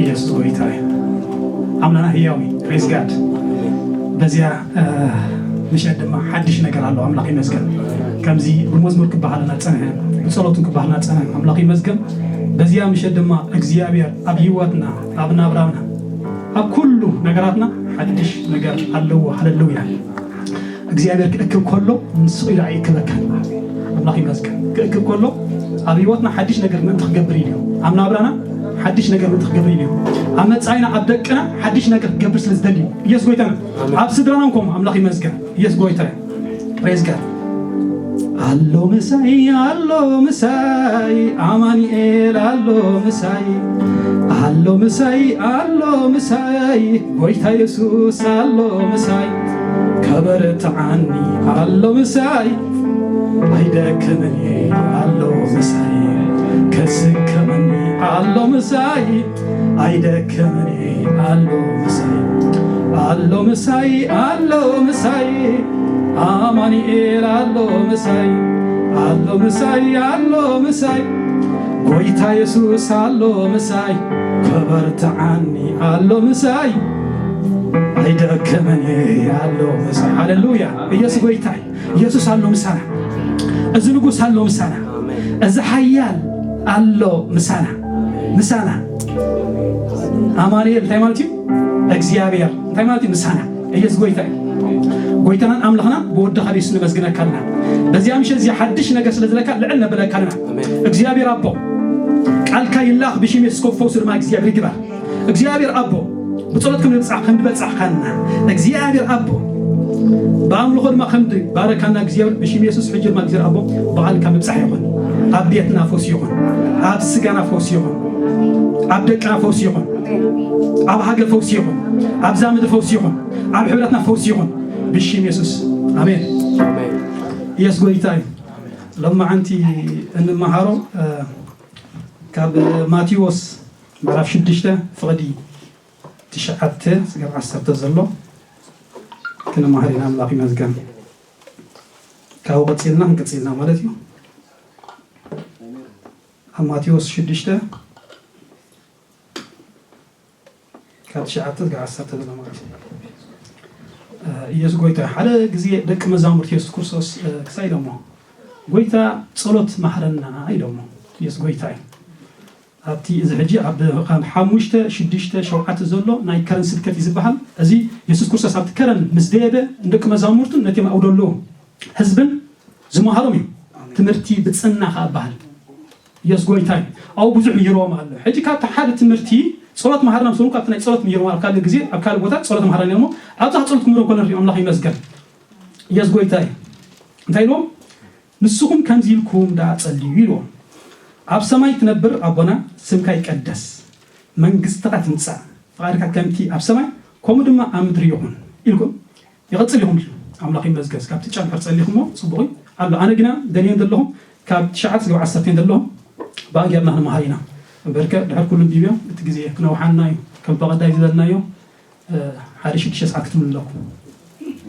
ኢየሱስ ጎይታ እዩ። ኣምላና ህያው እዩ። Praise God። በዚያ ምሸት ድማ ሓድሽ ነገር ኣሎ። ኣምላኽ ይመስገን። ከምዚ ብመዝሙር ክበሃልና ጸንሐ፣ ብጸሎትን ክበሃልና ጸንሐ። ኣምላኽ ይመስገን። በዚያ ምሸት ድማ እግዚኣብሔር ኣብ ህይወትና፣ ኣብ ናብራና፣ ኣብ ኩሉ ነገራትና ሓድሽ ነገር ኣለዎ። ሃለሉያ። እግዚኣብሔር ክእክብ ከሎ ንሱ ኢሉ ኣይእክበካን። ኣምላኽ ይመስገን። ክእክብ ከሎ ኣብ ህይወትና ሓድሽ ነገር ምእንቲ ክገብር ኢሉ እዩ። ኣብ ናብራና ሓድሽ ነገር ምእንቲ ክገብር ኢሉ እዩ። ኣብ መጻኢና፣ ኣብ ደቅና ሓድሽ ነገር ክገብር ስለ ዝደሊ እዩ። ኢየሱስ ጎይታና። ኣብ ስድራና እንኮም ኣምላኽ ይመስገን። ኢየሱስ ጎይታ እዩ። Praise God። ኣሎ ምሳይ፣ ኣሎ ምሳይ፣ ኣማኑኤል ኣሎ ምሳይ፣ ኣሎ ምሳይ፣ ኣሎ ምሳይ፣ ጎይታ የሱስ ኣሎ ምሳይ፣ ከበርትዓኒ ኣሎ ምሳይ፣ ኣይደክምን ኣሎ ምሳይ፣ ከስከመኒ ኣሎ ምሳይ፣ ኣይደክምን ኣሎ ምሳይ፣ ኣሎ ምሳይ፣ ኣሎ ምሳይ፣ ኣማኑኤል ኣሎ ምሳይ፣ ኣሎ ምሳይ፣ ኣሎ ምሳይ፣ ጎይታ የሱስ ኣሎ ምሳይ፣ ከበርትዓኒ ኣሎ ምሳይ፣ ኣይደክምን ኣሎ ምሳይ። ሃሌሉያ። ኢየሱስ ጎይታ እዩ። ኢየሱስ ኣሎ ምሳና። እዚ ንጉስ ኣሎ ምሳና። እዚ ሓያል ኣሎ ምሳና። ምሳና። ኣማኑኤል እንታይ ማለት እዩ? እግዚኣብሔር። እንታይ ማለት እዩ? ምሳና። ኢየሱስ ጎይታ እዩ። ጎይታናን ኣምላኽናን ብወድኻ ብኢየሱስ ነመስግነካ ኣለና። በዚያ ምሸት እዚኣ ሓድሽ ነገር ስለ ዝለካ ልዕል ነብለካ ኣለና። እግዚኣብሔር ኣቦ፣ ቃልካ ይላኽ፣ ብሽም የሱስ ከብ ፈውሲ ድማ እግዚኣብሔር ይግበር። እግዚኣብሔር ኣቦ፣ ብጸሎት ከም ንብጻሕ፣ ከም ንበጻሕካና እግዚኣብሔር ኣቦ፣ ብኣምልኾ ድማ ከም ድባረካና እግዚኣብሔር፣ ብሽም የሱስ ሕጂ ድማ እግዚኣብሔር ኣቦ፣ ብቓልካ ምብጻሕ ይኹን። ኣብ ቤትና ፈውሲ ይኹን። ኣብ ስጋና ፈውሲ ይኹን። ኣብ ደቅና ፈውሲ ይኹን። ኣብ ሃገር ፈውሲ ይኹን። ኣብዛ ምድሪ ፈውሲ ይኹን። ኣብ ሕብረትና ፈውሲ ይኹን። ብሽም የሱስ። ኣሜን። ኢየሱስ ጎይታ እዩ። ሎማዓንቲ እንመሃሮ፣ እ፣ ካብ ማቴዎስ ምዕራፍ ሽዱሽተ ፍቕዲ ትሽዓተ ስጋብ ዓሰርተ ዘሎ ክንመሃር ኢና። ኣምላኽ ይመስገን። ካብኡ ቀጺልና ክንቅጽል ኢና ማለት እዩ። ኣብ ማቴዎስ ሽዱሽተ ካብ ትሽዓተ ስጋብ ዓሰርተ ዘሎ ማለት እዩ። እ፣ ኢየሱስ ጎይታ። ሓደ ግዜ ደቂ መዛሙርቲ የሱስ ክርስቶስ፣ እ፣ ክሳይ ኢሎሞ፣ "ጎይታ፣ ጸሎት መሃረና" ኢሎሞ። ኢየሱስ ጎይታ እዩ። ኣብቲ እዚ ሕጂ ኣብ፣ ኣብ ሓሙሽተ፣ ሽዱሽተ፣ ሸውዓተ ዘሎ ናይ ከረን ስብከት እዩ ዝበሃል። እዚ የሱስ ክርስቶስ ኣብቲ ከረን ምስ ደየበ ንደቂ መዛሙርቱን ነቲ ኣብኡ ዘለዉ ህዝብን ዝመሃሮም እዩ። ትምህርቲ ብጽና ከኣ በሃል። ኢየሱስ ጎይታ እዩ። ኣብኡ ብዙሕ ምሂርዎም ኣሎ። ሕጂ ካብቲ ሓደ ትምህርቲ ጸሎት መሃርና ምስ በሉ፣ ካብቲ ናይ ጸሎት ምሂርዎም ኣብ ካልእ ግዜ፣ ኣብ ካልእ ቦታ ጸሎት መሃርና ኢሎሞ፣ ኣብዛ ጸሎት ክምህሮም ከሎ ንሪኦ ኣምላኽ ይመስገን። ኢየሱስ ጎይታ እዩ። እንታይ ኢልዎም? "ንስኹም ከምዚ ኢልኩም ደኣ ጸልዩ" ኢልዎም። "ኣብ ሰማይ ትነብር ኣቦና፣ ስምካ ይቀደስ፣ መንግስትኻ ትምጻእ፣ ፍቓድካ ከምቲ ኣብ ሰማይ ከምኡ ድማ ኣብ ምድሪ ይኹን" ኢልኩም ይቐጽል ኢኹም። ኣምላኽ ይመስገን። ካብቲ ጨንፈር ጸሊኹሞ ጽቡቕ እዩ ኣሎ። ኣነ ግና ደልየን ዘለኹም ካብ ትሽዓተ ስጋብ ዓሰርተ ዘለኹም ብኣግያርና ክንመሃር ኢና። እምበርከ ድሕር ኩሉ ኣንቢብዮ፣ እቲ ግዜ ክነውሓና እዩ። ከም ፈቐዳይ ዝበልናዮ፣ እ፣ ሓደ ሽዱሽተ ሰዓት ክትምሉ ኣለኩም።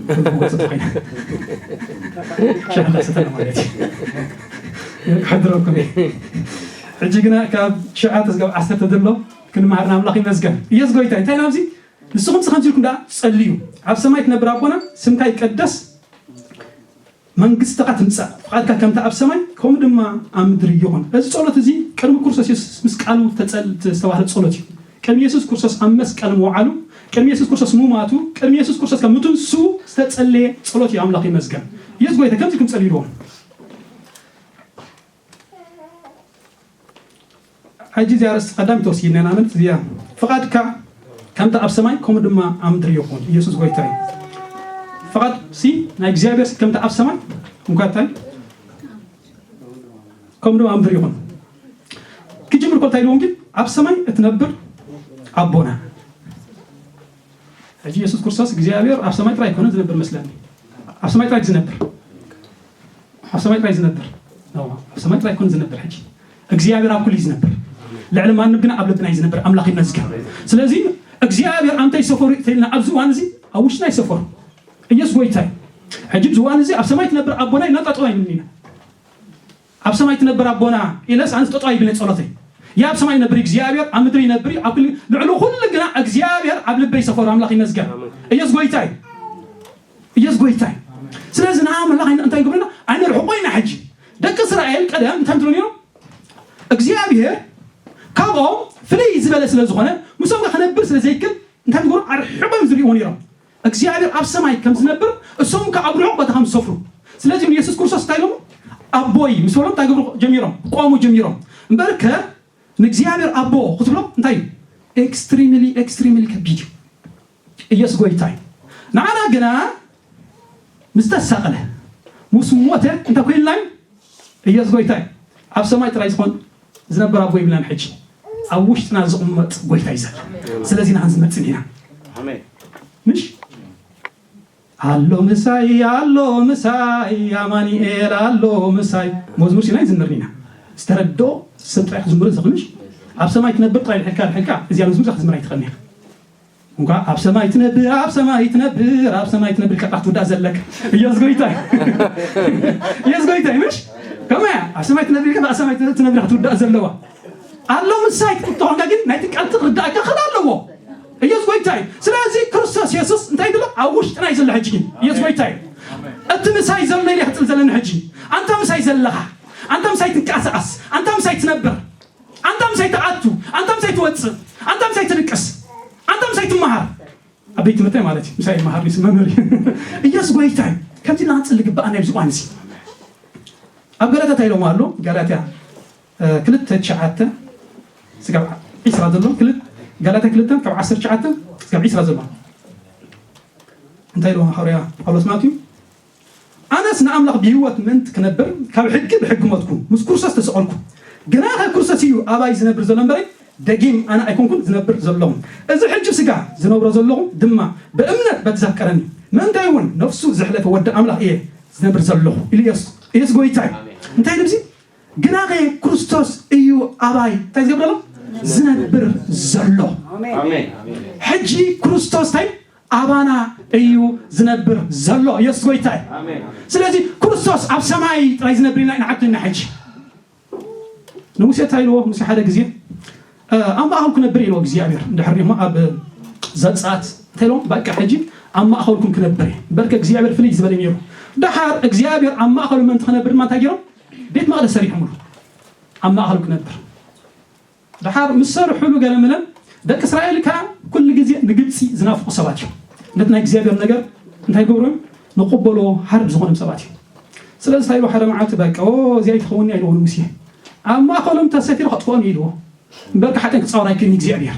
ክብሪ ክወጽእ ተኾይነ። ሻዕ እንዳሰተና ማለት እዩ። ክሕድረኩም እየ። ሕጂ ግና ካብ ትሽዓተ ስጋብ ዓሰርተ ዘሎ ክንመሃር ንኣምላኽ ይመስገን። ኢየሱስ ጎይታ። እንታይ ናብዚ ንስኹም ከምዚ ኢልኩም ደኣ ጸልዩ፣ ኣብ ሰማይ ትነብር ኣቦና፣ ስምካ ይቀደስ፣ መንግስትኻ ትምጻእ፣ ፍቓድካ ከምቲ ኣብ ሰማይ ከምኡ ድማ ኣብ ምድሪ ይኹን። እዚ ጸሎት እዚ ቅድሚ ክርስቶስ የሱስ ምስ ቃሉ ተጸል-፣ ዝተባህለ ጸሎት እዩ። ቅድሚ የሱስ ክርስቶስ ኣብ መስቀል ምውዓሉ፣ ቅድሚ የሱስ ክርስቶስ ምማቱ፣ ቅድሚ የሱስ ክርስቶስ ካብ ምትንስኡ ዝተጸለየ ጸሎት እዩ። ኣምላኽ ይመስገን። ኢየሱስ ጎይታ ከምዚ ኢልኩም ጸልዩ ኢልዎም። ሕጂ እዚኣ ርእሲ ቀዳም ተወሲድና ኢና። ንኣብነት እዚኣ፣ "ፍቓድካ ከምቲ ኣብ ሰማይ ከምኡ ድማ ኣብ ምድሪ ይኹን።" ኢየሱስ ጎይታ እዩ። ፍቓድ ሲ ናይ እግዚኣብሔር ሲ ከምቲ ኣብ ሰማይ እንኳ እንታይ ከምኡ ድማ ኣብ ምድሪ ይኹን። ክጅምር እኮ እንታይ ኢሉ ወንጌል? "ኣብ ሰማይ እትነብር ኣቦና።" ሕጂ የሱስ ክርስቶስ እግዚኣብሔር ኣብ ሰማይ ጥራይ ኣይኮነን ዝነብር መስለኒ። ኣብ ሰማይ ጥራይ ዝነብር። ኣብ ሰማይ ጥራይ ዝነብር። ኣብ ሰማይ ጥራይ ኣይኮነን ዝነብር። ሕጂ እግዚኣብሔር ኣብ ኩሉ እዩ ዝነብር። ልዕሊ ማንም ግና ኣብ ልብና እዩ ዝነብር። ኣምላኽ ይመስገን። ስለዚ እግዚኣብሔር ኣንታይ ሰፈሩ ተልና ኣብዚ እዋን እዚ ኣብ ውሽጥና ይሰፈሩ። ኢየሱስ ጎይታ እዩ። ሕጂ ኣብዚ እዋን እዚ ኣብ ሰማይ ትነብር ኣቦና ኢልና ጠጠው ኣይንብልን ኢና። ኣብ ሰማይ ትነብር ኣቦና ኢለስ ኣነስ ጠጠው ኣይብልን ጸሎተይ። ኣብ ሰማይ ይነብር እግዚኣብሔር፣ ኣብ ምድሪ ይነብር፣ ኣብ ኩሉ፣ ልዕሊ ኩሉ ግና እግዚኣብሔር ኣብ ልበይ ሰፈሩ። ኣምላኽ ይመስገን። ኢየሱስ ጎይታ እዩ። ኢየሱስ ጎይታ እዩ። ስለዚ ንኣምላኽ እንታይ ይገብረና? ኣይንርሕቆ ኢና። ሕጂ ደቂ እስራኤል ቀደም እንታይ ትብሉ ነይሮም? እግዚኣብሔር ካብኦም ፍልይ ዝበለ ስለ ዝኾነ፣ ምስኦም ከነብር ስለ ዘይክል እንታይ ትገብሩ? ኣርሒቖም ዝርእይዎ ነይሮም። እግዚኣብሔር ኣብ ሰማይ ከም ዝነብር፣ እሶም ከኣ ኣብ ርሑቕ ቦታ ከም ዝሰፍሩ። ስለዚ ንየሱስ ክርስቶስ እንታይ ኢሎሞ? ኣቦይ ምስ በሎም እንታይ ገብሩ ጀሚሮም? ክቋሙ ጀሚሮም። እምበርከ ንእግዚኣብሔር ኣቦ ክትብሎ እንታይ እዩ? ኤክስትሪምሊ፣ ኤክስትሪምሊ ከቢድ እዩ። ኢየሱስ ጎይታ እዩ። ንዓና ግና ምስ ተሳቕለ፣ ምስ ሞተ እንታይ ኮይንና እዩ? ኢየሱስ ጎይታ እዩ። ኣብ ሰማይ ጥራይ ዝኾን ዝነበር ኣቦ ይብላን ሕጂ። ኣብ ውሽጥና ዝቕመጥ ጎይታ እዩ ዘሎ። ስለዚ ንዓን ዝመጽእ ኢና። ኣሜን። ምሽ? ኣሎ ምሳይ፣ ኣሎ ምሳይ፣ ኣማኑኤል ኣሎ ምሳይ። መዝሙር ሲና ይዝምር ኢና። ዝተረድኦ ሰብ ጥራይ ክዝምሮ ዝኽእል ምሽ? ኣብ ሰማይ ትነብር ጥራይ ድሕልካ፣ ድሕልካ እዚኣ መዝሙር ክትዝምር ኣይትኽእልን ኢኻ። እንኳ ኣብ ሰማይ ትነብር፣ ኣብ ሰማይ ትነብር፣ ኣብ ሰማይ ትነብር ኢልካ ክትውዳእ ዘለካ። ኢየሱስ ጎይታ እዩ። ኢየሱስ ጎይታ እዩ ምሽ? ከመያ ኣብ ሰማይ ትነብር ኢልካ ኣብ ሰማይ ትነብር ክትውዳእ ዘለዋ። ኣሎ ምሳይ ክትብሎ ተኾንካ ግን ናይቲ ቃል ትርዳእካ ክኽእል ኣለዎ። ኢየሱስ ጎይታ እዩ። ስለዚ ክርስቶስ የሱስ እንታይ ይብሎ? ኣብ ውሽጥና እዩ ዘሎ ሕጂ ግን። ኢየሱስ ጎይታ እዩ። እቲ ምሳይ ዘሎ ኢለ ክጽል ዘለኒ ሕጂ። ኣንታ ምሳይ ዘለኻ፣ ኣንታ ምሳይ ትንቀሳቐስ፣ ኣንታ ምሳይ ትነብር፣ ኣንታ ምሳይ ትኣቱ፣ ኣንታ ምሳይ ትወጽእ፣ ኣንታ ምሳይ ትድቅስ፣ ኣንታ ምሳይ ትመሃር። ኣብ ቤት ትምህርተይ ማለት እዩ። ምሳይ ይመሃር ንስ መምህር እዩ። ኢየሱስ ጎይታ እዩ። ከምዚ ኢና ክንጽሊ ግባኣና ኣብዚ እዋን እዚ። ኣብ ገላትያ እንታይ ኢሎሞ ኣሎ? ገላትያ፣ እ፣ ክልተ ትሽዓተ ስጋብ ዒስራ ዘሎ፣ ክል-፣ ገላትያ ክልተ ካብ ዓሰርተ ትሽዓተ ስጋብ ዒስራ ዘሎ። እንታይ ኢሎሞ ሃዋርያ ጳውሎስ ማለት እዩ? ኣነስ ንኣምላኽ ብህይወት ምእንቲ ክነብር ካብ ሕጊ ብሕጊ ሞትኩ፣ ምስ ክርስቶስ ተሰቐልኩ። ግናኸ ክርስቶስ እዩ ኣባይ ዝነብር ዘሎ እምበረይ፣ ደጊም ኣነ ኣይኮንኩን ዝነብር ዘለኹ። እዚ ሕጂ ስጋ ዝነብሮ ዘለኹ ድማ ብእምነት በቲ ዘፍቀረኒ፣ ምእንታይ እውን ነፍሱ ዘሕለፈ ወዲ ኣምላኽ እየ ዝነብር ዘለኹ ኢሉ ኢየሱስ። ኢየሱስ ጎይታ እዩ። እንታይ ኢሉ እዚ? ግናኸ ክርስቶስ እዩ ኣባይ እንታይ ዝገብር ዘሎ? ዝነብር ዘሎ። ኣሜን። ሕጂ ክርስቶስ እንታይ ኣባና እዩ ዝነብር ዘሎ። ኢየሱስ ጎይታ እዩ። ኣሜን። ስለዚ ክርስቶስ ኣብ ሰማይ ጥራይ ዝነብር ኢና ንዓቱ ኢና ሕጂ። ንሙሴ እንታይ ኢልዎ? ሙሴ ሓደ ግዜ፣ እ፣ ኣብ ማእኸልኩም ክነብር ኢልዎ እግዚኣብሔር። እንድሕር እሞ ኣብ ዘጸኣት እንታይ ኢልዎ? በቃ ሕጂ ኣብ ማእኸልኩም ክነብር እየ። እምበርከ እግዚኣብሔር ፍልይ ዝበለ ነይሩ። ደሓር እግዚኣብሔር ኣብ ማእኸሉ ምእንቲ ክነብር ድማ እንታይ ገይሮም? ቤት መቕደስ ሰሪሖምሉ። ኣብ ማእኸሉ ክነብር። ደሓር ምስ ሰርሑሉ ገለ መለ፣ ደቂ እስራኤል ከኣ ኩሉ ግዜ ንግብጺ ዝናፍቑ ሰባት እዮም። ነቲ ናይ እግዚኣብሔር ነገር እንታይ ይገብሩ እዮም? ንቕበሎ ሃርብ ዝኾኖም ሰባት እዮም። ስለዚ እንታይ ኢሉ ሓደ መዓልቲ በቃ፣ "ኦ፣ እዚኣ ኣይትኸውን እያ" ኢልዎ ንሙሴ። "ኣብ ማእኸሎም ተሰፊሩ ከጥፍኦም እዩ" ኢልዎ። እምበርከ ሓጢኣት ክጻወር ኣይክእልን እግዚኣብሔር።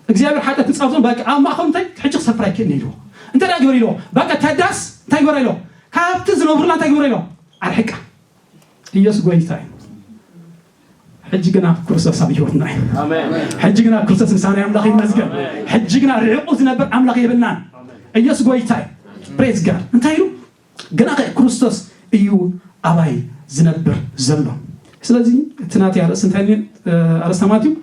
እግዚኣብሔር ሓጢኣት ክጻወር ዘሎ በቃ ኣብ ማእኸሎም እንታይ ሕጂ ክሰፍር ኣይክእልን ኢልዎ። እንታይ ደኣ ግበር ኢልዎ? በቃ ተዳስ እንታይ ግበር ኢልዎ? ካብቲ ዝነብሩላ እንታይ ግበር ኢልዎ? ኣርሕቃ። ኢየሱስ ጎይታ እዩ። ሕጂ ግና ክርስቶስ ኣብ ህይወትና እዩ። ኣሜን። ሕጂ ግና ክርስቶስ ምሳና እዩ። ኣምላኽ ይመስገን። ሕጂ ግና ርሒቑ ዝነብር ኣምላኽ የብልናን። ኢየሱስ ጎይታ እዩ። ፕሬዝ ጋድ። እንታይ ኢሉ? ግናኸ ክርስቶስ እዩ ኣባይ ዝነብር ዘሎ። ስለዚ እቲ ናተይ ኣርእስቲ እንታይ እዩ? ኣርእስታ ማለት እዩ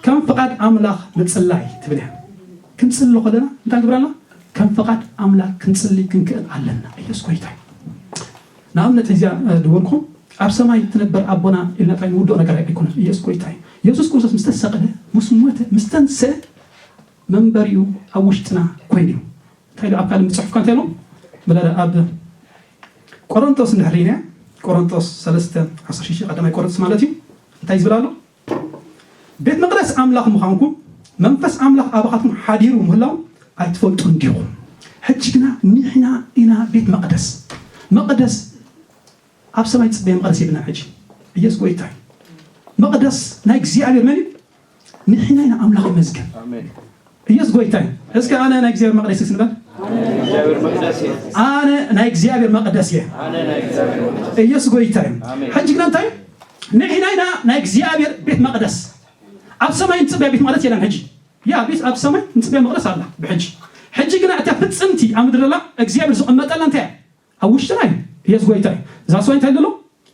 ከም ፍቓድ ኣምላኽ ምጽላይ ትብል እያ። ክንጽሊ ከለና እንታይ ግብራና? ከም ፍቓድ ኣምላኽ ክንጽሊ ክንክእል ኣለና። ኢየሱስ ጎይታ እዩ። ንኣብነት እዚኣ፣ እ፣ ዝበልኩም ኣብ ሰማይ ትነበር ኣቦና ኢልና ጥራይ ንውድኦ ነገር ኣይኮነን። ኢየሱስ ጎይታ እዩ። ኢየሱስ ክርስቶስ ምስ ተሰቕለ፣ ምስ ሞተ፣ ምስ ተንስአ መንበሪኡ ኣብ ውሽጥና ኮይኑ እዩ። እንታይ ኢሉ ኣብ ካልእ ጽሑፍካ እንታይ ኢሉ? ብለ ኣብ ቆሮንቶስ እንድሕር ኢና፣ ቆሮንቶስ ሰለስተ ዓሰርተ ሽዱሽተ ቀዳማይ ቆሮንቶስ ማለት እዩ። እንታይ ዝብል ኣሎ? ቤት መቕደስ ኣምላኽ ምዃንኩም መንፈስ ኣምላኽ ኣባኻትኩም ሓዲሩ ምህላው ኣይትፈልጡን ዲኹም? ሕጂ ግና ንሕና ኢና ቤት መቕደስ። መቕደስ ኣብ ሰማይ ጽበየ መቕደስ የብልናን። ሕጂ ኢየሱስ ጎይታ እዩ። መቕደስ ናይ እግዚኣብሔር መን እዩ? ንሕና ኢና። ኣምላኽ ይመስገን። ኣሜን። ኢየሱስ ጎይታ እዩ። እስከ ኣነ ናይ እግዚኣብሔር መቕደስ እየ ንበል። እግዚኣብሔር መቅደስ እየ። ኣነ ናይ እግዚኣብሔር መቕደስ እየ። ኣነ ናይ እግዚኣብሔር መቅደስ። ኢየሱስ ጎይታ እዩ። ኣሜን። ሕጂ ግና እንታይ? ንሕና ኢና ናይ እግዚኣብሔር ቤት መቕደስ። ኣብ ሰማይ ንጽበያ ቤት መቕደስ የለን ሕጂ። ያ ቤት ኣብ ሰማይ ንጽበያ መቕደስ ኣላ ብሕጂ። ሕጂ ግና እታ ፍጽምቲ ኣብ ምድሪ ዘላ እግዚኣብሔር ዝቕመጠላ እንታይ እያ? ኣብ ውሽጥና እዩ። ኢየሱስ ጎይታ እዩ። እዛ ሰው እንታይ ዘሎ?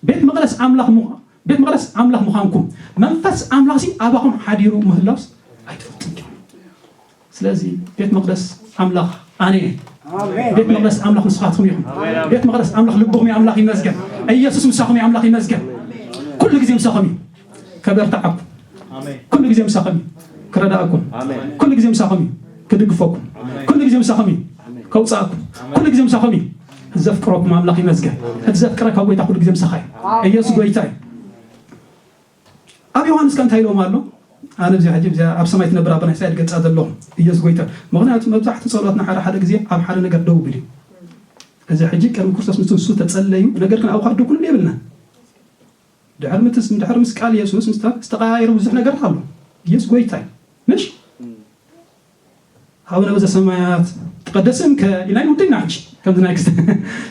ቤት መቕደስ ኣምላኽ ምዃ-፣ ቤት መቕደስ ኣምላኽ ምዃንኩም መንፈስ ኣምላኽሲ ኣባኹም ሓዲሩ ምህላውስ ኣይትፈልጡን ዲኹም? ስለዚ ቤት መቕደስ ኣምላኽ ኣነ እየ። ኣሜን። ቤት መቕደስ ኣምላኽ ንስኻትኩም ኢኹም። ኣሜን። ቤት መቕደስ ኣምላኽ ልብኹም እዩ። ኣምላኽ ይመስገን። ኢየሱስ ምሳኹም እዩ። ኣምላኽ ይመስገን። ኩሉ ግዜ ምሳኹም እዩ። ከበርትዓኩም። ኩሉ ግዜ ምሳኹም እዩ ክረዳእኩም። ኩሉ ግዜ ምሳኹም እዩ ክድግፈኩም። ኩሉ ግዜ ምሳኹም እዩ ከውፅኣኩም። ኩሉ ግዜ ምሳኹም እዩ። እቲ ዘፍቅረኩም ኣምላኽ ይመስገን። እቲ ዘፍቅረካ ጎይታ ኩሉ ግዜ ምሳኻ እዩ። ኢየሱስ ጎይታ እዩ። ኣብ ዮሃንስ ከ እንታይ ኢሎም ኣሎ? ኣነ እዚ ሕጂ እዚ ኣብ ሰማይ ትነብር ኣቦና ኢሳያስ ገጻ ዘለኹ ኢየሱስ ጎይታ። ምኽንያቱ መብዛሕትኡ ጸሎትና ሓደ ሓደ ግዜ ኣብ ሓደ ነገር ደው ብል እዩ። እዚ ሕጂ ቅድሚ ክርስቶስ ምስ ንሱ ተጸለዩ፣ ነገር ግን ኣብኡ ከኣ ደው ክንብል የብልናን። ድሕሪ ምትስ-፣ ድሕሪ ምስ ቃል የሱስ ምስ ተ-፣ ዝተቐያየሩ ብዙሕ ነገራት ኣሎ። ኢየሱስ ጎይታ እዩ። ምሽ? ኣቡነ በዘሰማያት ትቀደስ ስምከ ኢልና ንውድና ሕጂ። ከምዚ ናይ ክስተ-፣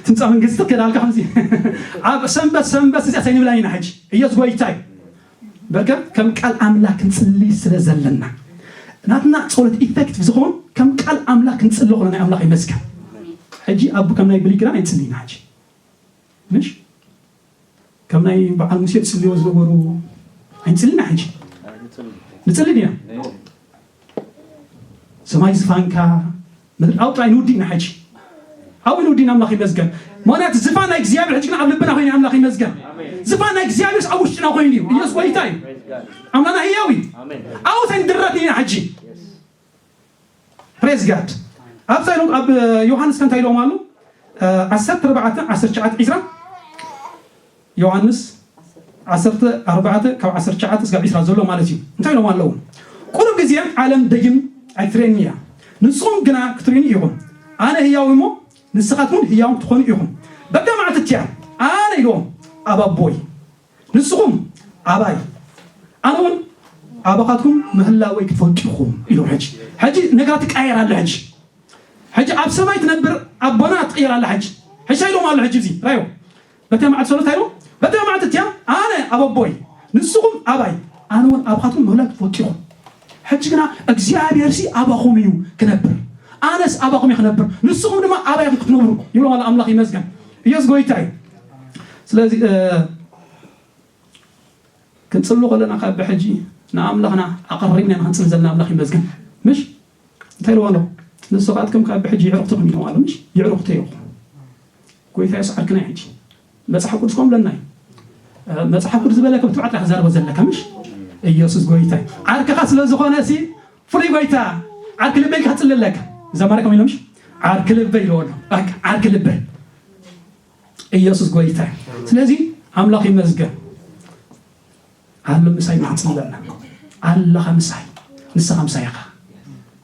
ትምጻእ መንግስቲ ከዳልካ ከምዚ። ኣብ ሰንበት ሰንበት እዚኣ ሰይንብላ ኢና ሕጂ። ኢየሱስ ጎይታ እዩ። በርከ ከም ቃል ኣምላክ ክንጽሊ ስለ ዘለና። ናትና ጸሎት ኢፌክቲቭ ዝኸውን ከም ቃል ኣምላክ ክንጽሊ ኾነ ናይ ኣምላክ ይመስገን። ሕጂ ኣብ ከም ናይ ብሉይ ኪዳን ኣይንጽሊ ኢና ሕጂ። ምሽ? ከም ናይ በዓል ሙሴ ዝጽልዮ ዝነበሩ ኣይንጽልና ሕጂ። ንጽሊ ዲና? ሰማይ ዝፋንካ ምድሪ ኣውጥራይ ንውዲ ኢና ሕጂ። ኣብኡ ንውዲ ኢና ኣምላኽ ይመስገን። ምኽንያቱ ዝፋን ናይ እግዚኣብሔር ሕጂ ግን ኣብ ልብና ኮይኑ ኣምላኽ ይመስገን። ዝፋን ናይ እግዚኣብሔር ኣብ ውሽጥና ኮይኑ እዩ። ኢየሱስ ጎይታ እዩ። ኣምላኽና ህያው እዩ። ኣብኡ እንታይ ንድረት ኢና ሕጂ። ፕሬዝ ጋድ። ኣብታ ኢሎም ኣብ ዮሃንስ ከ እንታይ ኢሎም ኣሉ? እ፣ ዓሰርተ ኣርባዕተ፣ ዓሰርተ ትሽዓተ፣ ዕስራ። ዮሃንስ ዓሰርተ ኣርባዕተ ካብ ዓሰርተ ትሽዓተ እስካብ ዕስራ ዘሎ ማለት እዩ። እንታይ ኢሎም ኣለዉ? ቁሩብ ግዜ ዓለም ደጊም ኣይትርእየኒ እያ። ንስኹም ግና ክትርእዩኒ ኢኹም። ኣነ ህያው እሞ ንስኻትኩም ህያው ትኾኑ ኢኹም። በታ መዓልቲ እቲኣ ኣነ ኢልዎም ኣብ ኣቦይ ንስኹም ኣባይ ኣነ እውን ኣባኻትኩም ምህላወይ ክትፈልጡ ኢኹም ኢሎም። ሕጂ፣ ሕጂ ነገራት ይቀያየር ኣሎ። ሕጂ፣ ሕጂ ኣብ ሰማይ ትነብር ኣቦና ትቕየር ኣላ። ሕጂ፣ ሕጂ ኢሎም ኣሎ። ሕጂ እዚ ራዮ በታ መዓልቲ ሰሉስ እንታይ ኢሎም? በታ መዓልቲ እቲኣ ኣነ ኣብ ኣቦይ ንስኹም ኣባይ ኣነ እውን ኣባኻትኩም ምህላወይ ክትፈልጡ ኢኹም። ሕጂ ግና እግዚኣብሔር ሲ ኣባኹም እዩ ክነብር፣ ኣነስ ኣባኹም እዩ ክነብር፣ ንስኹም ድማ ኣባይ ኢኹም ክትነብሩ ይብሎም ኣሎ። ኣምላኽ ይመስገን። ኢየሱስ ጎይታ እዩ። ስለዚ፣ እ፣ ክንጽሊ ከለና ካብ ብሕጂ ንኣምላኽና ኣቐሪብና ኢና ክንጽሊ ዘለና። ኣምላኽ ይመስገን። ምሽ? እንታይ ኢልዎ ኣሎ? ንስኻትኩም ካብ ብሕጂ የዕሩኽቲ ኢኹም ኢልዎ ኣሎ። ምሽ? የዕሩኽቲ ኢኹም። ጎይታ የሱስ ዓርክና እዩ ሕጂ። መጽሓፍ ቅዱስ ከምኡ ብለና እዩ። እ፣ መጽሓፍ ቅዱስ ዝበለካ ብትብዓት ኢኻ ክዛረቦ ዘለካ። ምሽ? ኢየሱስ ጎይታ እዩ። ዓርክኻ ስለ ዝኾነ ሲ ፍሉይ ጎይታ ዓርኪ ልበይ ኢልካ ክትጽሊ ኣለካ። ዘማሪ ከምኡ ኢሎም፣ ምሽ? ዓርኪ ልበይ ኢልዎ ኣሎ። በቃ ዓርኪ ልበይ። ኢየሱስ ጎይታ እዩ። ስለዚ ኣምላኽ ይመስገን። ኣሎ ምሳይ ኢና ክንጽሊ ኣለና። ኣለኻ ምሳይ። ንስኻ ምሳይ ኢኻ።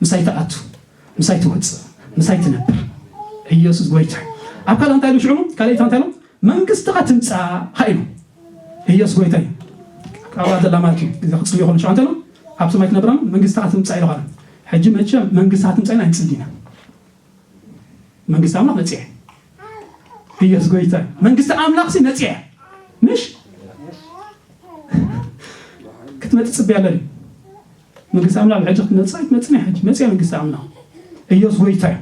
ምሳይ ትኣቱ፣ ምሳይ ትወጽእ፣ ምሳይ ትነብር። ኢየሱስ ጎይታ እዩ። ኣብ ካልእ እንታይ ኢሉ ሽዑ? ካልኣይቲ እንታይ ኢሉ? መንግስትኻ ትምጻእ ኢሉ። ኢየሱስ ጎይታ እዩ። ኣብኣ ዘላ ማለት እዩ። ግዜ ክጽልዩ ከለዉ ሽዑ እንታይ ኢሉ? ኣብ ሰማይ ትነብር ኣምላኽ መንግስትኻ ትምጻእ ኢሉ ካለ። ሕጂ መቸም መንግስትኻ ትምጻእ ኢልና ኣይንጽሊ ኢና። መንግስቲ ኣምላኽ መጽአ። ኢየሱስ ጎይታ እዩ። መንግስቲ ኣምላኽ ሲ መጽአ። ምሽ? ክትመጽእ ጽበያ ኣለኒ። መንግስቲ ኣምላኽ ብሕጂ ክትመጽእ ኣይትመጽእን እያ ሕጂ። መጽአ መንግስቲ ኣምላኽ። ኢየሱስ ጎይታ እዩ።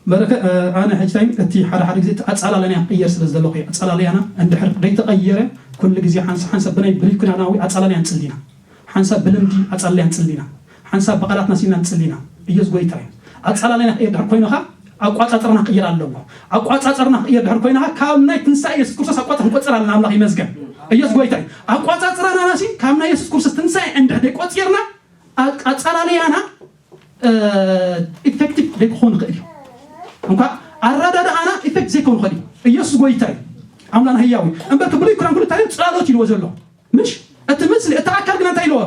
በረከ-፣ እ፣ ኣነ ሕጂ ታይም እቲ ሓደ ሓደ ግዜ እቲ ኣጻላለና ክቕየር ስለ ዘለኹ እየ። ኣጻላለያና እንድሕር ደይተቐየረ ኩሉ ግዜ ሓንሳብ ሓንሳብ ብናይ ብሉይ ኪዳናዊ ኣጻላለያ ንጽሊ ኢና። ሓንሳብ ብልምዲ ኣጻላለያ ንጽሊ ኢና። ሓንሳብ ብቓላትና ሲና ንጽሊ ኢና። ኢየሱስ ጎይታ እዩ። ኣጻላለያና ክቕየር ድሕር ኮይኑ ኸኣ ኣቋጻጽርና ክቕየር ኣለዎ። ኣቋጻጽርና ክቕየር ድሕር ኮይኑ ኸኣ ካብ ናይ ትንሳኤ ኢየሱስ ክርስቶስ ኣቋጽር ክንቆጽር ኣለና። ኣምላኽ ይመስገን። ኢየሱስ ጎይታ እዩ። ኣቋጻጽራና ናሲ ካብ ናይ ኢየሱስ ክርስቶስ ትንሳኤ እንድሕር ደይቆጺርና ኣ-፣ ኣጻላለያና እ፣ ኢፌክቲቭ ዘይክኸውን ይኽእል እዩ። እንኳ ኣረዳድኣና ኢፌክት ዘይከውን ይኽእል እዩ። ኢየሱስ ጎይታ እዩ። ኣምላኽና ህያው እዩ። እምበር እቲ ብሉይ ኪዳን ኩሉ እንታይ እዩ? ጽላሎት ኢልዎ ዘሎ። ምሽ? እቲ ምስሊ፣ እቲ ኣካል ግና እንታይ ኢልዎ?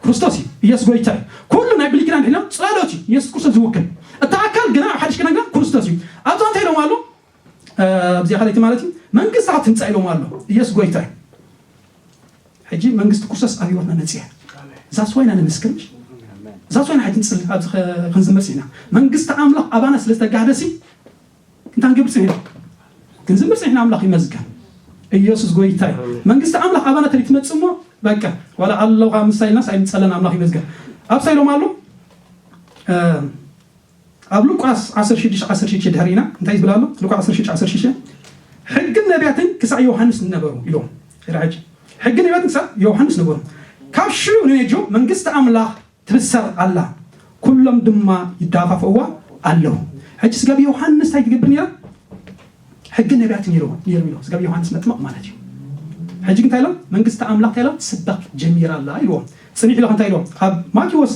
ክርስቶስ እዩ። ኢየሱስ ጎይታ እዩ። ኩሉ ናይ ብሉይ ኪዳን ድሕና ጽላሎት እዩ። ኢየሱስ ክርስቶስ ዝውክል። እቲ ኣካል ግና ኣብ ሓድሽ ኪዳን ግና ክርስቶስ እዩ። ኣብዛ እንታይ ኢሎም ኣሎ? እ፣ ኣብዚኣ ካልኣይቲ ማለት እዩ። መንግስትኻ ትምጻእ ኢሎም ኣሎ። ኢየሱስ ጎይታ እዩ። ሕጂ መንግስቲ ክርስቶስ ኣብ ህይወትና መጽያ። እዛ ስዋይና ንምስክር ምሽ? እዛ ስዋይና ሕጂ ንጽል ኣብዚ ኸ-፣ ክንዝምር ጽኒሕና። መንግስቲ ኣምላኽ ኣባና ስለ ዝተጋህደሲ እንታይ ክንገብር ጽኒሕና? ክንዝምር ጽኒሕና። ኣምላኽ ይመስገን። ኢየሱስ ጎይታ እዩ። መንግስቲ ኣምላኽ ኣባና ተለይ ትመጽእ እሞ በቃ ዋላ ኣለኻ ምሳይ ኢልናስ ኣይምጸለና። ኣምላኽ ይመስገን። ኣብ ሳይሎም ኣሎ፣ እ፣ ኣብ ሉቃስ ዓሰርተ ሽዱሽተ ዓሰርተ ሽዱሽተ ድሕሪና እንታይ ዝብል ኣሎ? ሉቃስ ዓሰርተ ሽዱሽተ ዓሰርተ ሽዱሽተ፣ "ሕግን ነቢያትን ክሳዕ ዮሃንስ ነበሩ" ኢሎም። ርዓ ሕጂ፣ "ሕግን ነቢያትን ክሳዕ ዮሃንስ ነበሩ። ካብ ሽዑ ንነጆ መንግስቲ ኣምላኽ ትብሰር ኣላ፣ ኩሎም ድማ ይዳፋፍእዋ ኣለዉ።" ሕጂ ስጋብ ዮሃንስ እንታይ ትገብር ነይራ? ሕግን ነቢያትን ነይርዎ፣ ነይሩ ኢሎ። ስጋብ ዮሃንስ መጥምቕ ማለት እዩ። ሕጂ እንታይ ኢሎም? መንግስቲ ኣምላኽ እንታይ ኢሎም? ትስበኽ ጀሚራ ኣላ ኢልዎም። ጽኒሕ ኢሎም እንታይ ኢልዎም? ኣብ ማቴዎስ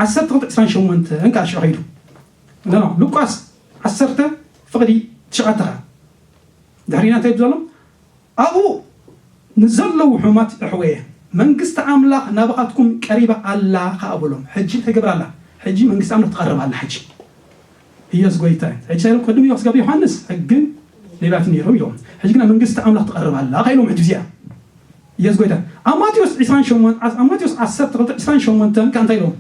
ዓሰርተ ክልተ ዕስራን ሸሞንተን ከዓ ሽዑ ከይዱ። ኖ፣ ኖ፣ ሉቃስ ዓሰርተ ፍቕዲ ትሽዓተ ከዓ ድሕሪና እንታይ ይብል ዘሎ? ኣብኡ ንዘለዉ ሕሙማት ኣሕወየ፣ መንግስቲ ኣምላኽ ናባኻትኩም ቀሪባ ኣላ ከዓ በሎም። ሕጂ እንታይ ገብር ኣላ? ሕጂ መንግስቲ ኣምላኽ ትቐርብ ኣላ። ሕጂ ኢየሱስ ጎይታ እዩ። ሕጂ ሳይሎም ቅድም ኢየሱስ ጋብ ዮሃንስ ሕግን ነቢያትን ነይሮም ኢሎም። ሕጂ ግና መንግስቲ ኣምላኽ ትቐርብ ኣላ ከኢሎም። ሕጂ እዚኣ ኢየሱስ ጎይታ ኣብ ማቴዎስ ዕስራን ሸሞንተ ኣብ ማቴዎስ ዓሰርተ ክልተ ዕስራን ሸሞንተን ከ እንታይ ኢሎም?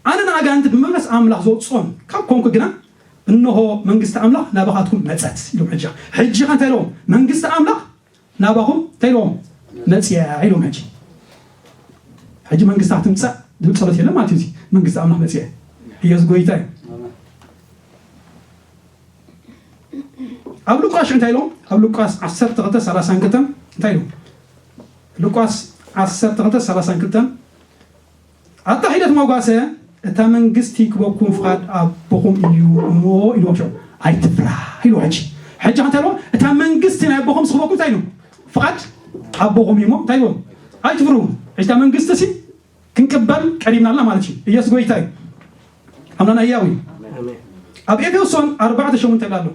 ኣነ ንኣጋንንቲ ብመንፈስ ኣምላኽ ዘውፅኦም ካብ ኮንኩ ግና እንሆ መንግስቲ ኣምላኽ ናባኻትኩም መፀት ኢሎም። ሕጂ ሕጂ ከ እንታይ ኢሎም? መንግስቲ ኣምላኽ ናባኹም እንታይ ኢሎም? መፅያ ኢሎም። ሕጂ ሕጂ መንግስታ ትምፃእ ዝብል ፀሎት የለን ማለት እዩ። እዚ መንግስቲ ኣምላኽ መፅያ ኢየሱስ ጎይታ እዩ። ኣብ ሉቃስ እንታይ ኢሎም? ኣብ ሉቃስ ዓሰርተ ክልተ ሰላሳን ክልተን እንታይ ኢሎም? ሉቃስ ዓሰርተ ክልተ ሰላሳን ክልተን ኣታ ሒደት መጓሰ እታ መንግስቲ ክበኩም ፍቓድ ኣቦኹም እዩ እሞ ኢልዎም። ሽዑ ኣይትፍራ ኢልዎ። ሕጂ ሕጂ ከንታ ኢልዎም እታ መንግስቲ ናይ ኣቦኹም ስክበኩም እንታይ ኢሉ? ፍቓድ ኣቦኹም እዩ እሞ እንታይ ኢልዎም? ኣይትፍሩ። ሕጂ እታ መንግስቲ ሲ ክንቅበል ቀሪብና ኣላ ማለት እዩ። ኢየሱስ ጎይታ እዩ። ኣምላና ህያው እዩ። ኣብ ኤፌሶን ኣርባዕተ ሸሞንተ ይብላ ኣሎ።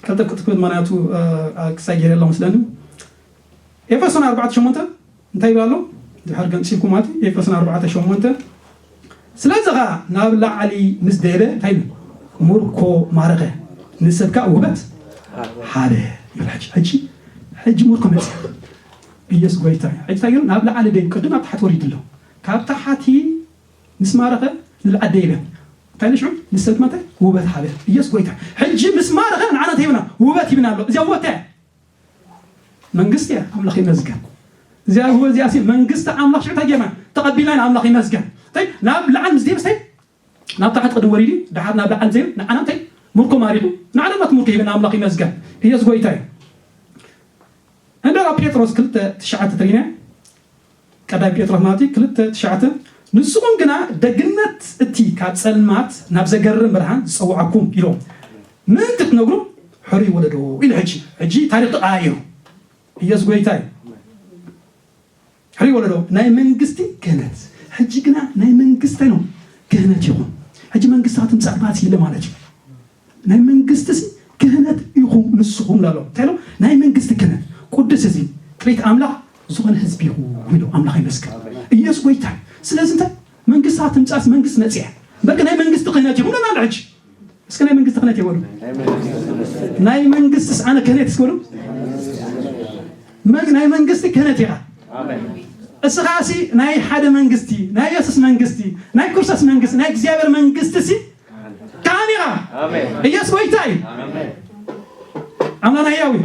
ቀልጠፍ ቅጥፍ ክብል ማንያቱ ክሳይ ገይረ ኣሎ መስለኒ። ኤፌሶን ኣርባዕተ ሸሞንተ እንታይ ይብል ኣሎ? ድሕር ገምፂልኩም ማለት እዩ። ኤፌሶን ኣርባዕተ ሸሞንተ ስለዚ ኸዓ ናብ ላዕሊ ምስ ደየበ እንታይ ይብል? ምርኮ ማረኸ ንሰብ ከዓ ውበት ሃበ ይብል። ሕጂ ሕጂ ሕጂ ምርኮ መፅእ ኢየሱስ ጎይታ እዩ። ሕጂ እንታይ ገይሩ? ናብ ላዕሊ ደይብ ቅድም ኣብ ታሕቲ ወሪዱ ኣሎ። ካብ ታሕቲ ምስ ማረኸ ንላዕሊ ደይበ እንታይ ኢሉ ሽዑ? ንሰብ ድማ እንታይ ውበት ሃበ። ኢየሱስ ጎይታ ሕጂ ምስ ማረኸ ንዓና እንታይ ሂብና? ውበት ሂብና ኣሎ። እዚኣ ውበት እንታይ እያ? መንግስቲ እያ። ኣምላኽ ይመስገን። እዚኣ ህይወት እዚኣ ሲ መንግስቲ ኣምላኽ ሽዑ እንታይ ጌርና ተቐቢልና ኢና። ኣምላኽ ይመስገን። እንታይ ናብ ላዕሊ ምስ ደይብ እንታይ ናብ ታሕቲ ቅድም ወሪዱ ደሓር ናብ ላዕሊ ዘይብል ንዓና እንታይ ምርኮ ማሪኹ ንዓና ድማ ትምርኮ ሂብና። ኣምላኽ ይመስገን። ኢየሱስ ጎይታ እዩ። እንደ ኣብ ጴጥሮስ ክልተ ትሽዓተ ትሪና ቀዳይ ጴጥሮስ ማለት እዩ ክልተ ትሽዓተ ንስኹም ግና ደግነት እቲ ካብ ጸልማት ናብ ዘገርም ብርሃን ዝጸውዓኩም ኢሎም ምእንቲ ክትነግሩ ሕሩይ ወለዶ ኢሉ። ሕጂ ሕጂ ታሪኽ ተቐያይሩ። ኢየሱስ ጎይታ እዩ። ሕሩይ ወለዶ ናይ መንግስቲ ክህነት። ሕጂ ግና ናይ መንግስቲ ነው ክህነት ይኹን። ሕጂ መንግስቲ ክትምጻእ ባስ ኢለ ማለት እዩ። ናይ መንግስቲ ሲ ክህነት ኢኹም ንስኹም ላሎ እንታይ ኢሎ ናይ መንግስቲ ክህነት ቅዱስ ህዝቢ ጥሪት ኣምላኽ ዝኾነ ህዝቢ ኢኹም ኢሎ ኣምላኽ ይመስገን። ኢየሱስ ጎይታ እዩ። ስለዚ እንታይ መንግስቲ ክትምጻእ መንግስቲ መጽያ በቃ ናይ መንግስቲ ክህነት ኢኹም ለና ሕጂ እስከ ናይ መንግስቲ ክህነት ይበሉ። ናይ መንግስቲ ኣነ ክህነት እስከ በሉ። መን ናይ መንግስቲ ክህነት ኢኻ። እስኻ ሲ ናይ ሓደ መንግስቲ ናይ ኢየሱስ መንግስቲ ናይ ክርስቶስ መንግስቲ ናይ እግዚኣብሔር መንግስቲ ሲ ካህን ኢኻ። ኢየሱስ ጎይታ እዩ። ኣምላኽ ናይ ያዊ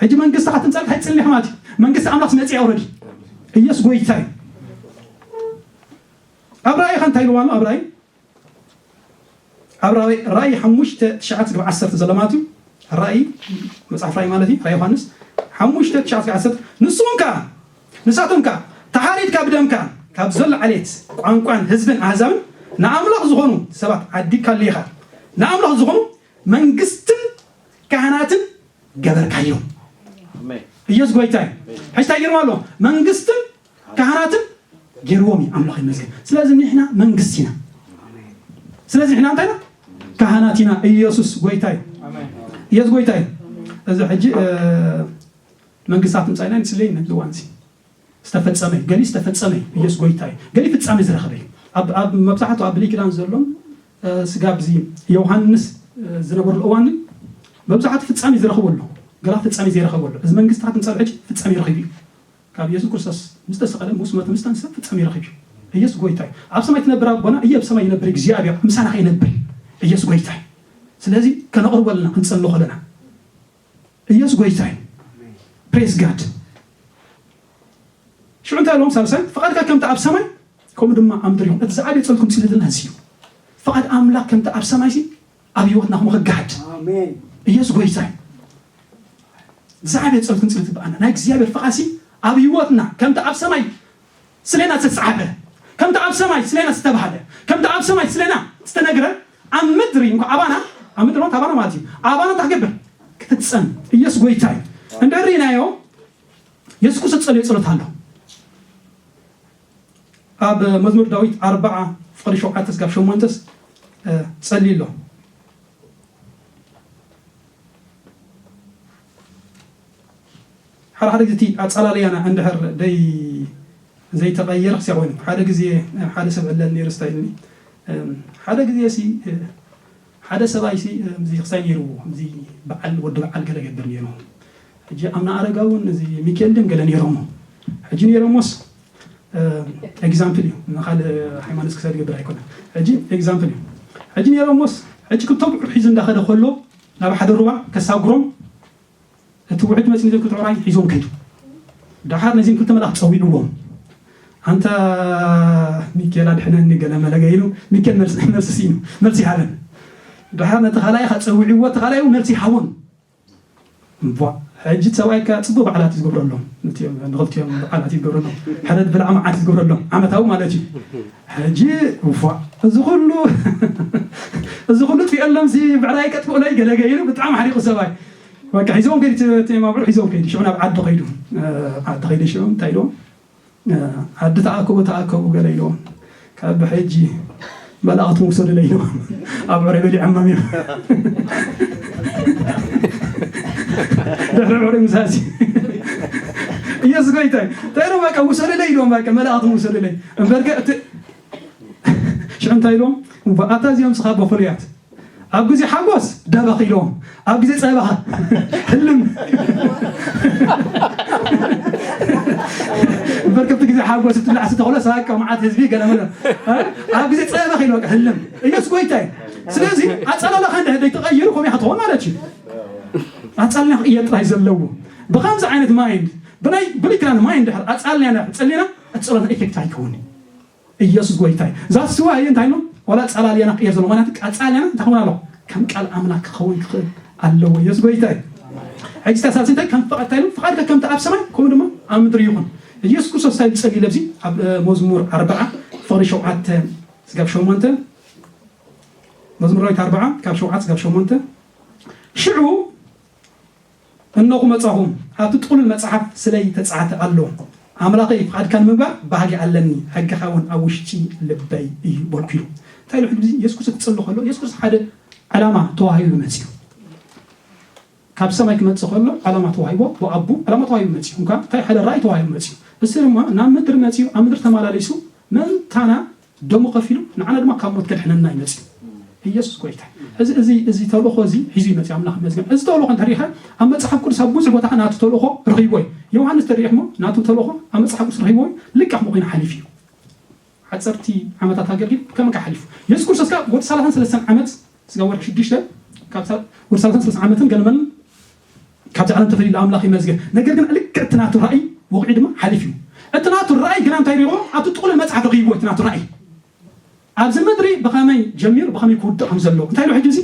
ሕጂ መንግስቲ ክትምጻእ እንታይ ጽልሕ ማለት እዩ። መንግስቲ ኣምላኽ መጽያ ኣውረድ። ኢየሱስ ጎይታ እዩ። ኣብ ራእይ እንታይ ኢልዋ ኣሎ ኣብ ራእይ ኣብ ራእይ ራእይ ሓሙሽተ ትሽዓተ ክሳብ ዓሰርተ ዘሎ ማለት እዩ። ራእይ መጽሓፍ ራእይ ማለት እዩ። ራእይ ዮሃንስ ሓሙሽተ ትሽዓተ ክሳብ ዓሰርተ ንስኹም ከኣ ንሳቶም ከኣ ተሓሪድካ ብደምካ ካብ ዘሎ ዓሌት ቋንቋን ህዝብን ኣህዛብን ንኣምላኽ ዝኾኑ ሰባት ዓዲግካሉ ኢኻ። ንኣምላኽ ዝኾኑ መንግስትን ካህናትን ገበርካዮም። ኢየሱስ ጎይታ እዩ። ሕጂ እንታይ ገይርዎ ኣሎ? መንግስትን ካህናትን ገይርዎም እዩ። ኣምላኽ ይመስገን። ስለዚ ንሕና መንግስቲ ኢና። ስለዚ ንሕና እንታይ ኢና? ካህናት ኢና። ኢየሱስ ጎይታ እዩ። ኢየሱስ ጎይታ እዩ። እዚ ሕጂ መንግስታት ምጻኢና ንስለይ ነዚ እዋን እዚ ዝተፈጸመ እዩ። ገሊ ዝተፈጸመ እዩ። ኢየሱስ ጎይታ እዩ። ገሊ ፍጻሜ ዝረኸበ እዩ። ኣብ መብዛሕቱ ኣብ ብሉይ ኪዳን ዘሎም ስጋብ እዚ ዮሃንስ ዝነበርሉ እዋን መብዛሕቱ ፍጻሜ ዝረኸበሉ ገላ ፍጻሜ ዘይረኸበሉ እዚ መንግስታት ምጻእ ሕጂ ፍጻሜ ረኺቡ እዩ። ካብ ኢየሱስ ክርስቶስ ምስ ተሰቐለ ምስ ሞተ ምስ ተንስእ ፍጻሜ ረኺቡ እዩ። ኢየሱስ ጎይታ እዩ። ኣብ ሰማይ ትነብር ኣቦና እየ ኣብ ሰማይ ይነብር እግዚኣብሔር ምሳና ከይነብር ኢየሱስ ጎይታ እዩ። ስለዚ ከነቕርበልና ክንጸሎ ከለና ኢየሱስ ጎይታ እዩ። ፕሬዝ ጋድ ሽዑ እንታይ ኢሎም ሳልሳይ ፍቓድካ ከምቲ ኣብ ሰማይ ከምኡ ድማ ኣብ ምድር ይኹን። እቲ ዝዓበየ ጸሎትኩም ጸልዩልና እዚ እዩ። ፍቓድ ኣምላኽ ከምቲ ኣብ ሰማይ ሲ ኣብ ህይወትና ከም ክጋድ ኢየሱስ ጎይታ እዩ። ዝዓበየ ጸሎት ክንጽሊ ትበኣና ናይ እግዚኣብሔር ፍቓሲ ኣብ ህይወትና ከምቲ ኣብ ሰማይ ስለና ዝተጻሓፈ ከምቲ ኣብ ሰማይ ስለና ዝተባህለ ከምቲ ኣብ ሰማይ ስለና ዝተነግረ ኣብ ምድሪ እንኳ ኣባና ኣብ ምድሪ ኣባና ማለት እዩ ኣባና እንታይ ክገብር ክትጸን ኢየሱስ ጎይታ እዩ። እንድሕር ርኢናዮ፣ ኢየሱስ ክርስቶስ ዝጸለዮ ጸሎት ኣሎ። ኣብ መዝሙር ዳዊት ኣርብዓ ፍቕዲ ሸውዓተ ስጋብ ሸሞንተስ ጸልዩ ኣሎ። ሓደ ሓደ ግዜ እቲ ኣጸላለያና እንድሕር ደይ ዘይተቐየረ ክስያ ኮይኑ ሓደ ግዜ ሓደ ሰብ ዕለል ነይሩ ስታይልኒ ሓደ ግዜ ሲ ሓደ ሰብኣይ ሲ እዚ ክሳይ ነይርዎ እዚ በዓል ወዲ በዓል ገለ ገብር ነይሩ። ሕጂ ኣምና ኣረጋ እውን እዚ ሚካኤል ድም ገለ ነይሮሞ። ሕጂ ነይሮሞስ ኤግዛምፕል እዩ፣ ንኻልእ ሃይማኖት ክሳይ ዝገብር ኣይኮነን። ሕጂ ኤግዛምፕል እዩ። ሕጂ ነይሮሞስ ሕጂ ክልተ ብዑር ሒዙ እንዳኸደ ከሎ ናብ ሓደ ሩባ ከሳጉሮም እቲ ውሕጅ መፂኡ ነዞም ክልተ ብዑራይ ሒዞም ከይዱ። ደሓር ነዚም ክልተ መላእኽቲ ፀዊዕዎም። ኣንታ ሚካኤል ኣድሕነኒ ገለ መለገ ኢሉ ሚካኤል መልሲ መልሲ ስኢኑ መልሲ ይሃበን። ደሓር ነቲ ካልኣይ ኸ ፀዊዕዎ እቲ ካልኣይ እውን መልሲ ይሃቦን። እምቧ ሕጂ ሰብኣይካ ፅቡቅ በዓላት እዩ ዝገብረሎም። ንቲኦም ንኽልቲኦም በዓላት እዩ ዝገብረሎም። ሕረድ ብልዓ መዓት እዩ ዝገብረሎም ዓመታዊ ማለት እዩ። ሕጂ እቧ እዚ ኩሉ እዚ ኩሉ ጥፊኦሎም ሲ ብዕራይ ከጥፍኡለይ ገለገ ኢሉ ብጣዕሚ ሓሪቁ ሰብኣይ። በቃ ሒዞም ከይዱ እቲ ማብዑር ሒዞም ከይዱ ሽዑ ናብ ዓዲ ከይዱ ዓዲ ከይዱ ሽዑ እንታይ ኢሎም ዓዲ ተኣከቡ ተኣከቡ ገለ ኢሎም ካብ ብሕጂ መላእኽቲ ውሰዱለይ ኢሎም ኣብ ዕረ በሊዖሞም እዮም። ድሕሪ ዕረ ምሳሲ ኢየሱስ ጎይታ እንታይ ኢሎም በቃ ውሰዱለይ ኢሎም በቃ መላእኽቲ ውሰዱለይ እምበርከ እቲ ሽዑ እንታይ ኢሎም ብኣታ እዚኦም ስኻ በፍሉያት ኣብ ግዜ ሓጎስ ደበኽ ኢሎም ኣብ ግዜ ጸበኻ ህልም እምበር ከብቲ ግዜ ሓጎስ ትብላዕ ስተኸሎ ሰባቀ መዓት ህዝቢ ገለመለ ኣብ ግዜ ጸበኽ ኢሎ ህልም ኢየሱስ ጎይታ እዩ። ስለዚ ኣጸላላኻ እንድሕር ደይተቐይሩ ከምኡ ክትኾን ማለት እዩ። ኣጻልና ክቕየር ጥራይ ዘለዎ ብኸምዚ ዓይነት ማይንድ ብናይ ብልክናን ማይንድ ድሕር ኣጻልና ጸሊና እቲ ጸሎት ኢፌክት ኣይከውን እዩ። ኢየሱስ ጎይታ እዩ። ዛስዋ እዩ እንታይ ነው ወላ ጻላልያና ክየር ዘሎ ማለት ቃጻልያና እንታይ ሆና ኣሎ ከም ቃል ኣምላክ ክኸውን ክኽእል ኣለዎ። ኢየሱስ ጎይታ እዩ። ሕጂ ተሳሲ እንታይ ከም ፍቓድ እንታይ ነው ፍቓድ ከምቲ ኣብ ሰማይ ከምኡ ድማ ኣብ ምድሪ ይኹን። ኢየሱስ ክርስቶስ እንታይ ዝጸልይ ለብዚ ኣብ መዝሙር ኣርብዓ ፍቕሪ ሸውዓተ ስጋብ ሸሞንተ መዝሙር ዳዊት ኣርብዓ ካብ ሸውዓተ ስጋብ ሸሞንተ ሽዑ እነኹ መጻኹም ኣብቲ ጥቕሉል መጽሓፍ ስለይ ተጻሕፈ ኣሎ ኣምላኸይ ፍቓድካ ንምግባር ባህጊ ኣለኒ ሕግኻ እውን ኣብ ውሽጢ ልበይ እዩ በልኩ ኢሉ። እንታይ ኢሉ ሕጂ ኢየሱስ ክርስቶስ ክጽሊ ከሎ ኢየሱስ ክርስቶስ ሓደ ዕላማ ተዋሂቡ መጽዩ። ካብ ሰማይ ክመጽእ ከሎ ዕላማ ተዋሂቦ ብኣቡ ዕላማ ተዋሂቡ መጽዩ። እንኳ እንታይ ሓደ ራእይ ተዋሂቡ መጽዩ። እሱ ድማ ናብ ምድሪ መጽዩ ኣብ ምድሪ ተመላለሱ ምእንታና ደሙ ከፊሉ ንዓና ድማ ካብ ሞት ከድሕነና ይመጽእ። ኢየሱስ ጎይታ። እዚ እዚ እዚ ተልእኾ እዚ ሒዙ ይመጽእ ኣምላኽ ይመስገን። እዚ ተልእኾ እንተሪኻ ኣብ መጽሓፍ ቅዱስ ኣብ ብዙሕ ቦታ ናቱ ተልእኾ ረኺቦ እዩ። ዮሃንስ ተሪእሞ ናቱ ተልእኾ ኣብ መጽሓፍ ቅዱስ ረኺቦ እዩ። ልክዕ ምኾይኑ ሓሊፉ እዩ። ዓሰርተ ዓመታት ኣገልግል ከመካ ሓሊፉ። ኢየሱስ ክርስቶስ ካብ ወዲ ሰላሳን ሰለስተን ዓመት ስጋ ወርሒ ሽዱሽተ ካብ ወዲ ሰላሳን ሰለስተን ዓመትን ገለመልን ካብዚ ዓለም ተፈልዩ ኣምላኽ ይመስገን። ነገር ግን ልክዕ እቲ ናቱ ራእይ ወቕዒ ድማ ሓሊፍ እዩ። እቲ ናቱ ራእይ ግና እንታይ ሪእዎ ኣብቲ ጥቕሉል መጽሓፍ ረኺብዎ እቲ ናቱ ራእይ ኣብዚ ምድሪ ብኸመይ ጀሚሩ ብኸመይ ክውድእ ከም ዘለዎ እንታይ ኢሉ ሕጂ እዚ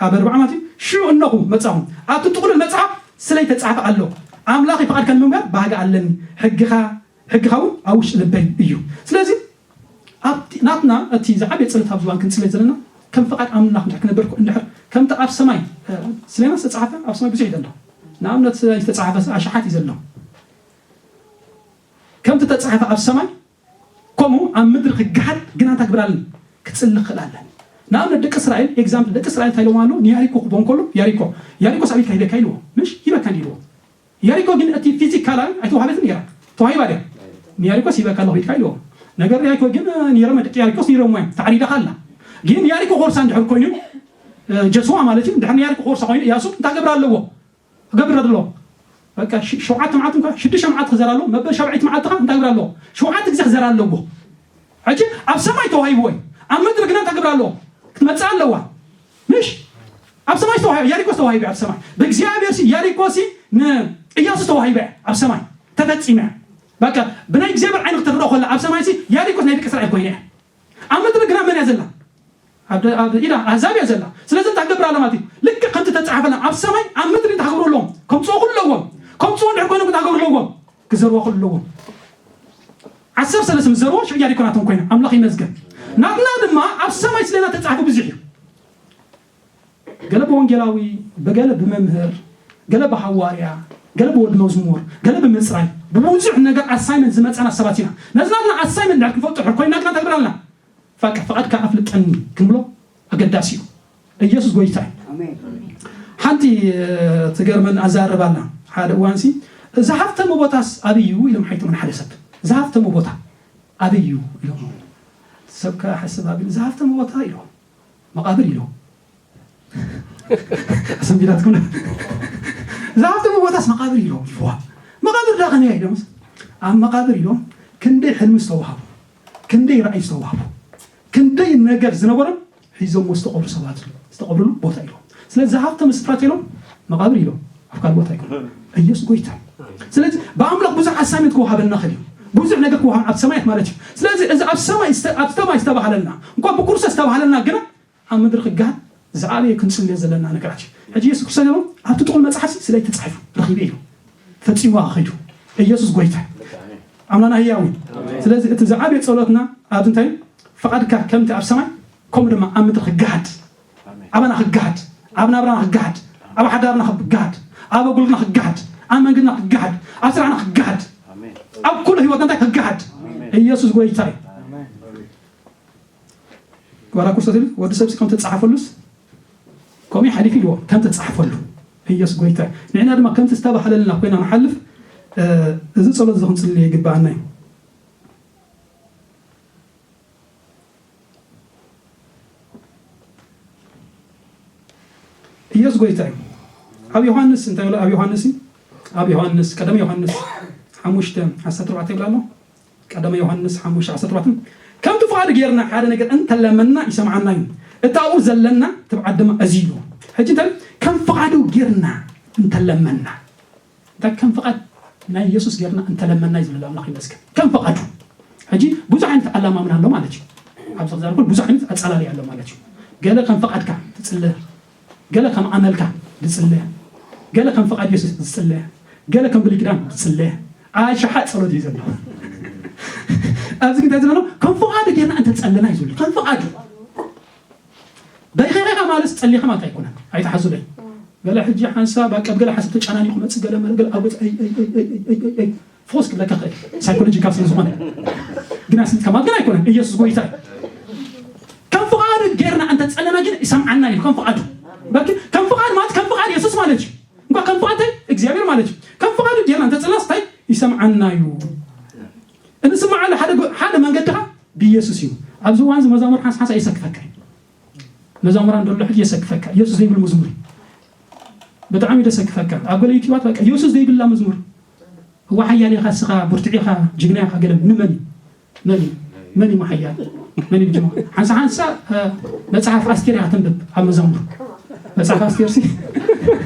ኣብ ኣርባዓ ማለት እዩ ሽዑ እነኹ መጻኹም ኣብቲ ጥቕሉል መጽሓፍ ስለይ ተጻሕፈ ኣሎ ኣምላኽ ፍቓድካ ንምግባር ባህጊ ኣለኒ ሕግኻ ሕግኻ እውን ኣብ ውሽጢ ልበይ እዩ ስለዚ ኣብቲ ናትና እቲ ዝዓበየ ጸሎት ኣብዚ እዋን ክንጽልዮ ዘለና ከም ፍቓድ ኣምላኽ እንድሕር ክነብር እንድሕር ከምቲ ኣብ ሰማይ ስለና ዝተጻሕፈ ኣብ ሰማይ ብዙሕ እዩ ዘሎ ንኣብነት ዝተጻሕፈ ኣሽሓት እዩ ዘሎ ከምቲ ተጻሕፈ ኣብ ሰማይ ከምኡ ኣብ ምድሪ ክገሓድ ግና እንታይ ክብላለን ክጽሊ ክኽእል ኣለን ንኣብነት ደቂ እስራኤል ኤግዛምፕል ደቂ እስራኤል እንታይ ኢሎም ኣሎ ንያሪኮ ክቦን ከሎ ያሪኮ ያሪኮ ሳቢት ከሂደካ ኢልዎ ምሽ ሂበካ ኢልዎ ያሪኮ ግን እቲ ፊዚካላዊ ኣይተዋህበትን ነይራ ተዋሂባ ድያ ንያሪኮስ ሂበካ ኣለኹ ኢልካ ኢልዎ ነገር ያሪኮ ግን ነይሮም ደቂ ያሪኮስ ነይሮም እዮም ተዓሪዳ ካላ ግን ያሪኮ ኮርሳ እንድሕር ኮይኑ ጀስዋ ማለት እዩ እንድሕር ያሪኮ ኮርሳ ኮይኑ እያሱ እንታይ ገብር ኣለዎ ክገብር ኣለዎ በቃ ሸውዓተ መዓልቲ እንኳ ሽዱሽተ መዓልቲ ክዘር ኣለዎ መበል ሻብዐይቲ መዓልቲ ከዓ እንታይ ገብር ኣለዎ ሸውዓተ ግዜ ክዘር ኣለዎ ሕጂ ኣብ ሰማይ ተዋሂብዎ እዩ ኣብ ምድሪ ግና እንታይ ገብር ኣለዎ ክትመፅእ ኣለዋ ምሽ ኣብ ሰማይ ተዋሂቡ ያሪኮስ ተዋሂቡ ኣብ ሰማይ ብእግዚኣብሔር ሲ ያሪኮ ሲ ንእያሱ ተዋሂበ ኣብ ሰማይ ተፈጺመ በቃ ብናይ እግዚኣብሔር ዓይኒ ክትረኦ ከላ ኣብ ሰማይ ሲ ያሪኮስ ናይ ደቂ እስራኤል ኮይነ ኣብ ምድሪ ግና መን እያ ዘላ ኣብ ኢዳ ኣህዛብ እያ ዘላ ስለዚ እንታይ ክገብር ኣለ ማለት እዩ ልክዕ ከምቲ ተጻሓፈና ኣብ ሰማይ ኣብ ምድሪ እንታይ ክገብሩ ኣለዎም ከምፅኦ ኩሉ ኣለዎም ከምፅኦ እንድሕር ኮይኖም እንታይ ክገብሩ ኣለዎም ክዘርዋ ኩሉ ኣለዎም ዓሰርተ ሰለስተ ምስ ዘርዎ ሽዑ ያሪኮ ናቶም ኮይና ኣምላኽ ይመስገን ናትና ድማ ኣብ ሰማይ ስለና ተጻሕፉ ብዙሕ እዩ ገለ ብወንጌላዊ ብገለ ብመምህር ገለ ብሃዋርያ፣ ገለ ብወዲ መዝሙር፣ ገለ ብምፅራይ፣ ብብዙሕ ነገር ኣሳይመንት ዝመፀና ሰባት ኢና። ነዚ ናትና ኣሳይመንት ድሕር ክንፈልጦ ድሕር ኮይና ግና ተግብራልና። ፈቃ-፣ ፈቃድካ ኣፍልጠኒ ክንብሎ ኣገዳሲ እዩ። ኢየሱስ ጎይታ እዩ። ሓንቲ ትገርመን ኣዛርባና ሓደ እዋንሲ፣ "እዚ ሃፍተመ ቦታስ ኣበይ እዩ?" ኢሎም ሓይቶም ሓደ ሰብ። "እዚ ሃፍተመ ቦታ ኣበይ እዩ?" ኢሎም። ሰብ ከሓስብ ኣቢሉ፣ "እዚ ሃፍተመ ቦታ?" ኢሎም። "መቓብር?" ኢሎም። ኣሰንቢዳትኩም። "እዚ ሃፍተመ ቦታስ መቓብር?" ኢሎም። "ይዋ፣ መቓብር ዳ ከመይ?" ኢሎም። ኣብ መቓብር ኢሎም ክንደይ ሕልሚ ዝተዋህቡ፣ ክንደይ ራእይ ዝተዋህቡ፣ ክንደይ ነገር ዝነበሮም ሒዞሞ ዝተቐብሩ ሰባት፣ ዝተቐብሩሉ ቦታ ኢሎም። ስለዚ ሃፍተመ ስፍራ ኢሎም መቓብር ኢሎም ኣብ ካልእ ቦታ ይኮኑ። ኢየሱስ ጎይታ። ስለዚ ብኣምላኽ ብዙሕ ኣሳይመንት ክወሃበና ኸል እዩ። ብዙሕ ነገር ክወሃብ ኣብ ሰማያት ማለት እዩ። ስለዚ እዚ ኣብ ሰማይ ዝተ-፣ ኣብ ሰማይ ዝተባህለና፣ እንኳን ብክርስቶስ ዝተባህለና ግና ኣብ ምድሪ ክገሃድ ዝዓበየ ክንጽልዮ ዘለና ነገራት እዩ። ሕጂ ኢየሱስ ክርስቶስ ኢሎም ኣብቲ ጥቕሉል መጽሓፍ ስለ ተጻሒፉ ረኺበ ኢሉ ፈጺሙ ከይዱ። ኢየሱስ ጎይታ። ኣምላኽና ህያው እዩ። ስለዚ እቲ ዝዓበየ ጸሎትና ኣብዚ እንታይ እዩ? ፍቓድካ ከምቲ ኣብ ሰማይ ከምኡ ድማ ኣብ ምድሪ ክገሃድ፣ ኣባና ክገሃድ፣ ኣብ ናብራና ክገሃድ፣ ኣብ ሓዳርና ክገሃድ፣ ኣብ ኣገልግሎትና ክገሃድ፣ ኣብ መንገድና ክገሃድ፣ ኣብ ስራሕና ክገሃድ፣ ኣብ ኩሉ ህይወትና እንታይ ክገሃድ? ኢየሱስ ጎይታ እዩ። ዋላ ክርስቶስ ኢሉ ወዲ ሰብሲ ከም ተጻሓፈሉስ ከምኡ ሓሊፉ ኢልዎ ከም ተጻሓፈሉ። ኢየሱስ ጎይታ እዩ። ንሕና ድማ ከምቲ ዝተባህለልና ኮይና ንሓልፍ፣ እ፣ እዚ ጸሎት እዚ ክንጽልዮ ይግብኣና እዩ። ኢየሱስ ጎይታ እዩ። ኣብ ዮሃንስ እንታይ ይብሎ? ኣብ ዮሃንስ እዩ። ኣብ ዮሃንስ፣ ቀዳማይ ዮሃንስ ሓሙሽተ ዓሰርተ ኣርባዕተ ይብል ኣሎ። ቀዳማይ ዮሃንስ ሓሙሽተ ዓሰርተ ኣርባዕተ፣ "ከምቲ ፍቓዱ ጌርና ሓደ ነገር እንተለመና ይሰምዓና እዩ። እቲ ኣብኡ ዘለና ትብዓት ድማ እዚ እዩ." ሕጂ እንታይ? ከም ፍቓዱ ጌርና እንተለመና። እንታይ ከም ፍቓድ ናይ ኢየሱስ ጌርና እንተለመና እዩ ዝብል ኣምላኽ ይመስገን። ከም ፍቓዱ። ሕጂ ብዙሕ ዓይነት ኣላማምና ኣሎ ማለት እዩ። ኣብዚ ክዛረብ ከሎ ብዙሕ ዓይነት ኣጸላልያ ኣሎ ማለት እዩ። ገለ ከም ፍቓድካ ትጽለ፣ ገለ ከም ኣመልካ ዝጽለ፣ ገለ ከም ፍቓድ ኢየሱስ ዝጽለ፣ ገለ ከም ብሉይ ኪዳን ዝጽለ። ኣሽሓት ጸሎት እዩ ዘሎ። ኣብዚ ግን እንታይ ዝብሎ? ከም ፍቓዱ ጌርና እንተጸለና እዩ ዝብሎ። ከም ፍቓዱ። በይኸኻ ማለት ጸሊኻ ማለት ኣይኮነን። ኣይትሓዙለይ። ገለ ሕጂ ሓንሳብ በቃ ብገለ ሓንሳብ ተጨናኒቑ መጽእ ገለ መለ ገለ ኣብ ገጽ ኣይ፣ ኣይ፣ ኣይ፣ ኣይ፣ ኣይ፣ ኣይ፣ ኣይ፣ ፈውስ ክብለካ ክእል። ሳይኮሎጂካል ስለ ዝኾነ። ግን ኣስኒትካ ማለት ግን ኣይኮነን። ኢየሱስ ጎይታ እዩ። ከም ፍቓዱ ጌርና እንተጸለና ግን ይሰምዓና እዩ። ከም ፍቓዱ። በቃ ከም ፍቓድ ማለት ከም ፍቓድ ኢየሱስ ማለት እዩ። እንኳ ከም ፍቓድ እንታይ? እግዚኣብሔር ማለት እዩ። ከም ፍቓዱ ጌርና እንተጸለናስ እንታይ? ይሰምዓና እዩ። እንስምዓሉ ሓደ ጎ-፣ ሓደ መንገዲ ኸኣ ብኢየሱስ እዩ። ኣብዚ እዋን እዚ መዛሙር ሓንስ ሓንሳ የሰክፈካ እዩ። መዛሙራን ደሎ ሕጂ የሰክፈካ። ኢየሱስ ዘይብል መዝሙር እዩ። ብጣዕሚ ደሰክፈካ። ኣብ ገለ ዩቲዩባት በቃ ኢየሱስ ዘይብላ መዝሙር። እዋ ሓያል ኢኻ እስኻ፣ ብርቱዕ ኢኻ፣ ጅግና ኢኻ ገለ ንመን እዩ? መን እዩ? መን እዩ ሓያል? መን እዩ ጅግና? ሓንሳ ሓንሳ፣ እ፣ መጽሓፍ ኣስቴር እያ ተንብብ ኣብ መዛሙር። መጽሓፍ ኣስቴር ሲ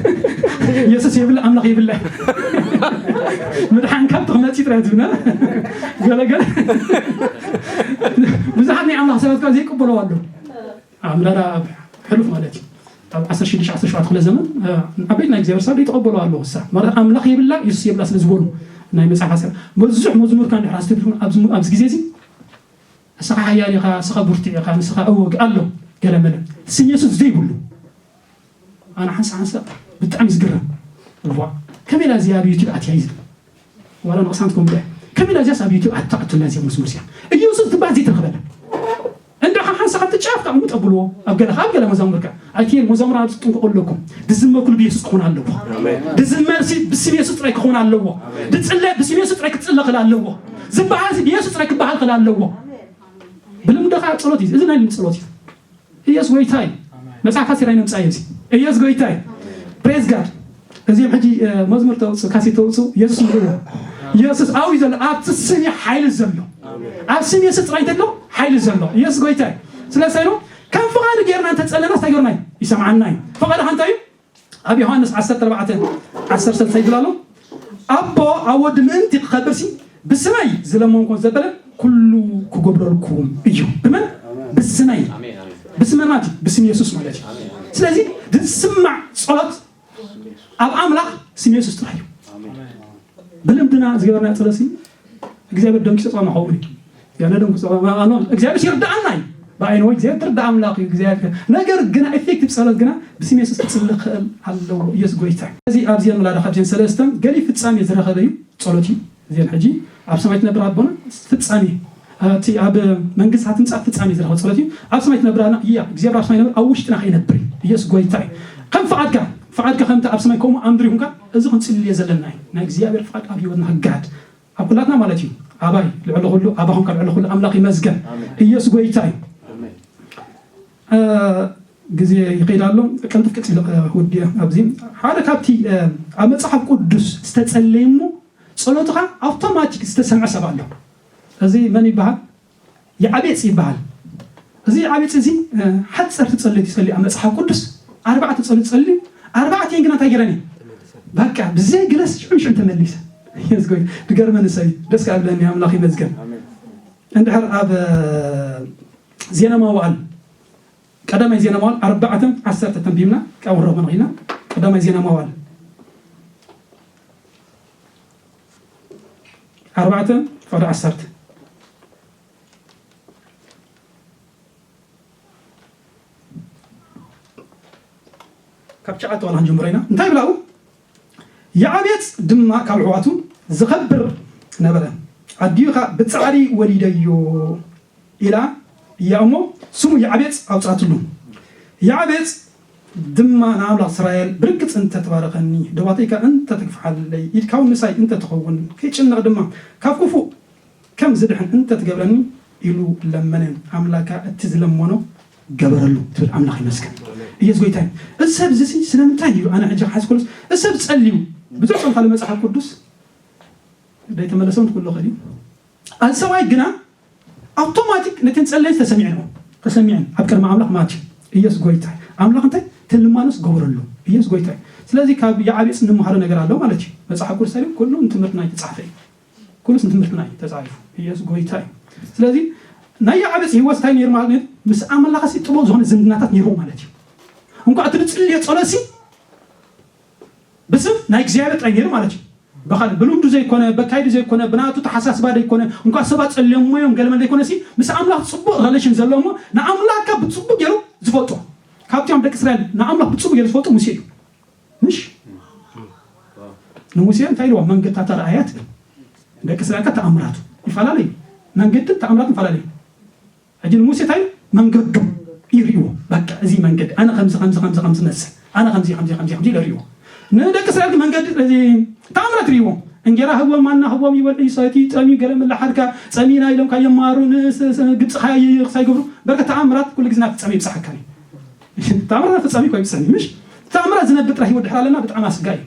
ኢየሱስ የብላ ኣምላኽ የብላ። ምድሓን ካብ ትኽመጽ ጥራይ ትብና። ገለ ገለ ብዙሓት ናይ ኣምላኽ ሰባት ካብ ዘይቅበልዎ ኣለዉ። ኣብ ምዳዳ ኣብ ሕሉፍ ማለት እዩ። ኣብ ዓሰርተ ሽዱሽተ ዓሰርተ ሸውዓተ ክፍለ ዘመን፣ እ፣ ዓበይቲ ናይ እግዚኣብሔር ሰብ ዘይተቐበሉ ኣለዉ። እሳ ማለት ኣምላኽ የብላ፣ ኢየሱስ የብላ ስለ ዝበሉ ናይ መጽሓፍ ኣስቴር። ብዙሕ መዝሙር ካን ድሕር ኣስተብልኩም ኣብዚ፣ ኣብዚ ግዜ እዚ ንስኻ ሓያል ኢኻ፣ ንስኻ ብርቱዕ ኢኻ፣ ንስኻ እወ ኣሎ ገለ መለ። ስም ኢየሱስ ዘይብሉ። ኣነ ሓንሳ ሓንሳ ብጣዕሚ ዝግረም። እዋ፣ ከመይ ኢላ እዚኣ ኣብ ዩቲዩብ ኣትያ እዩ ዝብል። ዋላ ንቕሳንትኩም ብለ። ከመይ ኢላ እዚኣስ ኣብ ዩቲዩብ ኣታ ኣትላ እዚኣ ምስ ሙስያ። ኢየሱስ ትበሃል ዘይትረኽበላ። እንድኻ ሓንሳ ካብቲ ጫፍ ካብ ምጠብልዎ፣ ኣብ ገለ፣ ኣብ ገለ መዛሙርካ። ኣይትየ መዛሙር ኣብ ዝጥንቀቑ ኣለኩም። ዝዝመር ኩሉ ብኢየሱስ ክኾን ኣለዎ። ዝዝመር ሲ ብስም ኢየሱስ ጥራይ ክኾን ኣለዎ። ዝጽለ ብስም ኢየሱስ ጥራይ ክትጽለ ክል ኣለዎ። ዝበሃል ሲ ብኢየሱስ ጥራይ ክበሃል ክል ኣለዎ። ብልምድኻ ጸሎት እዩ። እዚ ናይ ልምዲ ጸሎት እዩ። ኢየሱስ ጎይታ እዩ። መጽሓፍ ኣሲር ኣይነምጻእ እዩ። ኢየሱስ ጎይታ እዩ። ፕሬዝ ጋድ። እዚኦም ሕጂ፣ እ፣ መዝሙር ተውጽኡ፣ ካሴት ተውጽኡ፣ ኢየሱስ ንብሎ። ኢየሱስ ኣብኡ እዩ ዘሎ። ኣብቲ ስም እዩ ሓይሊ ዘሎ። ኣብ ስም ኢየሱስ ጥራይ እንተሎ ሓይሊ ዘሎ። ኢየሱስ ጎይታ እዩ። ስለዚ እንታይ ኢሉ? ከም ፍቓዱ ጌርና እንተጸለና እንታይ ጌርና እዩ? ይሰምዓና እዩ። ፍቓድኻ እንታይ እዩ? ኣብ ዮሃንስ ዓሰርተ ኣርባዕተ ዓሰርተ ሰለስተ ይብል ኣሎ። ኣቦ ኣብ ወዲ ምእንቲ ክኸብር ሲ ብስመይ ዝለመንኩ ዘበለ ኩሉ ክገብረልኩም እዩ። ብመን? ብስመይ። ኣሜን፣ ኣሜን። ብስመ ማለት እዩ፣ ብስም የሱስ ማለት እዩ። ስለዚ ዝስማዕ ጸሎት ኣብ ኣምላኽ ስም የሱስ ጥራይ እዩ። ብልምድና ዝገበርና ጸሎት ሲ እግዚኣብሔር ደንኪ ጸሎት ክኸውን እዩ። ያለ ደንኪ ጸሎት፣ እግዚኣብሔር ይርዳኣና እዩ። ብኣይን ወይ እግዚኣብሔር ትርዳ ኣምላኽ እዩ እግዚኣብሔር። ነገር ግና ኤፌክቲቭ ጸሎት ግና ብስም የሱስ ክጽሊ ክእል ኣለዎ። ኢየሱስ ጎይታ እዩ። እዚ ኣብዚ የምላዳ ካብ ዜን ሰለስተ ገሊ ፍጻሜ ዝረኸበ እዩ ጸሎት እዩ። እዚን ሕጂ ኣብ ሰማይ ትነብር ኣቦና ፍጻሜ እቲ ኣብ መንግስቲ ትምጻእ ፍጻሜ ዝረኸበ ጸሎት እዩ። ኣብ ሰማይ ትነብር ኣና እያ እግዚኣብሔር ኣብ ሰማይ ነብር ኣብ ውሽጥና ከይነብር እዩ። ኢየሱስ ጎይታ እዩ። ከም ፍቓድካ ፍቓድካ ከምቲ ኣብ ሰማይ ከምኡ ኣምድር ይኹንካ። እዚ ክንጽልዮ ዘለና እዩ። ናይ እግዚኣብሔር ፍቓድ ኣብ ህይወትና ክጋድ ኣብ ኩላትና ማለት እዩ። ኣባይ ልዕሊ ኩሉ ኣባኹም ካብ ልዕሊ ኩሉ ኣምላኽ ይመስገን። ኢየሱስ ጎይታ እዩ። ግዜ ይኸይድ ኣሎ። ቀልጥፍ ቀልጥፍ ኢለ ወዲያ ኣብዚ ሓደ ካብቲ ኣብ መጽሓፍ ቅዱስ ዝተጸለየ እሞ ጸሎትኻ ኣውቶማቲክ ዝተሰምዐ ሰብ ኣሎ። እዚ መን ይበሃል? የዓቤጽ ይበሃል። እዚ የዓቤጽ እዚ ሓፀርቲ ጸሎት ይጸልዩ ኣብ መጽሓፍ ቅዱስ ኣርባዕተ ጸሎት ጸልዩ ኣርባዕቲኤን ግና እንታይ ገይረን እዩ በቃ ብዘይ ግለስ ሽዑ ሽዑ ተመሊሰ። የዝጎይ ድገርመን ሰብ ደስ ካብለኒ ኣምላኽ ይመዝገን። እንድሕር ኣብ ዜና መዋዕል ቀዳማይ ዜና መዋዕል ኣርባዕተን ዓሰርተ ተንቢብና ካብረኹ ንኺና ቀዳማይ ዜና መዋዕል ኣርባዕተ ፍቕዲ ዓሰርተ ካብ ሸዓተ ዋላ ክንጅምሮ ኢና እንታይ ብላኡ የዓቤጽ ድማ ካብ ኣሕዋቱ ዝኸብር ነበረ ኣዲኡ ኸዓ ብጻዕሪ ወሊደዮ ኢላ እያ እሞ ስሙ ያዕቤጽ ኣውጻትሉ። ያዕቤጽ ድማ ንኣምላኽ እስራኤል ብርግጽ እንተ ትባርኸኒ ደባተይ ከኣ እንተ ትግፍዓለይ ኢድካ እውን ምሳይ እንተ ትኸውን ከይጭነቕ ድማ ካብ ክፉእ ከም ዝድሕን እንተ ትገብረኒ ኢሉ ለመነ። ኣምላካ እቲ ዝለመኖ ገበረሉ ትብል ኣምላኽ ይመስገን። ኢየሱስ ጎይታ እዩ። እዚ ሰብ እዚ ስለምንታይ እዩ ኣነ ሕጂ ሓስ ኩሉስ እዚ ሰብ ጸልዩ ብዙሕ ጸምካ መጽሓፍ ቅዱስ ደይተመለሰውን ኩሎ ኸዲ ኣብዚ ሰብኣይ ግና ኣውቶማቲክ ነተን ጸለይት ተሰሚዐን ተሰሚዐን ኣብ ቅድሚ ኣምላኽ ማለት እዩ። ኢየሱስ ጎይታ ኣምላኽ እንታይ ተልማኖስ ገበረሉ ኢየሱስ ጎይታ። ስለዚ ካብ የዓቤጽ እንመሃሮ ነገር ኣሎ ማለት እዩ። መጽሓፍ ቅዱስ ታሪክ ኩሉ ንትምህርትና የተጻፈ እዩ። ኩሉስ ንትምህርትና እዩ ተጻሒፉ። ኢየሱስ ጎይታ እዩ። ስለዚ ናይ የዓቤጽ ህይወት እንታይ ነይሩ ማለት ነው? ምስ ኣምላኽ ሲ ጥቡቕ ዝኾነ ዝምድናታት ነይሩ ማለት እዩ። እንኳ እቲ ዝጽልዮ ጸሎት ሲ ብስም ናይ እግዚኣብሔር ጥራይ ነይሩ ማለት እዩ። ብኻል ብልምዱ ዘይኮነ በካይዱ ዘይኮነ ብናቱ ተሓሳስባ ዘይኮነ እንኳ ሰባት ጸልዮሞ እዮም ገለመለ ዘይኮነ ሲ ምስ ኣምላኽ ጽቡቕ ሬሌሽን ዘለዎሞ ንኣምላኽካ ብጽቡቕ ገይሩ ዝፈልጦ ካብቲኦም ደቂ እስራኤል ንኣምላኽ ብጽቡቕ ገይሩ ዝፈልጦ ሙሴ እዩ። ምሽ ንሙሴ እንታይ ኢልዎ መንገድታት ኣርኣያ ትብል ደቂ እስራኤልካ ተኣምራቱ ይፈላለዩ መንገድን ተኣምራትን ይፈላለዩ ሕጂ ንሙሴ እንታይ መንገዱ ይርእዎ በቃ እዚ መንገድ ኣነ ከምዚ ከምዚ ከምዚ ከምዚ መስል ኣነ ከምዚ ከምዚ ከምዚ ከምዚ ይርእዎ ንደቂ እስራኤል መንገዲ እዚ ተኣምራት ርእዎ እንጌራ ህቦም ማና ህቦም ይበልዑ ይሰትዩ ይጠምዩ ገለ ምለ ሓድካ ጸሚና ኢሎም ካየማሩ ንግብፂ ካይሳይገብሩ በርከ ተኣምራት ኩሉ ግዜ ናፍፀሚ ይብፅሓካ ተኣምራት ናፍፀሚ እኮ ይብፅሐኒ ምሽ ተኣምራት ዝነብር ጥራሕ ህይወት ድሕር ኣለና ብጣዕሚ ኣስጋ እዩ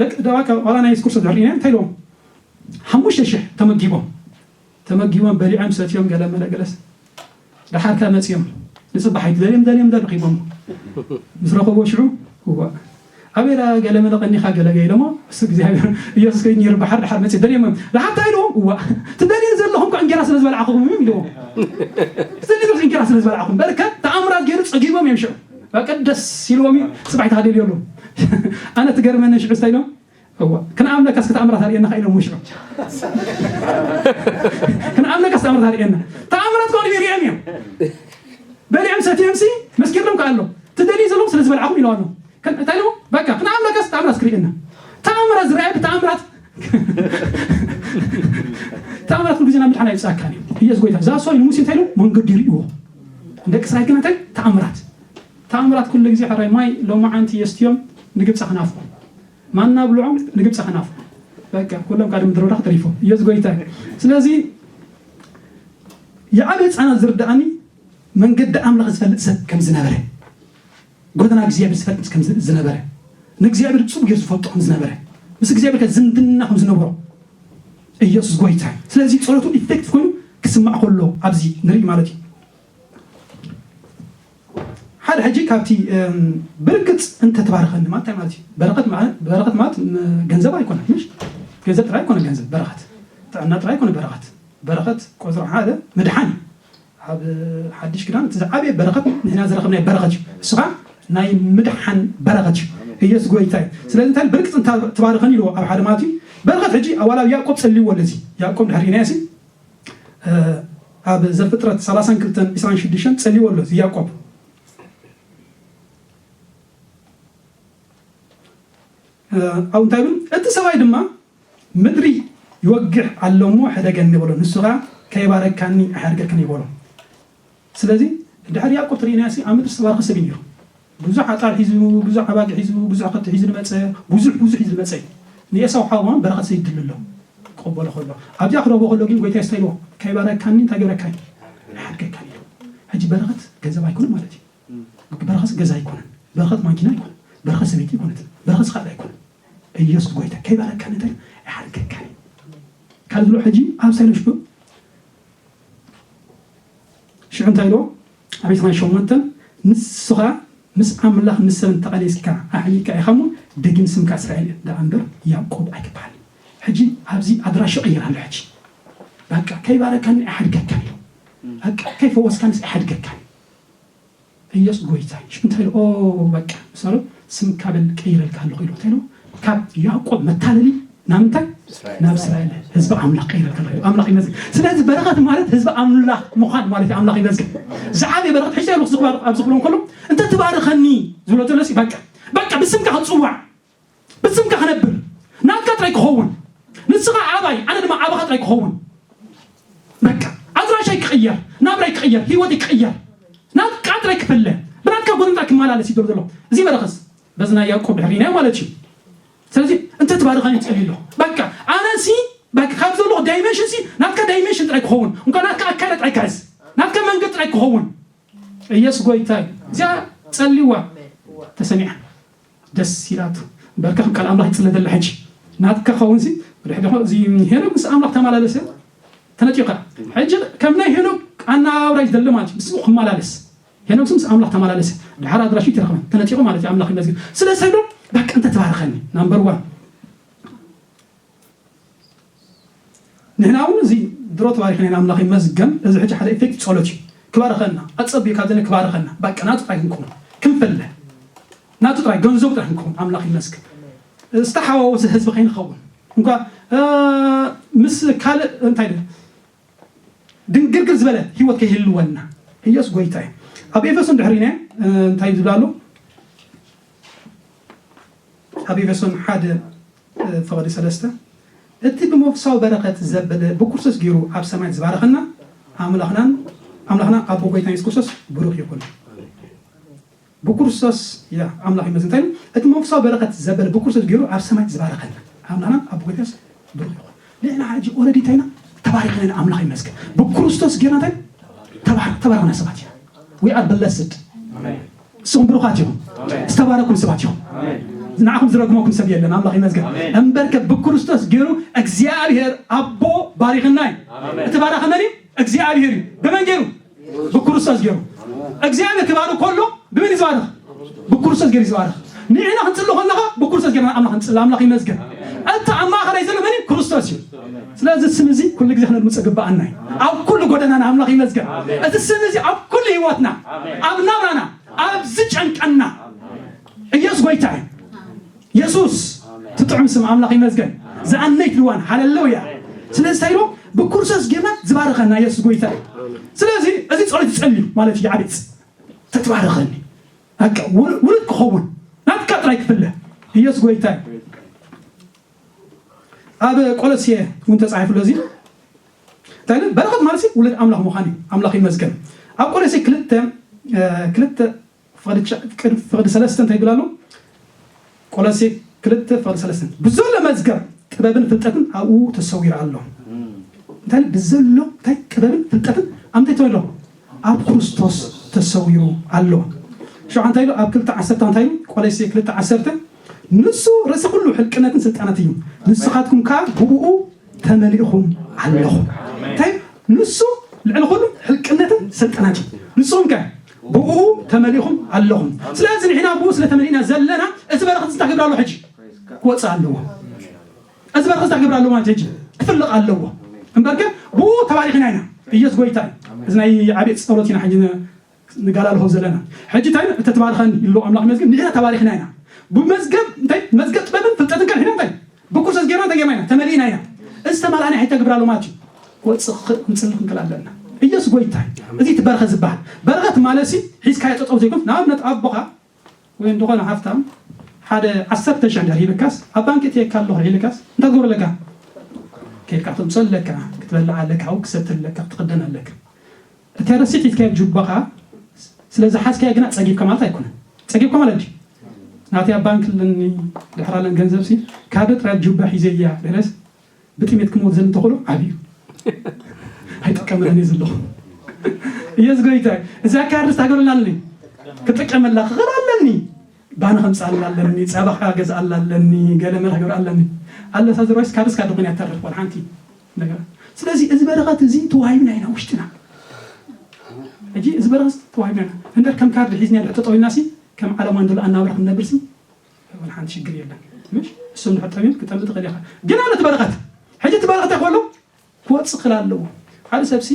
ደቂ ደባካ ዋላ ናይ የሱስ ክርስቶስ ድሕር ኢና እንታይ ኢሎም ሓሙሽተ ሽሕ ተመጊቦም ተመጊቦም በሊዖም ሰትዮም ገለ መለ ገለስ ደሓር ከ መፅዮም ንፅባሓይ ደልዮም ደልዮም ደርኺቦም ምስ ረኸቦ ሽዑ እዋ ኣበይ ዳ ገለ መለ ቀኒኻ ገለ ገ ኢሎሞ እሱ እግዚኣብሔር ኢየሱስ ከይድ ነይሩ ባሕር ደሓር መፅዮ ደልዮም ደሓር እንታይ ኢልዎም እዋ ትደልዩ ዘለኹም ከ እንጌራ ስለ ዝበልዓኹም ኢልዎም ትደልዩ ዘለኹም እንጌራ ስለ ዝበልዓኹም በርከ ተኣምራት ገይሩ ፀጊቦም እዮም ሽዑ በቃ ደስ ኢልዎም እዩ ፅባሕ ተሃደልዮ ኣለዉ ኣነ ትገርመኒ ሽዑ ስታ ኢሎም እዋ ክንኣምነካስ ክተኣምራት ኣርእየና ካ ኢሎም ውሽዑ ክንኣምነካስ ተኣምራት ኣርእየና ተኣምራት ከሆነ ሪኦም እዮም በሊዖም ሰትዮም ሲ መስኪርሎም ከኣሎ ትደልዩ ዘለኹም ስለ ዝበልዓኹም ኢለዋ ኣሎ እንታይ ኢለዎ በቃ ክንኣምነካስ ተኣምራት ክርእየና ተኣምራት ዝረኣየ ብተኣምራት ተኣምራት ኩሉ ግዜ ናብ ምድሓን ኣይብፅኣካን እዩ ኢየሱስ ጎይታ ዛሶ ኢሉ ሙሴ እንታይ ኢሉ መንገዲ ይርእዎ ደቂ እስራኤል ግን እንታይ ተኣምራት ተኣምራት ኩሉ ግዜ ሕራይ ማይ ሎማዓንቲ የስትዮም ንግብፂ ክናፍቆም ማና ብልዖም ንግብፂ ክናፍቆም በቃ ኩሎም ካደ ምድረ በዳ ተሪፎም ኢየሱስ ጎይታ እዩ ስለዚ የዓበ ህፃናት ዝርዳእኒ መንገዲ ኣምላኽ ዝፈልጥ ሰብ ከም ዝነበረ ጎደና እግዚኣብሔር ዝፈልጥ ከም ዝነበረ ንእግዚኣብሔር ብፅቡቅ ገይሩ ዝፈልጦ ከም ዝነበረ ምስ እግዚኣብሔር ዝምድና ከም ዝነበሮ ኢየሱስ ጎይታ እዩ ስለዚ ፀሎቱ ኢፌክቲቭ ኮይኑ ክስማዕ ከሎ ኣብዚ ንርኢ ማለት እዩ ሓደ ሕጂ ካብቲ ብርግፅ እንተትባርኸኒ ማለት እንታይ ማለት እዩ በረኸት ማለት በረኸት ማለት ገንዘብ ኣይኮነ ምሽ ገንዘብ ጥራይ ኣይኮነ ገንዘብ በረኸት ጥዕና ጥራይ ኣይኮነ በረኸት በረኸት ቁፅሪ ሓደ ምድሓን እዩ ኣብ ሓድሽ ክዳን እቲ ዝዓበየ በረኸት ንሕና ዝረኸብናዮ በረኸት እዩ እሱ ከዓ ናይ ምድሓን በረኸት እዩ ኢየሱስ ጎይታ እዩ ስለዚ እንታይ ብርግፅ እንተትባርኸኒ ኢልዎ ኣብ ሓደ ማለት እዩ በረኸት ሕጂ ኣዋላ ያዕቆብ ፀልይዎ ኣለዚ ያዕቆብ ድሕር ኢናዮ ኣብ ዘፍጥረት ሰላሳን ክልተን ዕስራን ሽዱሽተን ጸልይዎ ኣሎ እዚ ያዕቆብ። እ፣ ኣብኡ እንታይ ይብል? እቲ ሰብኣይ ድማ ምድሪ ይወግሕ ኣሎ እሞ ሕደገኒ በሎ፣ ንሱ ኸኣ ከይባረካኒ ኣይሓድገክን እዩ በሎ። ስለዚ ድሕሪ ያዕቆብ ትርእይናዮ ሲ ኣብ ምድሪ ዝተባረኸ ሰብ እዩ ነይሩ። ብዙሕ ኣጣል ሒዙ፣ ብዙሕ ኣባጊዕ ሒዙ፣ ብዙሕ ከብቲ ሒዙ ዝመጸ፣ ብዙሕ ብዙሕ ሒዙ ዝመጸ እዩ። ንኤሳው ሓው ከማን በረኸት ዘይድሊ ኣሎ። ክቕበሎ ከሎ ኣብዚኣ ክረኽቦ ከሎ ግን ጎይታ ስታይ ኢልዎ፣ ከይባረካኒ እንታይ ገብረካኒ? ኣይሓድገካን እዩ። ሕጂ በረኸት ገንዘብ ኣይኮነን ማለት እዩ። በረኸት ገዛ ኣይኮነን። በረኸት ማኪና ኣይኮነን። በረኸት ሰበይቲ ኣይኮነትን። በረኸት ስኻል ኣይኮነን። ኢየሱስ ጎይታ ከይባረካኒ እንታይ ኣይሓድገካን እዩ። ካብ ዝብሎ ሕጂ ኣብ ሳይለሽ ሽዑ እንታይ ኢልዎ? ኣብ ዕስራን ሸሞንተን ንስኻ ምስ ኣምላኽ ምስ ሰብን ተቓሊስካ ኣሕሊልካ ኢኻ እሞ ደጊም ስምካ እስራኤል ደኣ እምበር ያዕቆብ ኣይክበሃል። ሕጂ ኣብዚ ኣድራሹ ቀይር ኣሎ። ሕጂ በቃ ከይባረካኒ ኣይሓድገካን እዩ። በቃ ከይፈወስካንስ ኣይሓድገካን እዩ። ኢየሱስ ጎይታ እዩ። ሽዑ እንታይ ኢሉ? ኦ በቃ ምሳሉ ስምካ በል ቀይረልካ ኣለኹ ኢሉ እንታይ ኢሉ? ካብ ያዕቆብ መታለሊ ናብ ምንታይ? እስራኤል። ናብ እስራኤል ህዝቢ ኣምላኽ ቀይረልካ ኣለኹ ኢሉ። ኣምላኽ ይመስገን። ስለዚ በረኸት ማለት ህዝቢ ኣምላኽ ምዃን ማለት እዩ። ኣምላኽ ይመስገን። ዝዓበየ በረኸት ሕጂ ኢሉ ዝኽባር ኣብዚ ክብሎ እንከሎ እንተ ትባርኸኒ ዝብሎ ዘሎ ሲ በቃ በቃ ብስምካ ክትጽዋዕ ብስምካ ክነብር ናትካ ጥራይ ክኸውን ንስኻ ኣባይ ኣነ ድማ ኣባኻ ጥራይ ክኸውን በቃ ኣድራሻይ ክቕየር ናብራይ ክቕየር ህይወተይ ክቕየር ናትካ ጥራይ ክፍለ ብናትካ ጎድኒ ጥራይ ክመላለስ እዩ ዘሎ እዚ በረኸስ በዚ ናይ ያዕቆብ ድሕሪናዮ ማለት እዩ ስለዚ እንተ ትባርኸኒ ትጸልዩ ኣለኹ በቃ ኣነ ሲ በቃ ካብ ዘለኹ ዳይሜንሽን ሲ ናትካ ዳይሜንሽን ጥራይ ክኸውን እንኳ ናትካ ኣካለ ጥራይ ክሕዝ ናትካ መንገድ ጥራይ ክኸውን ኢየሱስ ጎይታ እዩ። እዚኣ ጸልዋ ተሰሚዓ ደስ ኢላቱ በርካ ከም ቃል ኣምላኽ ይጽለ ዘለ ሕጂ ናትካ ኸውን ሲ ብድሕሪ ኾ እዚ ሄኖክ ምስ ኣምላኽ ተመላለሰ ተነጢቑካ ሕጂ ከም ናይ ሄኖክ ኣናብራ ይደለ ማለት እዩ ንሱ ክመላለስ ሄኖክ ምስ ኣምላኽ ተመላለሰ ድሓር ኣድራሽ ይትረኽበ ተነጢቑ ማለት እዩ ኣምላኽ ይመስገን ስለ ሰዶ በቃ እንተ ትባርኸኒ ናምበር ዋን ንሕና እውን እዚ ድሮ ተባሪኽና ኢና ኣምላኽ ይመስገን እዚ ሕጂ ሓደ ኢፌክት ጸሎት እዩ ክባርኸና ኣጸብዩ ካብ ዘለ ክባርኸና በቃ ናቱ ጥራይ ክንከውን ክንፈለ ናቱ ጥራይ ገንዘቡ ጥራይ ክንከውን ኣምላኽ ይመስገን ዝተሓዋወሰ ህዝቢ ከይንኸውን እንኳ ምስ ካልእ እንታይ ድንግርግር ዝበለ ህይወት ከይህልወና ኢየሱስ ጎይታ እዩ ኣብ ኤፌሶን ድሕሪነ እንታይ ዝብላሉ ኣብ ኤፌሶን ሓደ ፍቕዲ ሰለስተ እቲ ብመንፈሳዊ በረኸት ዘበለ ብክርስቶስ ገይሩ ኣብ ሰማይ ዝባረኸና ኣምላኽናን ኣምላኽና ኣቦ ጎይታ የሱስ ክርስቶስ ብሩኽ ይኹን ብክርስቶስ ያ ኣምላኽ ይመስል እንታይ እቲ መንፈሳዊ በረኸት ዘበለ ብክርስቶስ ገይሩ ኣብ ሰማይ ዝባረኸና ኣምላኽና ኣቦ ጎይታ የሱስ ብሩኽ ይኹን ንሕና ሕጂ ኦረዲ እንታይና ተባሪኽና ኢና ኣምላኽ ይመስገን ብክርስቶስ ገይርና እንታይ ተባረኽና ሰባት ኢና we are blessed ንስኹም ብሩኻት ኢኹም ዝተባረኩም ሰባት ኢኹም ንዓኹም ዝረግመኩም ሰብ የለን ኣምላኽ ይመስገን እምበርከ ብክርስቶስ ገይሩ እግዚኣብሔር ኣቦ ባሪኽና እዩ እቲ ባራኸ መን እዩ እግዚኣብሔር እዩ ብመን ገይሩ ብክርስቶስ ገይሩ እግዚኣብሔር ክባርኽ ከሎ ብመን እዩ ዝባርኽ ብክርስቶስ ገይሩ ዝባርኽ ንሕና ክንፅሊ ከለኻ ብክርስቶስ ገይርና ኣምላኽ ንፅሊ ኣምላኽ ይመስገን እቲ ኣብ ማእኸላይ ዘሎ መን እዩ ክርስቶስ እዩ ስለዚ ስም እዚ ኩሉ ግዜ ክነድምፆ ግባኣና እዩ ኣብ ኩሉ ጎደናና ኣምላኽ ይመስገን እቲ ስም እዚ ኣብ ኩሉ ህይወትና ኣብ ናብራና ኣብ ዝጨንቀና ኢየሱስ ጎይታ እዩ የሱስ ትጥዑም ስም ኣምላኽ ይመስገን ዝኣነይት ልዋን ሃለሉያ ስለዚ እንታይ ኢሉ ብክርስቶስ ጌርና ዝባረኸና የሱስ ጎይታ እዩ ስለዚ እዚ ጸሎት ይጸልዩ ማለት እዩ ዓቤጽ ተትባረኸኒ በቃ ውሉድ ክኸውን ናትካ ጥራይ ክፍለ ኢየሱስ ጎይታ እዩ ኣብ ቆሎሴ እውን ተጻሒፉ ኣሎ እዚ እንታይ በረኸት ማለት ውሉድ ኣምላኽ ምዃን እዩ ኣምላኽ ይመስገን ኣብ ቆሎሴ ክልተ ክልተ ፍቕዲ ሰለስተ እንታይ ይብል ኣሎ ቆሎሴ ክልተ ፍቕዲ ሰለስተ ብዘሎ መዝገብ ጥበብን ፍልጠትን ኣብኡ ተሰዊሩ ኣሎ እንታይ ብዘሎ እንታይ ጥበብን ፍልጠትን ኣብ እንታይ ተወሎ ኣብ ክርስቶስ ተሰዊሩ ኣሎ ሸውዓ እንታይ ኢሉ ኣብ ክልተ ዓሰርተ እንታይ ኢሉ ቆሎሴ ክልተ ዓሰርተ ንሱ ርእሲ ኩሉ ሕልቅነትን ስልጣነት እዩ ንስኻትኩም ከዓ ብኡ ተመሊእኹም ኣለኹም እንታይ ንሱ ልዕሊ ኩሉ ሕልቅነትን ስልጣናት እዩ ንስኹም ከ ብኡ ተመሊእኹም ኣለኹም ስለዚ ንሕና ብኡ ስለ ተመሊእና ዘለና እቲ በረኸት እንታይ ክብል ኣሎ ሕጂ ክወፅእ ኣለዎ እዚ በረኸት እንታይ ክብል ኣለዎ ማለት ሕጂ ክፍለቕ ኣለዎ እምበርከ ብኡ ተባሪኽና ኢና ኢየሱስ ጎይታ እዩ እዚ ናይ ዓብየት ፀሎት ኢና ሕጂ ንጋላልሆ ዘለና ሕጂ እንታይ እተተባረኸን ኢሉ ኣምላኽ ይመስገን ንሕና ተባሪኽና ኢና ብመዝገብ እንታይ መዝገብ ጥበብን ፍልጠትን ከን ሕና እንታይ ብኩርሰስ ጌርና እንታይ ጌርና ኢና ተመሊእና ኢና እዚ ተማልኣና ሕጂ ተግብር ኣሎ ማለት እዩ ክወፅእ ክኽእል ክንፅሊ ክንክል ኣለና ኢየሱስ ጎይታ እዩ። እዚ እቲ በረኸት ዝበሃል በረኸት ማለት ሲ ሒዝካዮ ጠጠው ዘይኮን፣ ንኣብነት ኣቦኻ ወይ ዝኾነ ሃፍታም ሓደ ዓሰርተ ሽሕ እንድሕር ሂብካስ፣ ኣብ ባንክ እትየካ ኣለኹ ኢልካስ እንታይ ትገብር ኣለካ? ከይድካ ተምፅኦ ኣለካ፣ ክትበልዕ ኣለካ፣ ኣብኡ ክሰቲ ኣለካ፣ ክትኽደን ኣለካ። እቲ ረሲት ሒዝካዮ ጁባኻ ስለ ዝሓዝካዮ ግና ፀጊብካ ማለት ኣይኮነን። ፀጊብካ ማለት ድዩ? ናተይ ኣብ ባንክ ኣለኒ፣ ድሕር ኣለኒ ገንዘብ ሲ፣ ካርድ ጥራይ ጁባ ሒዘያ ድሕረስ ብጥሜት ክመውት ዘን እንተኾሎ ዓብዩ ኣይጥቀመለን እየ ዘለኹ። ኢየሱስ ጎይታ እዩ። እዛ ካርድስ ታገሉና ኣለኒ፣ ክጥቀመላ ክኽእል ኣለኒ። ባኒ ከምፅኣላ ኣለኒ፣ ፀባ ክገዝኣላ ኣለኒ፣ ገለ መለ ክገብር ኣለኒ። ኣለሳ ዝረባይስ ካርድስ ካርድ ኮይና ይተርፍ ዋላ ሓንቲ ነገር። ስለዚ እዚ በረኸት እዚ ተዋሂብና ኢና ውሽጥና። ሕጂ እዚ በረኸት ተዋሂብና ኢና። እንደር ከም ካርድ ሒዝና ድሕር ተጠዊና ሲ ከም ዓለማን ዘሎ ኣናብራ ክንነብር ሲ ዋላ ሓንቲ ሽግር የለን። ምሽ እሱ እንድሕር ጠሚም ክጠምጥ ትኽእል ኢኻ። ግን ኣሎ እቲ በረኸት። ሕጂ እቲ በረኸት ይኮሎ ክወፅእ ክል ኣለዎ። ሓደ ሰብሲ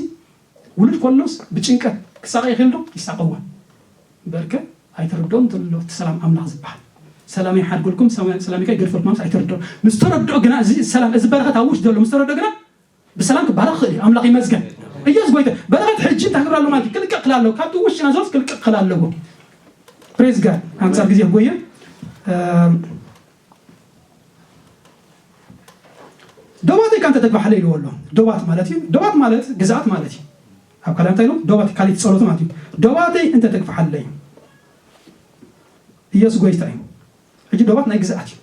ውሉድ ኮሎስ ብጭንቀት ክሳቐ ይኽእል ዶ? ይሳቐዋ። በርከ ኣይተረድኦም ዘሎ እቲ ሰላም ኣምላኽ ዝበሃል። ሰላም ይሓድገልኩም፣ ሰላም ይገድፈልኩም ማለት ኣይተረድኦም። ምስ ተረድኦ ግና እዚ ሰላም፣ እዚ በረኸት ኣብ ውሽጢ ዘሎ ምስ ተረድኦ ግና ብሰላም ክባረኽ ክእል እዩ። ኣምላኽ ይመስገን። ኢየሱስ ጎይታ። በረኸት ሕጂ እንታይ ክብል ኣሎ ማለት እዩ? ክልቀቕ ክል ኣለዎ። ካብቲ ውሽጥና ዘሎስ ክልቀቕ ክል ኣለዎ። ፕሬዝ ጋድ። ኣንጻር ግዜ ጎየ። እም፣ ዶባተይ ካንተ ተግባሕለ ኢልዎ ኣሎ። ዶባት ማለት እዩ። ዶባት ማለት ግዝኣት ማለት እዩ። ኣብ ካልእ እንታይ ኢሎም? ዶባት ካሊት ጸሎት ማለት እዩ። ዶባተይ እንተ ተግፋሓለይ። ኢየሱስ ጎይታ እዩ። ሕጂ ዶባት ናይ ግዝኣት እዩ።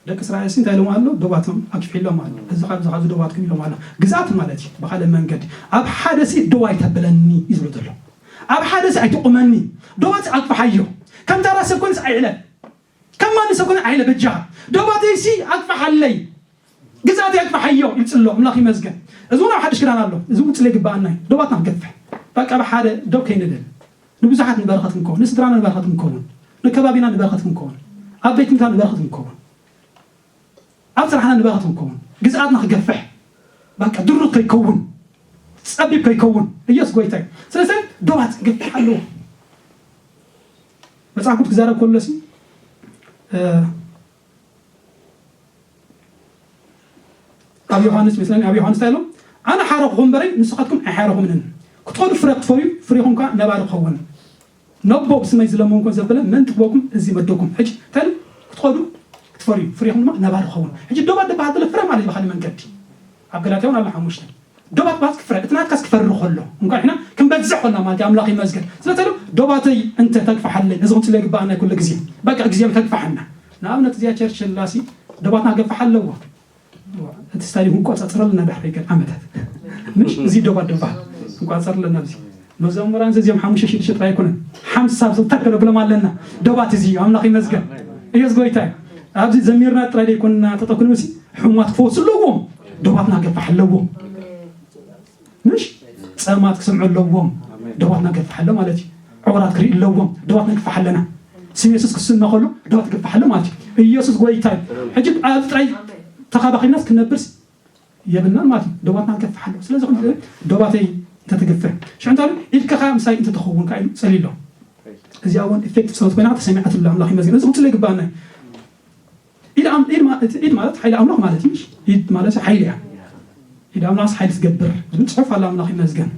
ደቂ እስራኤል ሲ እንታይ ኢሎም ኣሎ? ዶባቶም ኣግፊሕሎም ኣሎ። እዚ ካብ እዚ ካብ ዶባትኩም ኢሎም ኣሎ። ግዝኣት ማለት እዩ። ብኻልእ መንገዲ ኣብ ሓደ ሲ ደው ኣይተብለኒ እዩ ዝብሎ ዘሎ። ኣብ ሓደ ሲ ኣይትቑመኒ። ዶባት ኣግፍሓዮ። ከም ታራ ሰብ ኮንስ ኣይዕለ። ከም ማንም ሰብ ኮነ ኣይዕለ በጃኻ። ዶባተይ ሲ ኣግፍሓለይ። ግዝኣተይ ኣግፍሓዮ ይጽሎ። ኣምላኽ ይመስገን። እዚ እውን ኣብ ሓድሽ ክዳን ኣሎ። እዚ እውን ጽለ ይግባኣና እዩ። ዶባትና ክገፍሕ። በቃ ብሓደ ደው ከይንብል። ንብዙሓት ንበረኸት ክንከውን፣ ንስድራና ንበረኸት ክንከውን፣ ንከባቢና ንበረኸት ክንከውን፣ ኣብ ቤት ትምህርትና ንበረኸት ክንከውን፣ ኣብ ስራሕና ንበረኸት ክንከውን፣ ግዝኣትና ክገፍሕ፣ በቃ ድሩት ከይከውን፣ ጸቢብ ከይከውን፣ ኢየሱስ ጎይታ እዩ። ስለዚ ዶባት ክገፍሕ ኣለዎ። መጽሓፍ ቅዱስ ክዛረብ ከሎ ሲ፣ እ፣ ኣብ ዮሃንስ መስለኒ፣ ኣብ ዮሃንስ እንታይ ኢሎም? ኣነ ሓረኹኹም እምበረይ ንስኻትኩም ኣይሓረኹምንን። ክትኸዱ ፍረ ክትፈርዩ፣ ፍሬኹም ከኣ ነባሪ ክኸውን። ነቦ ብስመይ ዝለመንኩም ዘበለ መን ትክበኩም እዚ መደኩም። ሕጂ እንታይ ኢሉ? ክትኸዱ ክትፈርዩ፣ ፍሬኹም ድማ ነባሪ ክኸውን። ሕጂ ዶባት ደባሃል ዘሎ ፍረ ማለት እዩ ብኻልእ መንገዲ። ኣብ ገላትያ እውን ኣሎ ሓሙሽተ። ዶባት ባስ ክፍረ፣ እቲ ናትካስ ክፈሪ ከሎ። እንኳን ሕና ክንበዝሕ ከሎና ማለት እዩ፣ ኣምላኽ ይመስገን። ስለዚ ኢሉ ዶባተይ እንተ ተግፋሓለይ፣ ነዚ ክንጽሎ ይግባኣና እዩ ኩሉ ግዜ። በቃ ግዜ ተግፋሓና። ንኣብነት እዚኣ ቸርች ላሲ ዶባትና ክገፍሕ ኣለዎ። እቲ ስታዲየም ክንቆጻጸረሉ ኢና ድሕሪ ገለ ዓመታት። ምሽ እዚ ዶባት ዶባት ክንቆጻጸር ኣለና። ኣብዚ መዘምራን እዚኦም ሓሙሽተ ሽዱሽተ ጥራይ ኣይኮነን፣ ሓምሳ ብዝተከለ ብሎም ኣለና። ዶባት እዚ እዩ፣ ኣምላኽ ይመስገን። ኢየሱስ ጎይታ እዩ። ኣብዚ ዘሚርና ጥራይ ዘይኮንና ተጠኩን ምሲ ሕሙማት ክፈወሱ ኣለዎም። ዶባትና ክገፍሕ ኣለዎም። ምሽ ጸማት ክሰምዑ ኣለዎም። ዶባትና ክገፍሕ ኣሎ ማለት እዩ። ዕውራት ክርኢ ኣለዎም። ዶባትና ክገፍሕ ኣለና። ስም የሱስ ክስመ ከሎ ዶባት ክገፍሕ ኣሎ ማለት እዩ። ኢየሱስ ጎይታ እዩ። ሕጂ ኣብዚ ጥራይ ተኻባኺብናስ ክነብርስ የብልናን ማለት እዩ። ዶባትና ክገፍሕ ኣሎ። ስለዚ ኹን ዶባተይ እንተትግፍሕ። ሽዑ እንታይ ኢሉ? ኢድካ ኸኣ ምሳይ እንተትኸውን ከኣ ኢሉ ጸልዩ ኣሎ። እዚኣ እውን ኢፌክቲቭ ጸሎት ኮይና ተሰሚዓትሉ፣ ኣምላኽ ይመስገን። እዚ ክጽሎ ይግባኣና እዩ። ኢድ ኣም-፣ ኢድ ማ-፣ እቲ ኢድ ማለት ሓይሊ ኣምላኽ ማለት እዩ። ኢድ ማለት ሓይሊ እያ። ኢድ ኣምላኽ ሓይሊ ትገብር ዝብል ጽሑፍ ኣሎ፣ ኣምላኽ ይመስገን።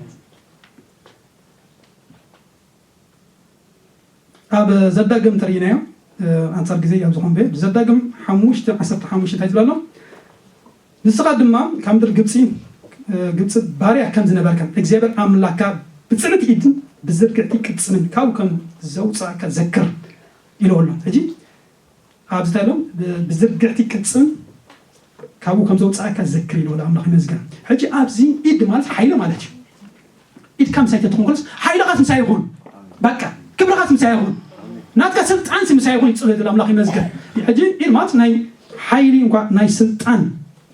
ኣብ ዘዳግም እንተርኢናዮ፣ እ፣ ኣንጻር ግዜ ኣብ ዝኾን ቤት፣ ዘዳግም ሓሙሽተ ዓሰርተ ሓሙሽተ እንታይ ዝብል ኣሎ? ንስኻ ድማ ካብ ምድሪ ግብጺ፣ እ፣ ግብጺ ባርያ ከም ዝነበርከን፣ እግዚኣብሔር ኣምላካ ብጽንዕቲ ኢድን ብዝርግሕቲ ቅልጽምን ካብኡ ከም ዘውጻእካ ዘክር ኢልዎ ኣሎ። ሕጂ ኣብዚ እንታይ ኢሎም? ብ-፣ ብዝርግሕቲ ቅልጽም ካብኡ ከም ዘውጻእካ ዘክር ኢልዎ ኣምላኽ ይመስገን። ሕጂ ኣብዚ ኢድ ማለት ሓይሊ ማለት እዩ። ኢድካ ምሳይ ተትኾን ከሎስ ሓይልኻስ ምሳይ ይኹን። በቃ ክብርኻስ ምሳይ ይኹን። ናትካ ስልጣንስ ምሳይ ይኹን ይጽሎ ይብል ኣምላኽ ይመስገን። ሕጂ ኢድ ማለት ናይ ሓይሊ እንኳ ናይ ስልጣን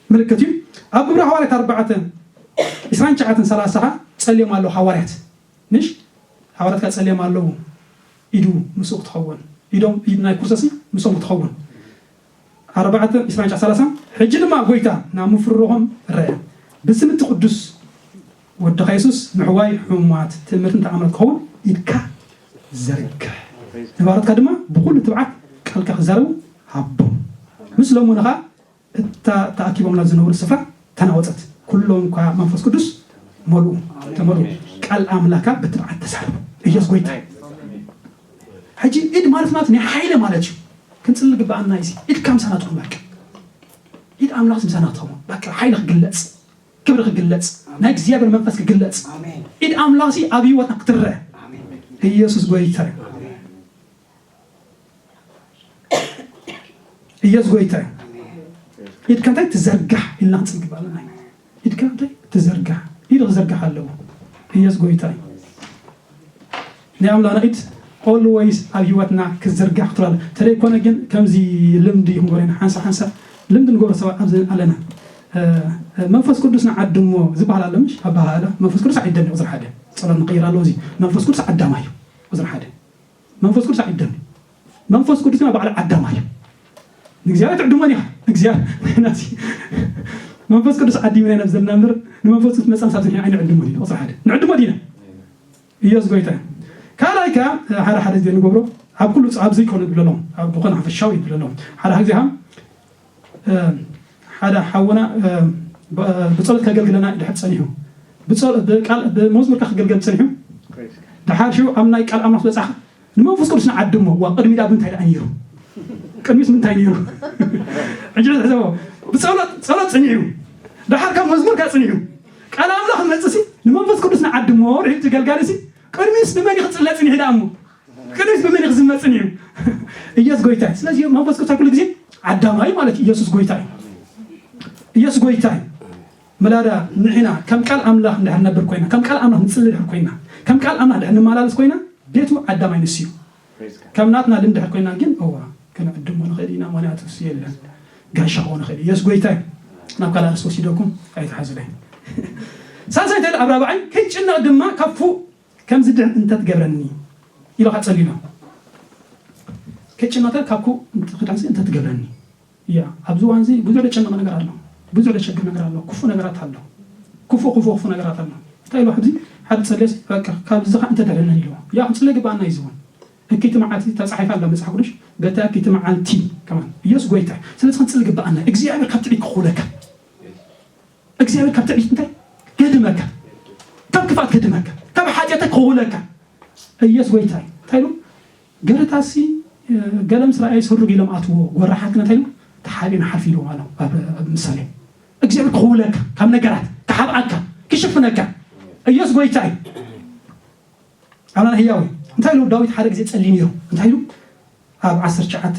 ምልክት እዩ። ኣብ ግብረ ሃዋርያት ኣርባዕተ፣ ዕስራን ትሽዓተን ሰላሳ ኸኣ ጸልዮም ኣለዉ ሃዋርያት። ምሽ? ሃዋርያት ከኣ ጸልዮም ኣለዉ። ኢዱ ምስኡ ክትኸውን። ኢዶም፣ ኢድ ናይ ክርስቶስ ምስኦም ክትኸውን። ኣርባዕተ፣ ዕስራን ትሽዓን ሰላሳን። ሕጂ ድማ ጎይታ ናብ ምፍርርኾም ረአ። ብስም እቲ ቅዱስ ወድኻ የሱስ ምሕዋይ ሕሙማት ትእምርትን ተኣምራት ክኸውን ኢድካ ዘርግሕ። ንባሮትካ ድማ ብኹሉ ትብዓት ቃልካ ክዛረቡ ሃቦም። ምስ ለመኑ ኸኣ እታ ተኣኪቦምላ ዝነበሩ ስፍራ ተናወጸት። ኩሎም እኳ መንፈስ ቅዱስ መሉ ተመሉ ቃል ኣምላካ ብትብዓት ተዛረቡ። ኢየሱስ ጎይታ። ሕጂ ኢድ ማለት ማለት ናይ ሓይሊ ማለት እዩ። ክንጽሊ ግባኣና እዚ ኢድ ካምሳና ትኹን በቃ ኢድ ኣምላኽ ምሳና ትኸውን በቃ ሓይሊ ክግለጽ ክብሪ ክግለጽ ናይ እግዚኣብሔር መንፈስ ክግለጽ ኢድ ኣምላኽ ሲ ኣብ ህይወትና ክትረአ ኢየሱስ ጎይታ እዩ። ኢየሱስ ጎይታ እዩ። ኢድካ እንታይ ትዘርጋሕ ኢልና ክንጽሊ ግባኣና። ኢድካ እንታይ ትዘርጋሕ ኢድ ክዘርጋሕ ኣለዎ። ኢየሱስ ጎይታ እዩ። ናይ ኣምላኽና ኢድ always ኣብ ህይወትና ክዝርጋሕ ክትላለ ተለይ ኮነ ግን ከምዚ ልምዲ ክንጎረና ሓንሳ ሓንሳ ልምዲ ንገብሮ ሰባት ኣብዚ ኣለና። መንፈስ ቅዱስ ንዓድሞ ዝበሃል ኣሎ ምሽ ኣባሃለ መንፈስ ቅዱስ ኣይደን ቁፅሪ ሓደ ጸሎት ንቀይር ኣለዎ እዚ መንፈስ ቅዱስ ዓዳማ እዩ ቁፅሪ ሓደ መንፈስ ቅዱስ ኣይደን መንፈስ ቅዱስ ግን ባዕሉ ዓዳማ እዩ። ንእግዚኣብሔር ትዕድሞን ኢኻ እግዚኣብሔር መንፈስ ቅዱስ ዓዲምና ኢና ዘለና እምበር ንመንፈስ ቅዱስ መፃን ሳብ ዝኒና ኣይንዕድሞን ኢና ቁፅሪ ሓደ ንዕድሞ ዲና ኢየሱስ ጎይታ እዩ። ካልኣይ ከ ሓደ ሓደ ግዜ ንገብሮ ኣብ ኩሉ ኣብ ዘይኮነ ይብለሎም ኣብ ዝኾነ ሓፈሻዊ ይብለሎም ሓደ ሓደ ግዜ ሓደ ሓውና ብፀሎት ከገልግለና ድሕር ፀኒሑ ብመዝሙርካ ክገልገል ፀኒሑ ድሓር ሽዑ ኣብ ናይ ቃል ኣምላኽ በፃኻ ንመንፈስ ቅዱስ ንዓድሞ ዋ ቅድሚ ዳብ ምንታይ ደኣ ነይሩ ቅድሚስ ምንታይ ነይሩ ሕጂ ሕሰቦ ብፀሎት ፀሎት ፅኒዑ ድሓር ካብ መዝሙርካ ፅኒዑ ቃል ኣምላኽ መፅሲ ንመንፈስ ቅዱስ ንዓድሞ ርሒል ትገልጋልሲ ቅድሚስ ንመን ክፅለ ፅኒሑ ደኣ እሞ ቅዱስ ብመን ክዝመጽን እዩ? ኢየሱስ ጎይታ እዩ። ስለዚህ መንፈስ ቅዱስ ኩሉ ግዜ ዓዳማይ ማለት ኢየሱስ ጎይታ እዩ። ኢየሱስ ጎይታ እዩ። መላዳ ንሕና ከም ቃል ኣምላኽ እንድሕር ነብር ኮይና፣ ከም ቃል ኣምላኽ ንጽሊ ድሕር ኮይና፣ ከም ቃል ኣምላኽ ድሕር ንመላለስ ኮይና ቤቱ ዓዳማይ ንሱ እዩ። ከም ናትና ልምዲ ድሕር ኮይና ግን እዋ ከነዕድሞ ንኽእል ኢና። ምኽንያቱ እሱ የለን ጋሻ ክኾን ይኽእል እዩ። ኢየሱስ ጎይታ እዩ። ናብ ካልእ ኣርእስቲ ወሲደኩም ኣይትሓዙለይ። ሳልሳይ እንታይ ኢሉ ኣብ ራብዓይ ከይጭነቕ ድማ ካብ ፉእ ከም ዝድሕን እንተትገብረኒ ኢሉ ኸዓ ጸሊሎ ከይጭነቕ ካብ ኩ ክዳንሲ እንተትገብረኒ እያ ኣብዚ እዋን እዚ ብዙሕ ደጨነቕ ነገር ኣሎ ብዙሕ ደሸግር ነገር ኣሎ ክፉ ነገራት ኣሎ ክፉ ክፉ ክፉ ነገራት ኣሎ እንታይ ኢሉ ሕዚ ሓደ ጸልዮስ በቃ ካብ እዚ ኸዓ እንተድሕነኒ ኢሉ እያ ክንጽለ ግባኣና እዩ ዝውን እኪቲ መዓልቲ ተጻሒፋ ኣላ መጽሓፍ ቅዱስ በታ እኪቲ መዓልቲ ከማን ኢየሱስ ጎይታ ስለዚ ክንጽሊ ግባኣና እግዚኣብሔር ካብ ትዕቢት ክኹለካ እግዚኣብሔር ካብ ትዕቢት እንታይ ገድመካ ካብ ክፋት ገድመካ ካብ ሓጢኣተ ክውለካ ኢየሱስ ጎይታ እዩ እንታይ ኢሉ ገረታሲ ገለ ምስ ረኣየ ስሩግ ኢሎም ኣትዎ ጎራሓት ክነ እንታይ ኢሉ ተሓቢና ሓልፍ ኢልዎም ኣሎ ኣብ ምሳሌ እግዚኣብሔር ክውለካ ካብ ነገራት ክሓብኣካ ክሽፍነካ ኢየሱስ ጎይታ እዩ ኣምላኽ ህያው እዩ እንታይ ኢሉ ዳዊት ሓደ ግዜ ጸልዩ ነይሩ እንታይ ኢሉ ኣብ ዓሰርተ ትሽዓተ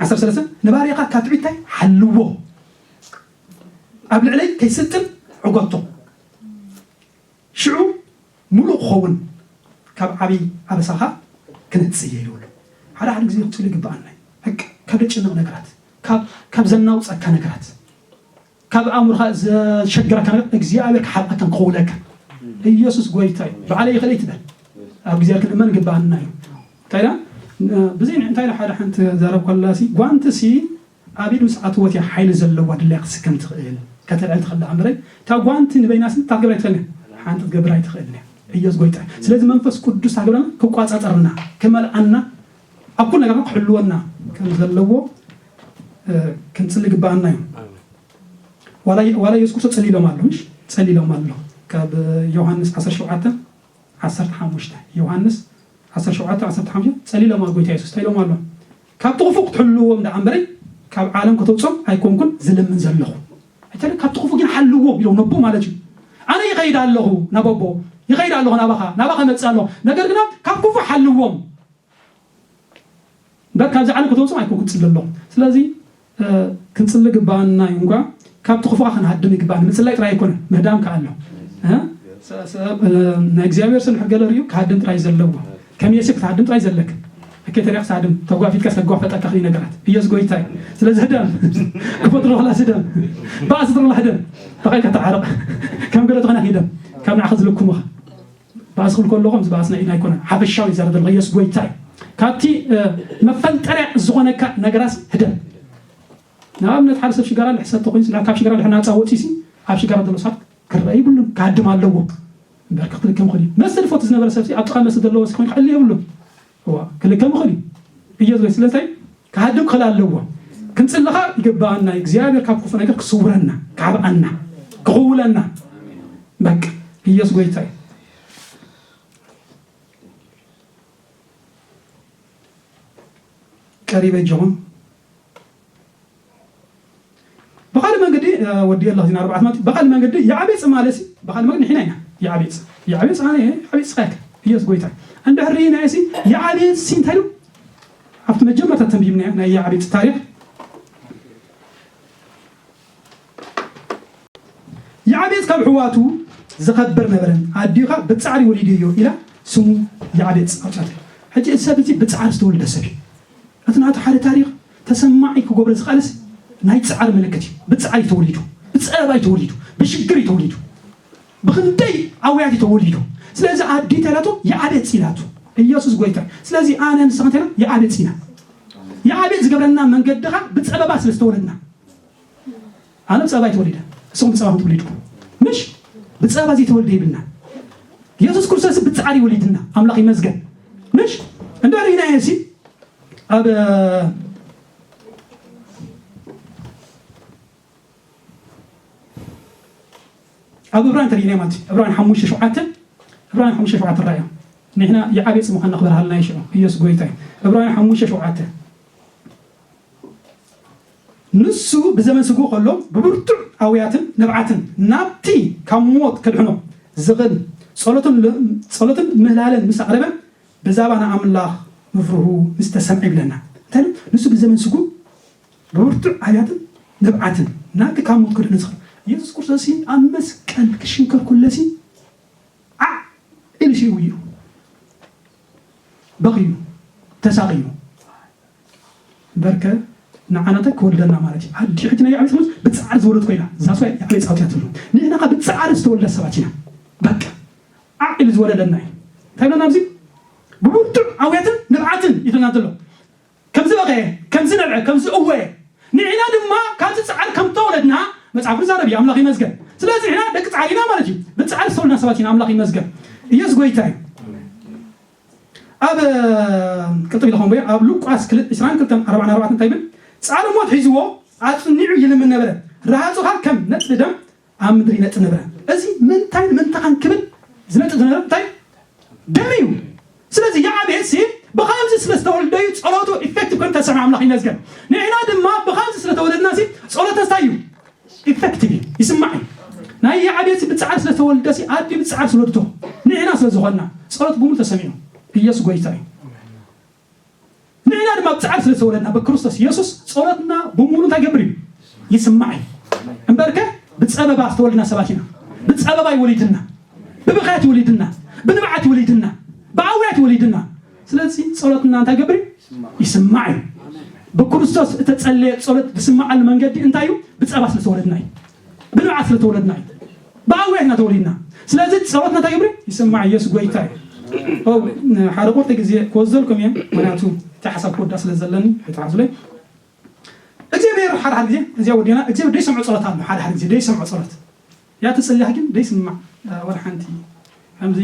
ዓሰርተ ሰለስተ ንባርያኻ ካብ ትዕቢት እንታይ ሓልዎ ኣብ ልዕለይ ከይስልጥን ዕጎቶ ሽዑ ምሉእ ክኸውን ካብ ዓብዪ ኣበሳኻ ክነጽእ እየ ይብሉ ሓደ ሓደ ግዜ ክጽሉ ይግብኣና እዩ ካብ ደጭንቕ ነገራት ካብ ዘናውፀካ ነገራት ካብ ኣእምሮኻ ዘሸግረካ ነገር እግዚኣብሔር ክሓብኣካን ክኸውለካ ኢየሱስ ጎይታ እዩ በዓለ ይኽእል ኣይትበል ኣብ እግዚኣብሔር ክንእመን ግባኣና እዩ እንታይ ኢላ ብዘይ እንታይ ኢላ ሓደ ሓንቲ ዘረብ ከላ ሲ ጓንቲ ሲ ኣብ ኢድ ምስ ኣትወት እያ ሓይሊ ዘለዋ ድላያ ክትስከም ትኽእል ከተልዕል ትኽእል እምበረይ እታ ጓንቲ ንበይና ሲ ታትገብራ ኣይትኽእልን ሓንቲ ትገብር ኣይትኽእልን እያ ኢየሱስ ጎይታ እዩ ስለዚ መንፈስ ቅዱስ ታገብረና ክቋፃፀርና ክመልኣና ኣብ ኩሉ ነገርና ክሕልወና ከም ዘለዎ ክንጽሊ ግባኣና እዩ ዋላ ኢየሱስ ክርስቶስ ጸሊሎም ኣሎ ምሽ ጸሊሎም ኣሎ ካብ ዮሃንስ 17 15 ዮሃንስ 17 15 ጸሊሎም ኣሎ ጎይታ የሱስ ጸሊሎም ኣሎ ካብ ትኽፉ ክትሕልዎም ደኣ እምበረይ ካብ ዓለም ከተውጾም ኣይኮንኩን ዝልምን ዘለኹ ኣይተለ ካብ ትኽፉ ግን ሓልዎም ኢሎም ነቦ ማለት እዩ ኣነ ይኸይድ ኣለኹ ናብ ኣቦ ይኸይድ ኣለኹ ናባኻ ናባኻ መጽእ ኣለኹ ነገር ግና ካብ ክፉ ሓልዎም እምበር ካብዚ ዓለም ከተውፅኦም ኣይኮንኩን ፅሊ ኣለኹ ስለዚ ክንፅሊ ግባኣና እዩ እንኳ ካብቲ ክፉ ክንሃድም ይግባኣና ምፅላይ ጥራይ ኣይኮነ ምህዳም ከዓ ኣሎ ናይ እግዚኣብሔር ስንሕ ገለ ርዩ ክሃድም ጥራይ ዘለዎ ከም የሴፍ ክትሃድም ጥራይ ዘለክ እከይ ተሪያ ክትሃድም ተጓፊትካ ተጓፈጠካ ክሊ ነገራት ኢየሱስ ጎይታ እዩ ስለዚ ህደም ክፈጥሮ ክላ ህደም ባእሲ ጥርላ ህደም ተኸልካ ተዓረቕ ከም ገለ ተኾና ሂደም ካብ ንዓኸ ዝልኩምኻ ባእሲ ክብል ከለኹ ምስ ባእስና ኢና ኣይኮነን ሓፈሻዊ ይዛረብ ዘለኹ ኢየሱስ ጎይታ እዩ ካብቲ መፈንጠርያ ዝኾነካ ነገራት ህደም ንኣብነት ሓደ ሰብ ሽጋራ ልሕሰብ ተኮይኑ ካብ ሽጋራ ልሕ ናፃ ወፂሲ ኣብ ሽጋራ ዘሎ ሰባት ክረአ ይብሉን ክሃድም ኣለዎ እምበር ክክልከም ክእል መስተ ዝፈቱ ዝነበረ ሰብ ኣብ ጥቃ መስተ ዘለዎ ሲኮይኑ ክዕሊ የብሉን ክልከም ክእል እዩ ኢየሱስ ስለታይ ክሃድም ክእል ኣለዎ ክንፅልኻ ይግባኣና እግዚኣብሔር ካብ ክፉ ነገር ክስውረና ክዓብኣና ክኽውለና በቃ ኢየሱስ ጎይታ እዩ። ቀሪበ ጆን ብኻልእ መንገዲ ወዲ ኣላ ዚና ኣርባዕተ ማለት ብኻልእ መንገዲ የዓቤጽ ማለት ሲ ብኻልእ መንገዲ ንሕና ኢና። የዓቤጽ የዓቤጽ ኣነ የዓቤጽ ስኻ ኢየሱስ ጎይታ እንድሕር ርኢና ሲ የዓቤጽ ሲ እንታይ ኢሉ ኣብቲ መጀመርታ ተንቢብና ናይ የዓቤጽ ታሪኽ። የዓቤጽ ካብ ኣሕዋቱ ዝኸብር ነበረን ኣዲኻ ብጻዕሪ ወሊደዮ ኢላ ስሙ የዓቤጽ ኣውጻት። ሕጂ እዚ ሰብ እዚ ብጻዕሪ ዝተወልደ ሰብ እዩ። እቲ ናቱ ሓደ ታሪኽ ተሰማዒ ክገብሮ ዝኽኣልስ ናይ ጻዕሪ ምልክት እዩ። ብጻዕሪ ተወሊዱ፣ ብጸበባ እዩ ተወሊዱ፣ ብሽግር እዩ ተወሊዱ፣ ብኽንደይ ኣውያት እዩ ተወሊዱ። ስለዚ ኣዲ ተላቶ የዓቤጽ ኢላቱ ኢየሱስ ጎይታ። ስለዚ ኣነ ንስኻ እንተና የዓቤጽ ኢና። የዓቤጽ ዝገብረና መንገድኻ ብጸበባ ስለ ዝተወለድና ኣነ ብፀባ ኣይተወሊደ እሱም ብፀባ ትውሊድኩም ምሽ ብፀባ ዘይተወልደ ይብልና። ኢየሱስ ክርስቶስ ብፃዕሪ ወሊድና ኣምላኽ ይመስገን። ምሽ እንዳ ሪና የሲ ኣብ ኣብ እብራን ተሪእና ማለት እዩ። እብራን ሓሙሽተ ሸውዓተ እብራን ሓሙሽተ ሸውዓተ ራእዮም ንሕና የዓቤጽ ምዃንና ክበርሃልና ይሽዑ ኢየሱስ ጎይታ እዩ። እብራን ሓሙሽተ ሸውዓተ ንሱ ብዘመን ስግኡ ከሎ ብብርቱዕ ኣውያትን ንብዓትን ናብቲ ካብ ሞት ከድሕኖ ዝኽእል ጸሎትን ምህላለን ምስ ኣቕረበ ብዛባ ንኣምላኽ ምፍርሁ ምስ ተሰምዐ ይብለና። እንታይ ንሱ ብዘመን ስግኡ ብብርቱዕ ኣውያትን ንብዓትን ናብቲ ካብ ሞት ከድሕኖ ዝኽእል ኢየሱስ ክርስቶስ ኣብ መስቀል ክሽንከር ኩለሲ ዓዕ ኢሉ ሽው እዩ በኽዩ ተሳቕዩ በርከ ንዓናተ ክወልደና ማለት እዩ። ኣዲ ሕጂ ናይ ዓብዪ ትምህርት ብፃዕሪ ዝወለድ ኮይና እዛ ሰው ዓብዪ ፃውት እያ ትብሉ ንሕና ካ ብፃዕሪ ዝተወልደ ሰባት ኢና። በቃ ዓዕ ኢሉ ዝወለደና እዩ። እንታይ ብለና ኣብዚ ብብርቱዕ ኣውያትን ንብዓትን ይብለና ዘሎ። ከምዚ በኸየ ከምዚ ነብዐ ከምዚ እወየ ንሕና ድማ ካብዚ ፃዕሪ ከም ተወለድና መፅሓፍ ቅዱስ ዛረብ እዩ። ኣምላኽ ይመስገን። ስለዚ ንሕና ደቂ ፃዕሪ ኢና ማለት እዩ። ብፃዕሪ ዝተወለድና ሰባት ኢና። ኣምላኽ ይመስገን። ኢየሱስ ጎይታ እዩ። ኣብ ቅጥቢ ኢለኹም ወይ ኣብ ሉቃስ ዕስራን ክልተን ኣርባዕን ኣርባዕተን እንታይ ይብል? ፃዕሪ ሞት ሒዝዎ ኣፅኒዑ ይልምን ነበረ። ረሃፁ ኸዓ ከም ነጥቢ ደም ኣብ ምድሪ ይነጥብ ነበረ። እዚ ምንታይ ንምንታኻን ክብል ዝነጥብ ዝነበረ እንታይ ደም እዩ። ስለዚ የዓቤጽ ሲ ብኸምዚ ስለ ዝተወልደ እዩ ጸሎቱ ኢፌክቲቭ ኮይኑ ተሰምዐ። ኣምላኽ ይመስገን። ንሕና ድማ ብኸምዚ ስለ ተወለድና ሲ ጸሎት እንታይ እዩ ኢፌክቲቭ እዩ ይስማዕ እዩ። ናይ የዓቤጽ ብጻዕሪ ስለ ተወልደ ሲ ኣዲ ብጻዕሪ ስለ ወልዶ ንሕና ስለ ዝኾንና ጸሎት ብሙሉ ተሰሚዑ። ኢየሱስ ጎይታ እዩ። ንሕና ድማ ብጻዕሪ ስለ ዝተወለድና ብክርስቶስ ኢየሱስ ጸሎትና ብሙሉ እንታይ ይገብር እዩ ይስማዕ እዩ። እምበርከ ብጸበባ ዝተወልድና ሰባት ኢና። ብጸበባ ይወሊድና፣ ብብኻያት ይወሊድና፣ ብንብዓት ይወሊድና፣ ብኣውያት ይወሊድና። ስለዚ ጸሎትና እንታይ ይገብር እዩ ይስማዕ እዩ። ብክርስቶስ እተጸለየ ጸሎት ዝስማዓሉ መንገዲ እንታይ እዩ? ብጸባ ስለ ዝተወለድና እዩ። ብንብዓት ስለ ተወለድና እዩ። ብኣውያት ኢና ተወሊድና። ስለዚ ጸሎትና እንታይ ይገብር ይስማዕ። ኢየሱስ ጎይታ እዩ። ኦ፣ ሓደ ቁርጢ ግዜ ክወስደልኩም እየ። ምክንያቱ እቲ ሓሳብ ክወዳ ስለ ዘለኒ ኣይትሓዙለይ። እግዚኣብሔር ሓደ ሓደ ግዜ እዚኣ ወዲና እግዚኣብሔር ደይሰምዖ ጸሎት ኣሎ። ሓደ ሓደ ግዜ ደይሰምዖ ጸሎት እያ ትጽልያ ግን ደይስማዕ ወላ ሓንቲ ከምዚ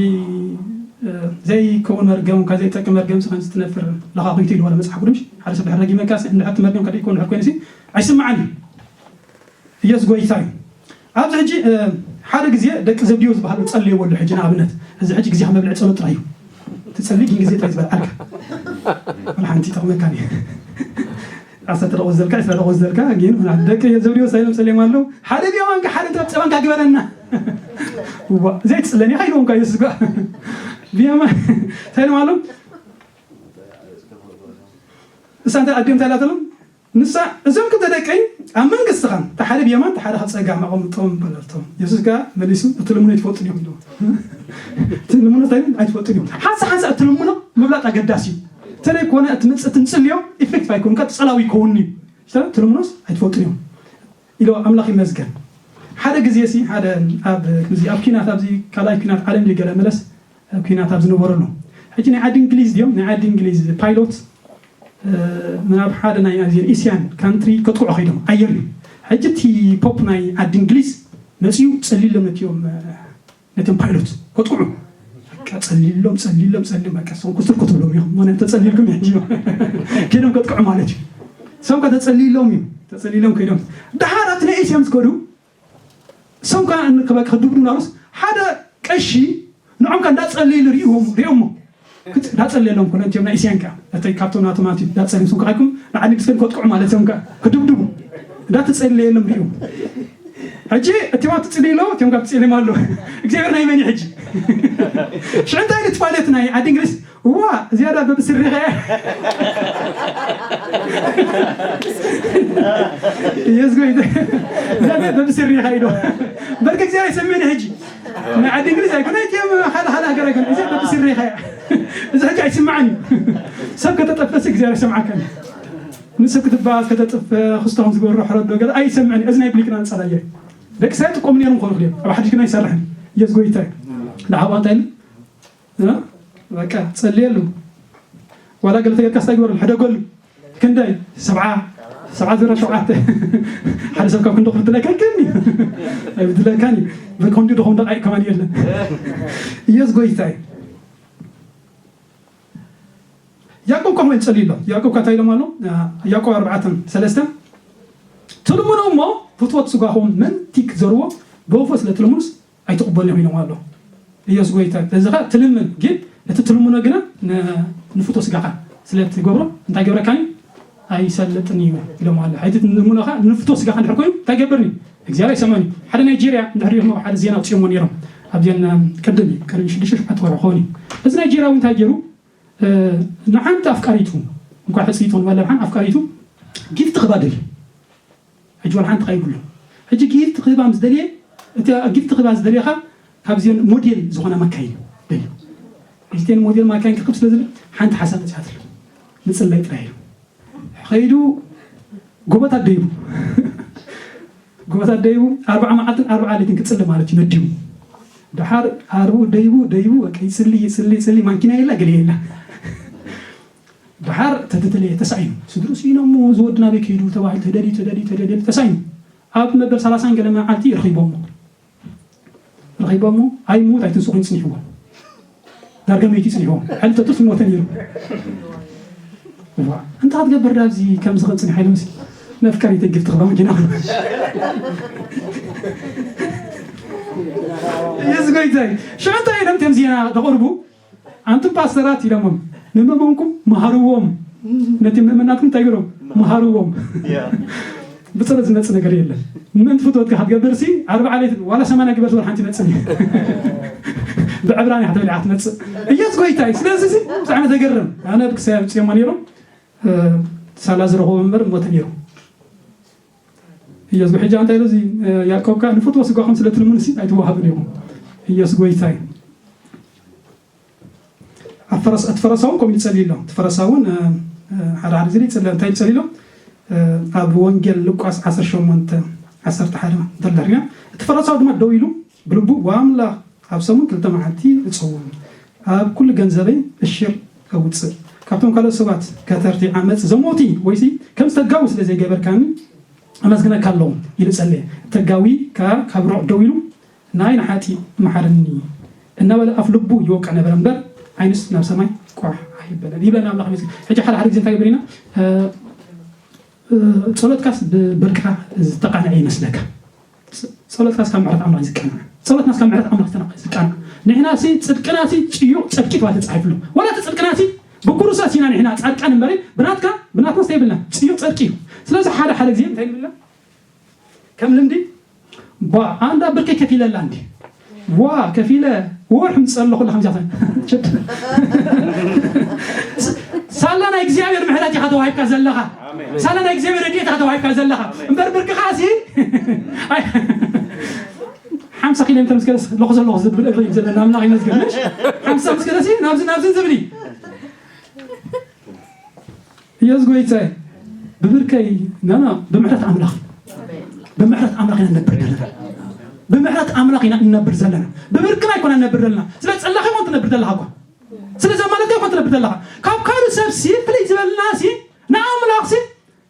ዘይከውን መርገም ካብ ዘይጠቅም መርገም ሲ ከምዚ ትነፍር ለኻኺቱ ኢሉ ወላ መጽሓፍ ቅዱስ ሓደ ሰብ ድሕር ረጊመካ ሲ እንድሕር ትመርገም ከደይ ከውን ድሕር ኮይኑ ሲ ኣይስማዕን እዩ። ኢየሱስ ጎይታ እዩ። ኣብዚ ሕጂ ሓደ ግዜ ደቂ ዘብድዮ ዝበሃሉ ጸልዮ ወሉ ሕጂ ንኣብነት እዚ ሕጂ ግዜ መብልዒ ጸሎት ጥራይ እዩ። ትጸልይ ግን ግዜ ጥራይ ዝበልዓልካ ወላ ሓንቲ ይጠቕመካ እዩ። ዓሰርተ ደቂቕ ዘልካ ዕስራ ደቂቕ ዘልካ ግን ደቂ ዘብድዮ ሳይሎም ጸልዮም ኣለዉ። ሓደ ብየማንካ ሓደ ትረብ ጸባንካ ግበረና። እዋ ዘይትጽለኒ ኢኻ ኢልዎም ካ የሱስ ጋ ብየማን እንታይ ኢሎም ኣለዉ። እሳ እንታይ ኣዲኦም እንታይ ኢላትሎም ንሳ እዞም ክልተ ደቀይ ኣብ መንግስትኻ እቲ ሓደ ብየማን እቲ ሓደ ካብ ጸጋም ኣቐምጦም በለቶም። የሱስ ከኣ መሊሱ እቲ ልምኖ ኣይትፈልጡን ኢኹም ኢልዎም። እቲ ልምኖ እንታይ ኣይትፈልጡን ኢኹም። ሓንሳ ሓንሳ እቲ ልምኖ ምብላጥ ኣገዳሲ እዩ። እንተደይኮነ እቲ ንጽ- እቲ ንጽልዮ ኢፌክቲቭ ኣይኮን ቀጥ ጸላዊ ይከውን እዩ። እቲ ልምኖስ ኣይትፈልጡን ኢኹም ኢሎ ኣምላኽ ይመስገን። ሓደ ግዜ ሲ ሓደ ኣብ እዚ ኣብ ኲናት ኣብዚ ካልኣይ ኲናት ዓለም ድዩ ገለ መለስ ኲናት ኣብ ዝነበረሉ ሕጂ ናይ ዓዲ እንግሊዝ ድዮም ናይ ዓዲ እንግሊዝ ፓይሎት ናብ ሓደ ናይ ኣዚን ኤስያን ካንትሪ ከጥቅዑ ከይዶም ኣየር እዩ። ሕጂ እቲ ፖፕ ናይ ዓዲ እንግሊዝ መፅኡ ፀሊሎም ነቲኦም ነቶም ፓይሎት ከጥቅዑ በቃ ፀሊሎም ፀሊሎም ፀሊሎም በቃ ሰም ኩስትር ክትብሎም እዮም ሆነ ተፀሊልኩም ሕጂ እዮም ከይዶም ከጥቅዑ ማለት እዩ። ሰም ከ ተፀሊሎም እዩ ተፀሊሎም ከይዶም ደሓር ኣብቲ ናይ ኤስያን ዝከዱ ሰም ከ ክድብዱ ናሩስ ሓደ ቀሺ ንዖም ከ እንዳጸለዩ ሪእዎም ሪኦሞ። እንዳጸለየሎም ኮነ እቲኦም ናይ እስያን ከ እቲ ካብቶም ናቶም ኣትዩ እንዳጸለዩ ስም ከዓኩም ንዓዲ ግስከን ከጥቅዑ ማለት እዮም ከ ክድብድቡ እንዳተጸለየሎም ሪኦም። ሕጂ እቲኦም ትጽልይሎ እቲኦም ካብ ትጽልዮም ኣሎ እግዚኣብሔር ናይ መን እዩ ሕጂ? ሽዑ እንታይ ኢሉ ትፋለት ናይ ዓዲ እንግሊዝ እዋ ዝያዳ በብስሪኻ እያ። የዝጎይ ዝያዳ በብስሪኻ ኢዶ በርክ እግዚኣብሔር ይሰምዕን ሕጂ ናይ ዓዲ እንግሊዝ ኣይኮነ እቲኦም ሓደ ሓደ ሃገር ኣይኮነ እዚ በብስሪኻ እያ። እዚ ሕጂ ኣይስማዕን እዩ። ሰብ ከተጠፈስ እግዚኣብሔር ይሰምዓካ እዩ። ንሰብ ክትባስ ከተጥፍ ክስቶም ዝገብሮ ሕረዶ ገለ ኣይሰምዕን እዩ። እዚ ናይ ብሊቅና ንጸላየ ደቂ ሳይ ጥቆም ነይሮም ክኾኑ ክልዮም ኣብ ሓድሽ ግን ኣይሰርሕን። የዝጎይታይ ንዓዋ እንታይ ኢሉ በቃ ጸልየሉ ዋላ ገለ ተገርካስ እንታይ ግበረሉ ሕደገሉ ክንደይ ሰብዓ ሰብዓ ዜሮ ሸውዓተ ሓደ ሰብ ካብ ክንዲ ክብድለካ ይከኒ ኣይብድለካን እዩ። ብኮንዲ ድኹም ደቃይ ከማን የለን። ኢየሱስ ጎይታ እዩ። ያዕቆብ ከምኡ ይጸልዩ ኣሎ። ያዕቆብ ከ እንታይ ኢሎም ኣሎ? ያዕቆብ ኣርባዕተን ሰለስተን ትልምኑ እሞ ፍትወት ስጋኹም ምእንቲ ክትዘርዎ ብወፎ ስለ ትልምኑስ ኣይትቕበሉን ኢኹም ኢሎም ኣሎ። ኢየሱስ ጎይታ እዩ። በዚ ኸ ትልምን ግን እቲ ትልምኖ ግና ንፍቶ ስጋኻ ስለ ትገብሮ እንታይ ገብረካን እዩ ኣይሰልጥን እዩ ኢሎም ኣሎ። ሓይቲ ትልምኖ ኸ ንፍቶ ስጋኻ እንድሕር ኮይኑ እንታይ ገብርኒ እግዚኣብሔር ኣይሰምዖን እዩ። ሓደ ናይጄርያ እንድሕር ሪእኹም ሓደ ዜና ኣውፅኦሞ ነይሮም ኣብዚአን ቅድም እዩ ቅድሚ ሽዱሽተ ሽውዓተ ወርሒ ክኸውን እዩ። እዚ ናይጄርያዊ እንታይ ገይሩ ንሓንቲ ኣፍቃሪቱ እንኳ ሕፅይቱ ንበለ ሓን ኣፍቃሪቱ ጊፍት ክባ ደልዩ ሕጂ ዋላ ሓንቲ ከይብሉ ሕጂ ጊፍት ክህባ ምስ ደልየ እቲ ጊፍት ክህባ ዝደልየኻ ካብዚአን ሞዴል ዝኾና መካይን ደልዩ እዚተን ሞዴል መካይን ክክብ ስለ ዝብል ሓንቲ ሓሳብ መፅኣትሉ ምፅላይ ጥራይ እዩ። ከይዱ ጎቦታት ደይቡ ጎቦታት ደይቡ ኣርባዓ መዓልትን ኣርባዓ ሌትን ክፅሊ ማለት እዩ ነዲቡ ድሓር ኣርቡ ደይቡ ደይቡ በቃ ይፅሊ ይፅሊ ይፅሊ ማንኪና የላ ገለ የላ ድሓር ተተተለየ ተሳኢኑ ስድሩ ስኢኖሞ ዝወዲ ናበይ ከይዱ ተባሂሉ ተደልዩ ተደልዩ ተደልዩ ተሳኢኑ ኣብ መበል ሰላሳን ገለ መዓልቲ ረኺቦሞ ረኺቦሞ ኣይሙት ኣይትንስኹን ይፅኒሕዎ ዳርጋ መይቲ ይፅኒሕዎ ሕልተቱስ ሞተ ነይሩ እንታይ ክትገብር ዳብዚ ከምዚ ክንፅኒ ሓይሉ ምስ መፍቀሪ ተግፍ ትኽባ መኪና የዚ ጎይታይ ሽዑ እንታይ ኢሎም ከም ዜና ተቕርቡ ኣንቱም ፓስተራት ኢሎሞም ንምእመንኩም መሃርዎም ነቲ ምእመናትኩም እንታይ ገሮም መሃርዎም ብፀሎት ዝመፅእ ነገር የለን ምእንቲ ፍትወትካ ክትገብር ሲ ኣርባዓ ሌት ዋላ ሰማንያ ግበር ዝበል ሓንቲ ይመፅእ ብዕብራን እያ ክትበልዓ ትመፅእ ኢየሱስ ጎይታ እዩ ስለዚ ሲ ብጣዕሚ ተገርም ኣነ ብክሳብ ፅዮማ ነይሮም ሳላ ዝረኽቦ እምበር ሞተ ነይሩ ኢየሱስ ሕጂ እንታይ ኢሉ እዚ ያዕቆብ ከዓ ንፍትዎ ስጋኹም ስለ ትልምኑ ሲ ኣይትወሃብን ኢኹም ኢየሱስ ጎይታ እዩ እቲ ፈረሳ እውን ከምኡ ይጸልዩ ኣሎ እቲ ፈረሳ እውን ሓደ ሓደ ግዜ ይጸልዩ እንታይ ይጸልዩ ኣሎ ኣብ ወንጌል ሉቃስ ዓሰርተ ሸሞንተ ዓሰርተ ሓደ እንተለና እቲ ፈረሳዊ ድማ ደው ኢሉ ብልቡ ዋምላኽ ኣብ ሰሙን ክልተ መዓልቲ እጸውም ኣብ ኩሉ ገንዘበይ እሽር ከውፅእ ካብቶም ካልኦት ሰባት ከተርቲ ዓመፅ ዘሞቲ ወይሲ ከም ዝተጋቡ ስለ ዘይገበርካኒ ኣመስግነካ ኣለዉ ኢሉ ጸለየ ተጋዊ ከዓ ካብ ሩዕ ደው ኢሉ ናይ ንሓጢእ መሓረኒ እናበለ ኣፍ ልቡ ይወቅዕ ነበረ እምበር ዓይኑስ ናብ ሰማይ ቋሕ ኣይበለን ይብለና ኣምላኽ ይመስገን። ሕጂ ሓደ ሓደ ግዜ እንታይ ይብል ኢና ጸሎትካስ ብብርካ ዝተቃንዐ ይመስለካ። ጸሎትካስ ካብ ምሕረት ኣምላኽ ዝቃንዐ ጸሎትናስ ካብ ምሕረት ኣምላኽ ዝቃንዐ ንሕና ሲ ጽድቅና ሲ ጽዩቕ ጸድቂ ተባሂሉ ተጻሒፍሉ ወላ እቲ ጽድቅና ሲ ብክርስቶስ ኢና ንሕና ጻድቃን እምበሪ ብናትካ ብናትናስ የብልና ጽዩቕ ጸድቂ እዩ። ስለዚ ሓደ ሓደ ግዜ እንታይ ንብልና ከም ልምዲ ቧ ኣንዳ ብርከይ ከፊለላ እንዲ ዋ ከፊለ ወርሕ ምፅእ ኣለኹ ለካ ምዚኣ ሳላ ናይ እግዚኣብሔር ምሕረት ኢኻ ተዋሂብካ ዘለኻ ሳላ ናይ እግዚኣብሔር ረድኤት ኢኻ ተዋሂብካ ዘለኻ እምበር ብርክኻ ሲ ሓምሳ ኪሎ ሜትር ምስ ከደስ ለኹ ዘለኹ ዝብል እግሪ እዩ ዘለና ኣምላኽ ይመስገን ሓምሳ ምስ ከደስ ናብዚ ናብዚ ዝብል እዩ ኢየሱስ ጎይታይ ብብርከይ ናና ብምሕረት ኣምላኽ ብምሕረት ኣምላኽ ኢና ንነብር ዘለና ብምሕረት ኣምላኽ ኢና ንነብር ዘለና ብብርክና ኣይኮና ንነብር ዘለና ስለ ጸላኺ ኮን ትነብር ዘለኻ እኳ ስለ ዘማለትካ ኮን ትነብር ዘለኻ ካብ ካልእ ሰብ ሲ ፍልይ ዝበልና ሲ ንኣምላኽ ሲ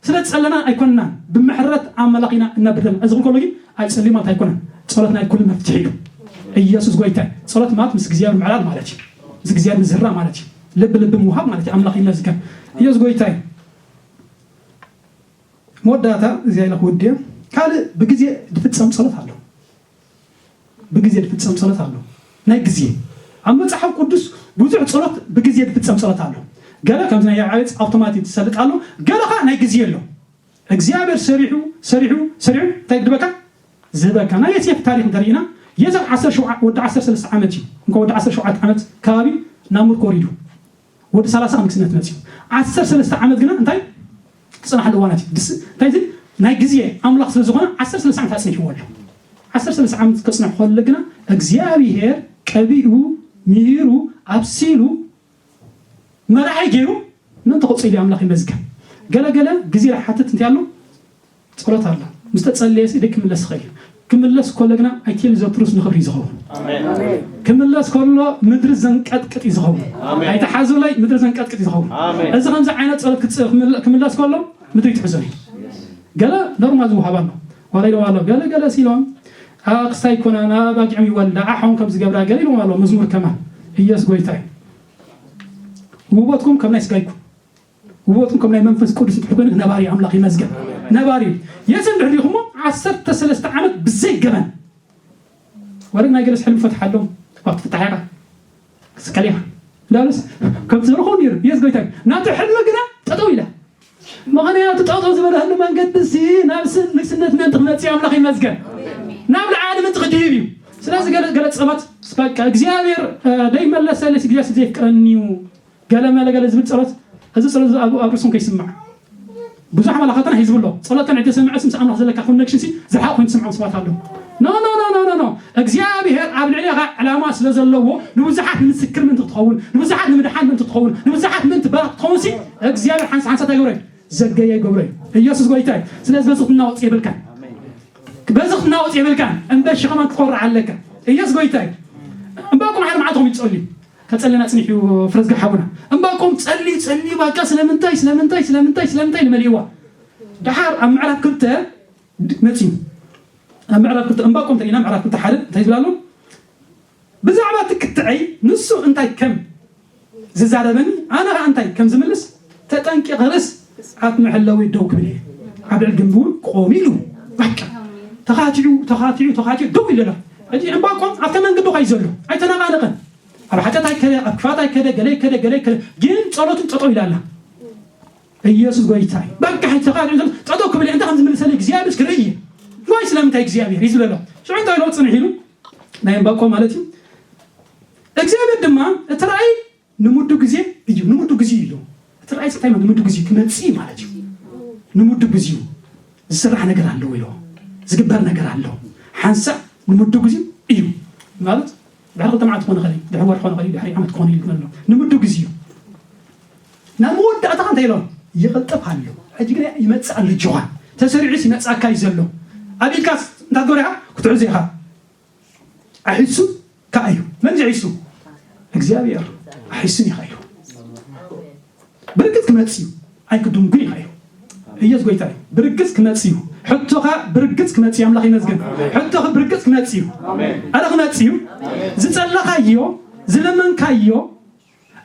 ስለ ዝጸለና ኣይኮንናን ብምሕረት ኣምላኽ ኢና እነብር ዘለና እዚ ክልከሎ ግን ኣይጸልዩ ማለት ኣይኮነን ጸሎት ናይ ኩሉ መፍትሒ እዩ ኢየሱስ ጎይታይ ጸሎት ማለት ምስ እግዚኣብሔር ምዕራድ ማለት እዩ ምስ እግዚኣብሔር ምዝራ ማለት እዩ ልቢ ልቢ ምውሃብ ማለት እዩ ኣምላኽ ይመስገን ኢየሱስ ጎይታይ መወዳእታ እዚኣ ኢለ ክውድዮ ካልእ ብግዜ ዝፍጸም ጸሎት ኣሎ ብግዜ ዝፍጸም ጸሎት ኣሎ ናይ ግዜ ኣብ መጽሓፍ ቅዱስ ብዙሕ ጸሎት ብግዜ ዝፍጸም ጸሎት ኣሎ። ገለ ከምዚ ናይ ያዕቆብ ኣውቶማቲክ ዝሰልጥ ኣሎ፣ ገለ ኸዓ ናይ ግዜ ኣሎ። እግዚኣብሔር ሰሪሑ ሰሪሑ ሰሪሑ እንታይ ግድበካ ዝህበካ። ናይ ዮሴፍ ታሪኽ እንተሪእና፣ ዮሴፍ ዓሰርተ ሸውዓተ፣ ወዲ ዓሰርተ ሰለስተ ዓመት እዩ። እንኳ ወዲ ዓሰርተ ሸውዓተ ዓመት ከባቢ ናብ ምርኮ ወሪዱ። ወዲ ሰላሳ ንግስነት መፅዩ። ዓሰርተ ሰለስተ ዓመት ግና እንታይ ክፅናሕ ኣለዎ ማለት እዩ። ድስ እንታይ እዚ ናይ ግዜ ኣምላኽ ስለ ዝኾነ ዓሰርተ ሰለስተ ዓመት ኣፅኒሕዎ ኣሎ። ዓሰርተ ሰለስተ ዓመት ከፅንሕ ከሎ ግና እግዚኣብሔር ቀቢኡ፣ ምሂሩ፣ ኣብሲሉ፣ መራሒ ገይሩ ምን ተቆፂሉ ኣምላኽ ይመስገን። ገለ ገለ ግዜ ዝሓትት እንታይ ኣሎ? ጸሎት ኣሎ። ምስ ተጸለየ ሲ ደይ ክምለስ ይኽእል እዩ። ክምለስ ከሎ ግና ኣይቴል ዘትሩስ ንኽብሪ እዩ ዝኸውን። ክምለስ ከሎ ምድሪ ዘንቀጥቅጥ እዩ ዝኸውን። ኣይተሓዙለይ፣ ምድሪ ዘንቀጥቅጥ እዩ ዝኸውን። እዚ ከምዚ ዓይነት ጸሎት ክጽ- ክምለ- ክምለስ ከሎ ምድሪ ትሕዞ እዩ። ገለ ኖርማል ዝወሃብ ኣሎ። ዋላ ኢሎም ኣሎ። ገለ ገለ ሲሎም ኣክስታይ ይኮና ናብ ኣጊዕም ይወልዳ ኣሖም ከም ዝገብራ ገለ ኢሎም ኣሎ። መዝሙር ከማን ኢየሱስ ጎይታ እዩ። ውበትኩም ከም ናይ ስጋይኩም ውበትኩም ከም ናይ መንፈስ ቅዱስ እንድሕር ኮይኑ ነባሪ ኣምላኽ ይመስገን። ነባሪ የስ እንድሕር ዲኹሞ ዓሰርተ ሰለስተ ዓመት ብዘይ ገበን ወረግ ናይ ገለስ ሕልም ፈትሓሎም። ዋ ትፍታሕ ኢኻ ክስቀል ኢኻ እንዳሉስ ከም ትዘርኹ ነይሩ የስ ጎይታ ናቱ ሕልሚ ግና ጠጠው ኢላ። ምኽንያቱ ጠጠው ዝበለህሉ መንገዲ ሲ ናብ ስ- ንግስነት ምእንቲ ክመፅእ ኣምላኽ ይመስገን። ናብ ልዓሊ ምእንቲ ክድይብ እዩ። ስለዚ ገለ ገለ ፀሎት በቃ እግዚኣብሔር ደይመለሰልስ እግዚኣብሔር ዘይፍቅረኒ እዩ ገለ መለ ገለ ዝብል ጸሎት፣ እዚ ጸሎት እዚ ኣብ ኣብ ርእስኹም ከይስማዕ። ብዙሕ ኣምላኻትና ሒዝቡ ኣሎ። ጸሎትካ ንዕቲ ሰምዐ ስምስ ኣምላኽ ዘለካ ኮኔክሽን ሲ ዝሓቕ ኮይኑ ትስምዖም ሰባት ኣለዉ። ኖ ኖ ኖ ኖ ኖ ኖ እግዚኣብሔር ኣብ ልዕሌኻ ዕላማ ስለ ዘለዎ ንብዙሓት ንምስክር ምእንቲ ክትኸውን ንብዙሓት ንምድሓን ምእንቲ ክትኸውን ንብዙሓት ምእንቲ በረኽ ክትኸውን ሲ እግዚኣብሔር ሓንሳ ሓንሳ እንታይ ገብረ ዘገየ ገብረ ኢየሱስ ጎይታ እዩ። ስለዚ በዚ ክትናወጽ የብልካን በዚ ክትናወጽ የብልካን እምበሺ ከማን ክትኮርዕ ኣለካ። ኢየሱስ ጎይታ እዩ። እምበኩም ሓደ መዓልቲ ኹም ይጸልዩ ከጸልና ጽኒሑ ፍረዝጋ ሓውና እምባቆም ጸሊ ጸሊ ባቃ ስለምንታይ ስለምንታይ ስለምንታይ ስለምንታይ ንመልእዋ ደሓር ኣብ ምዕራፍ ክልተ መጺኡ ኣብ ምዕራፍ ክልተ እምባቆም ተሪና ምዕራፍ ክልተ ሓደ እንታይ ዝብላሉ ብዛዕባ ትክትዐይ ንሱ እንታይ ከም ዝዛረበኒ ኣነ ኸዓ እንታይ ከም ዝምልስ ተጠንቂቐ ርእስ ኣብ መሐለዊ ደው ክብል እየ ኣብ ልዕሊ ግንቢ እውን ቆም ኢሉ በቃ ተኻቲዑ ተኻቲዑ ተኻቲዑ ደው ኢለላ ሕጂ እምባቆም ኣብተ መንገዲ ኸዩ ዘሎ ኣይተነቓነቐን ኣብ ሓጢኣት ኣይከደ፣ ኣብ ክፋት ኣይከደ፣ ገለ ኣይከደ፣ ገለ ኣይከደ፣ ግን ጸሎቱ ጠጠው ኢላ ኣላ። ኢየሱስ ጎይታ እዩ። በቃ ሕጂ ተኻል ጠጠው ክብል እንተ ከም ዝምልሰለይ እግዚኣብሔር እስኪ ርእይ። ዋይ ስለምንታይ እግዚኣብሔር እዩ ዝብለሎ። ሽዑ እንታይ ኢሎ ጽንሕ ኢሉ ናይ እምባቆ ማለት እዩ። እግዚኣብሔር ድማ እቲ ራእይ ንምዱ ግዜ እዩ ንምዱ ግዜ እዩ ኢሉ። እቲ ራእይ እንታይ ንምዱ ግዜ ክመጽእ ማለት እዩ። ንምዱ ግዜ እዩ። ዝስራሕ ነገር ኣለዎ ኢልዎ ዝግበር ነገር ኣሎ ሓንሳእ ንምድብ ግዜ እዩ ማለት ድሕሪ ክልተ መዓልቲ ክኾነ ኸእል ድሕሪ ወር ክኾነ ኸእል ድሕሪ ዓመት ክኾነ ኢሉ ኣሎ ንምድብ ግዜ እዩ ናብ መወዳእታ እንታይ ኢሎም ይቕልጥፍ ኣሎ ሕጂ ግን ይመፅእ ኣሎ ጆሃን ተሰሪዑስ ይመፅኣካ እዩ ዘሎ ኣብ ኢድካስ እንታትገብረ ኢኻ ክትሕዞ ኢኻ ኣሒሱ ከኣ እዩ መን እዩ ኣሒሱ እግዚኣብሔር ኣሒሱን እዩ ከኣ እዩ ብርግጽ ክመጽእ እዩ ኣይክድንጉን እዩ ከኣ እዩ ኢየሱስ ጎይታ እዩ ብርግጽ ክመጽእ እዩ ሕቶኻ ብርግጽ ክመጽእ እዩ ኣምላኽ ይመስገን ሕቶኺ ብርግጽ ክመጽእ እዩ ኣረ ክመጽእ እዩ ዝጸለኻዮ ዝለመንካዮ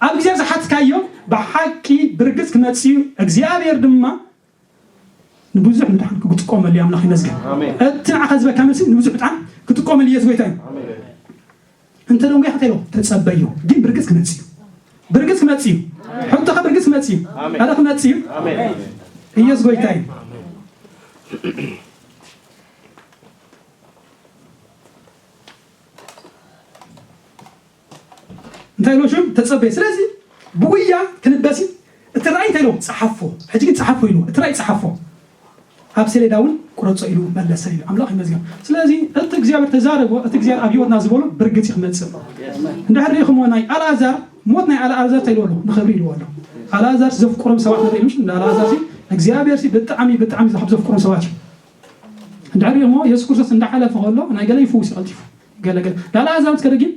ኣብ ግዜ ዝሓትካዮ ብሓቂ ብርግጽ ክመጽእ እዩ እግዚኣብሔር ድማ ንብዙሕ ምድሓን ክጥቀመሉ እዩ ኣምላኽ ይመስገን። እቲ ንዓኻ ዝበካ መልሲ ንብዙሕ ምድሓን ክጥቀመሉ ኢየሱስ ጎይታ እዩ። እንተ ደንጉያ እንታይ ኢልዎ ተጸበዮ ግን ብርግጽ ክመጽእ እዩ። ብርግጽ ክመጽእ እዩ። ሕቶኻ ብርግጽ ክመጽእ እዩ። ኣረ ክመጽእ እዩ። ኢየሱስ ጎይታ እዩ። እንታይ ኢሎ ሽም ተጸበየ ስለዚ ብጉያ ክንበሲ እቲ ራእይ እንታይ ኢሎ ጸሓፎ ሕጂ ግን ጸሓፎ ኢሉ እቲ ራእይ ጸሓፎ ኣብ ሰሌዳ እውን ቁረጾ ኢሉ መለሰ ኢሉ ኣምላኽ ይመዝገብ ስለዚ እቲ እግዚኣብሔር ተዛረቦ እቲ እግዚኣብሔር ኣብ ህይወትና ዝበሎ ብርግጽ ይኽመጽእ እንድሕር ርኢኹሞ ናይ ኣልኣዛር ሞት ናይ ኣልኣዛር እንታይ ኢልዎ ኣሎ ንኽብሪ ኢልዎ ኣሎ ኣልኣዛር ዘፍቅሮም ሰባት ንርኢ ኢሉ ኣልኣዛር እግዚኣብሔር ብጣዕሚ ብጣዕሚ ካብ ዘፍቅሮም ሰባት እዩ እንድሕር ርኢኹሞ የሱስ ክርስቶስ እንዳሓለፈ ከሎ ናይ ገለ ይፍውስ ይቐልጢፉ ገለገለ ኣልኣዛር ምስ ከደ ግን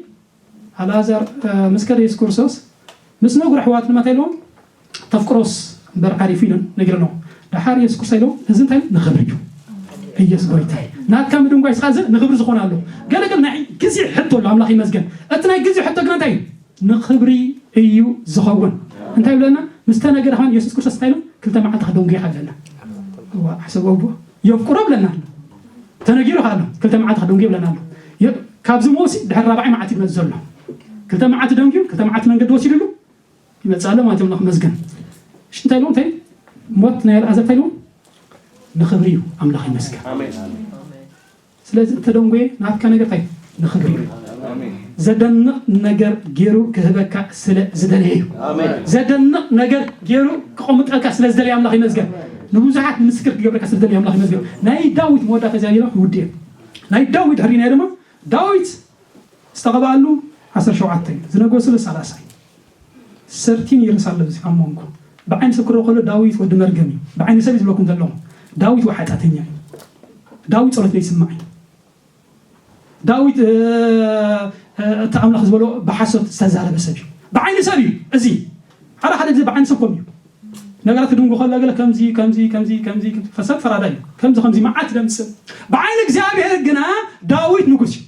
ኣልኣዛር ምስ ከደ የሱስ ክርስቶስ ምስ ነግሩ ኣሕዋት ድማ እንታይ ኢልዎም ተፍቅሮስ እምበር ዓሪፉ ኢሎም ነጊሮም ደሓር የሱስ ክርስቶስ ኢልዎም እዚ እንታይ ንኽብሪ እዩ ኢየሱስ ጎይታ እዩ ናትካ ምድንጓይ ስኻ እዚ ንኽብሪ ዝኾን ኣሎ ገለገለ ናይ ግዜ ሕቶ ኣሎ ኣምላኽ ይመስገን እቲ ናይ ግዜ ሕቶ ግን እንታይ እዩ ንኽብሪ እዩ ዝኸውን እንታይ ይብለና ምስ ተነገረ ኻን የሱስ ክርስቶስ እንታይ ኢሎም ክልተ መዓልቲ ክደንጉ ይኸብለና ሕሰብ ኣቦ የፍቅሮ ብለና ኣሎ ተነጊሩ ኻሎ ክልተ መዓልቲ ክደንጉ ይብለና ኣሎ ካብዚ መውሲ ድሕሪ ራብዓይ መዓልቲ ይመጽእ ዘሎ። ክልተ መዓልቲ ደንግዩ፣ ክልተ መዓልቲ መንገዲ ወሲድሉ ይመጽእ ኣሎ ማለት እዩ። ኣምላኽ ይመስገን። እሺ፣ እንታይ ኢልዎ? እንታይ ሞት ናይ ኣልዓዘር እንታይ ኢልዎ? ንኽብሪ እዩ። ኣምላኽ ይመስገን። ስለዚ እተደንጎየ ናትካ ነገር እንታይ ንኽብሪ እዩ። ዘደንቕ ነገር ገይሩ ክህበካ ስለ ዝደለየ እዩ። ዘደንቕ ነገር ገይሩ ክቐምጠልካ ስለ ዝደለየ ኣምላኽ ይመስገን። ንብዙሓት ምስክር ክገብረካ ስለ ዝደለየ ኣምላኽ ይመስገን። ናይ ዳዊት መወዳእታ እዚኣ ገይረ ክውድእ እየ። ናይ ዳዊት ሕሪና ድማ ዳዊት ዝተቐብኣሉ ዓሰርተ ሸውዓተ እዩ። ዝነገሰሉ ሰላሳ እዩ። ሰርቲን ይርስ ኣሎ እዚ ኣብ መንጎ። ብዓይኒ ሰብ ክረኦ ከሎ ዳዊት ወዲ መርገም እዩ። ብዓይኒ ሰብ እዩ ዝብለኩም ዘለኹ። ዳዊት ሓጢኣተኛ እዩ። ዳዊት ጸሎት ዘይስማዕ እዩ። ዳዊት እቲ ኣምላኽ ዝበሎ ብሓሶት ዝተዛረበ ሰብ እዩ። ብዓይኒ ሰብ እዩ እዚ። ሓደ ሓደ ግዜ ብዓይኒ ሰብ ከም እዩ። ነገራት ክድንጉ ከሎ ገለ ከምዚ ከምዚ ከምዚ ከምዚ ሰብ ፈራዳይ እዩ። ከምዚ ከምዚ መዓት ደምፅእ። ብዓይኒ እግዚኣብሔር ግና ዳዊት ንጉስ እዩ።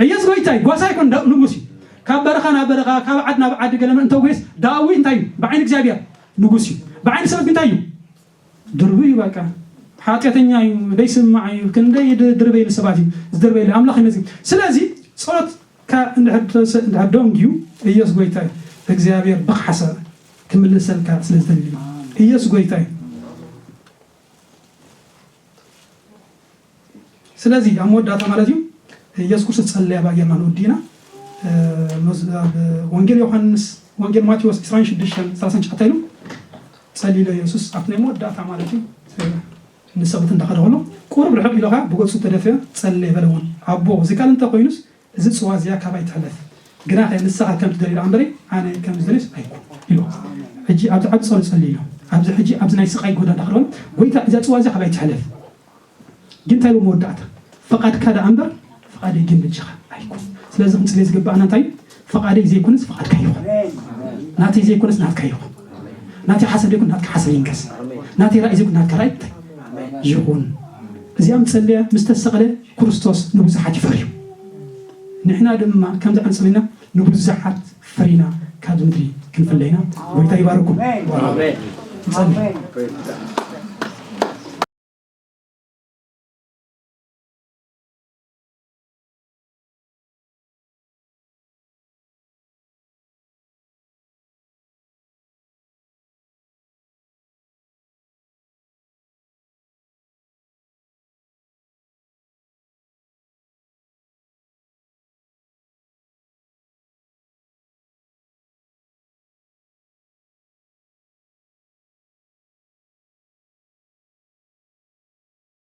ኢየሱስ ጎይታ እዩ። ጓሳ ይኮን ንጉስ እዩ። ካብ በረኻ ናብ በረኻ ካብ ዓድ ናብ ዓዲ ገለ እንተጎይስ ዳዊት እንታይ እዩ? ብዓይኒ እግዚኣብሔር ንጉስ እዩ። ብዓይኒ ሰብ ግን እንታይ እዩ? ድርቡ እዩ በቃ። ሓጢኣተኛ እዩ፣ ደይስማዕ እዩ፣ ክንደይ ድርበ ኢሉ ሰባት እዩ ዝድርበ ኢሉ ኣምላኽ ይመስገን። ስለዚ ጸሎትካ እንድሕር ደንግዩ ኢየሱስ ጎይታ እዩ። እግዚኣብሔር ብኽሓሰ ክምልሰልካ ስለ ዝደሊ ኢየሱስ ጎይታ እዩ። ስለዚ ኣብ መወዳእታ ማለት እዩ ኢየሱስ ክርስቶስ ጸለያ ባጌርና ንወዲና ወንጌል ዮሃንስ ወንጌል ማቴዎስ ዕስራን ሽዱሽተን ሰላሳን ትሽዓተ ኢሉ ጸሊሎ ኢየሱስ ኣብቲ ናይ መወዳእታ ማለት እዩ ንሰብት እንዳኸደ ከሎ ቁሩብ ርሕቕ ኢሎኻ ብገጹ ተደፍአ ጸለየ በለውን ኣቦ እዚ ቃል እንተ ኮይኑስ እዚ ጽዋ እዚኣ ካባይ ትሕለፍ ግናኸ ንስኻ ከም ትደልዮ ደኣ እምበሪ ኣነ ከም ዝደልዮስ ኣይኩን ኢሉ ሕጂ ኣብዚ ዓቢ ጸሎት ጸልዩ ኢሉ ኣብዚ ሕጂ ኣብዚ ናይ ስቓይ ጎዳ እንዳኸደ ከሎ ጎይታ እዛ ጽዋ እዚኣ ካባይ ትሕለፍ ግን እንታይ ኢሉ መወዳእታ ፍቓድካ ደኣ እምበር ፍቓደይ ግን በጃኻ ኣይኩን ስለዚ ክንጽልዮ ዝግባኣና እንታይ ፍቓደይ ዘይኮነስ ፍቓድካ ይኹን ናተይ ዘይኮነስ ናትካ ይኹን ናተይ ሓሳብ ዘይኮን ናትካ ሓሳብ ይንገስ ናተይ ራእይ ዘይኮን ናትካ ራእይ እንታይ ይኹን እዚኣ ምጸልያ ምስ ተሰቕለ ክርስቶስ ንብዙሓት ይፈርዩ ንሕና ድማ ከምዚ ዓንጽልና ንብዙሓት ፈሪና ካብ ምድሪ ክንፍለይና ጎይታ ይባርኩም ንጸሊ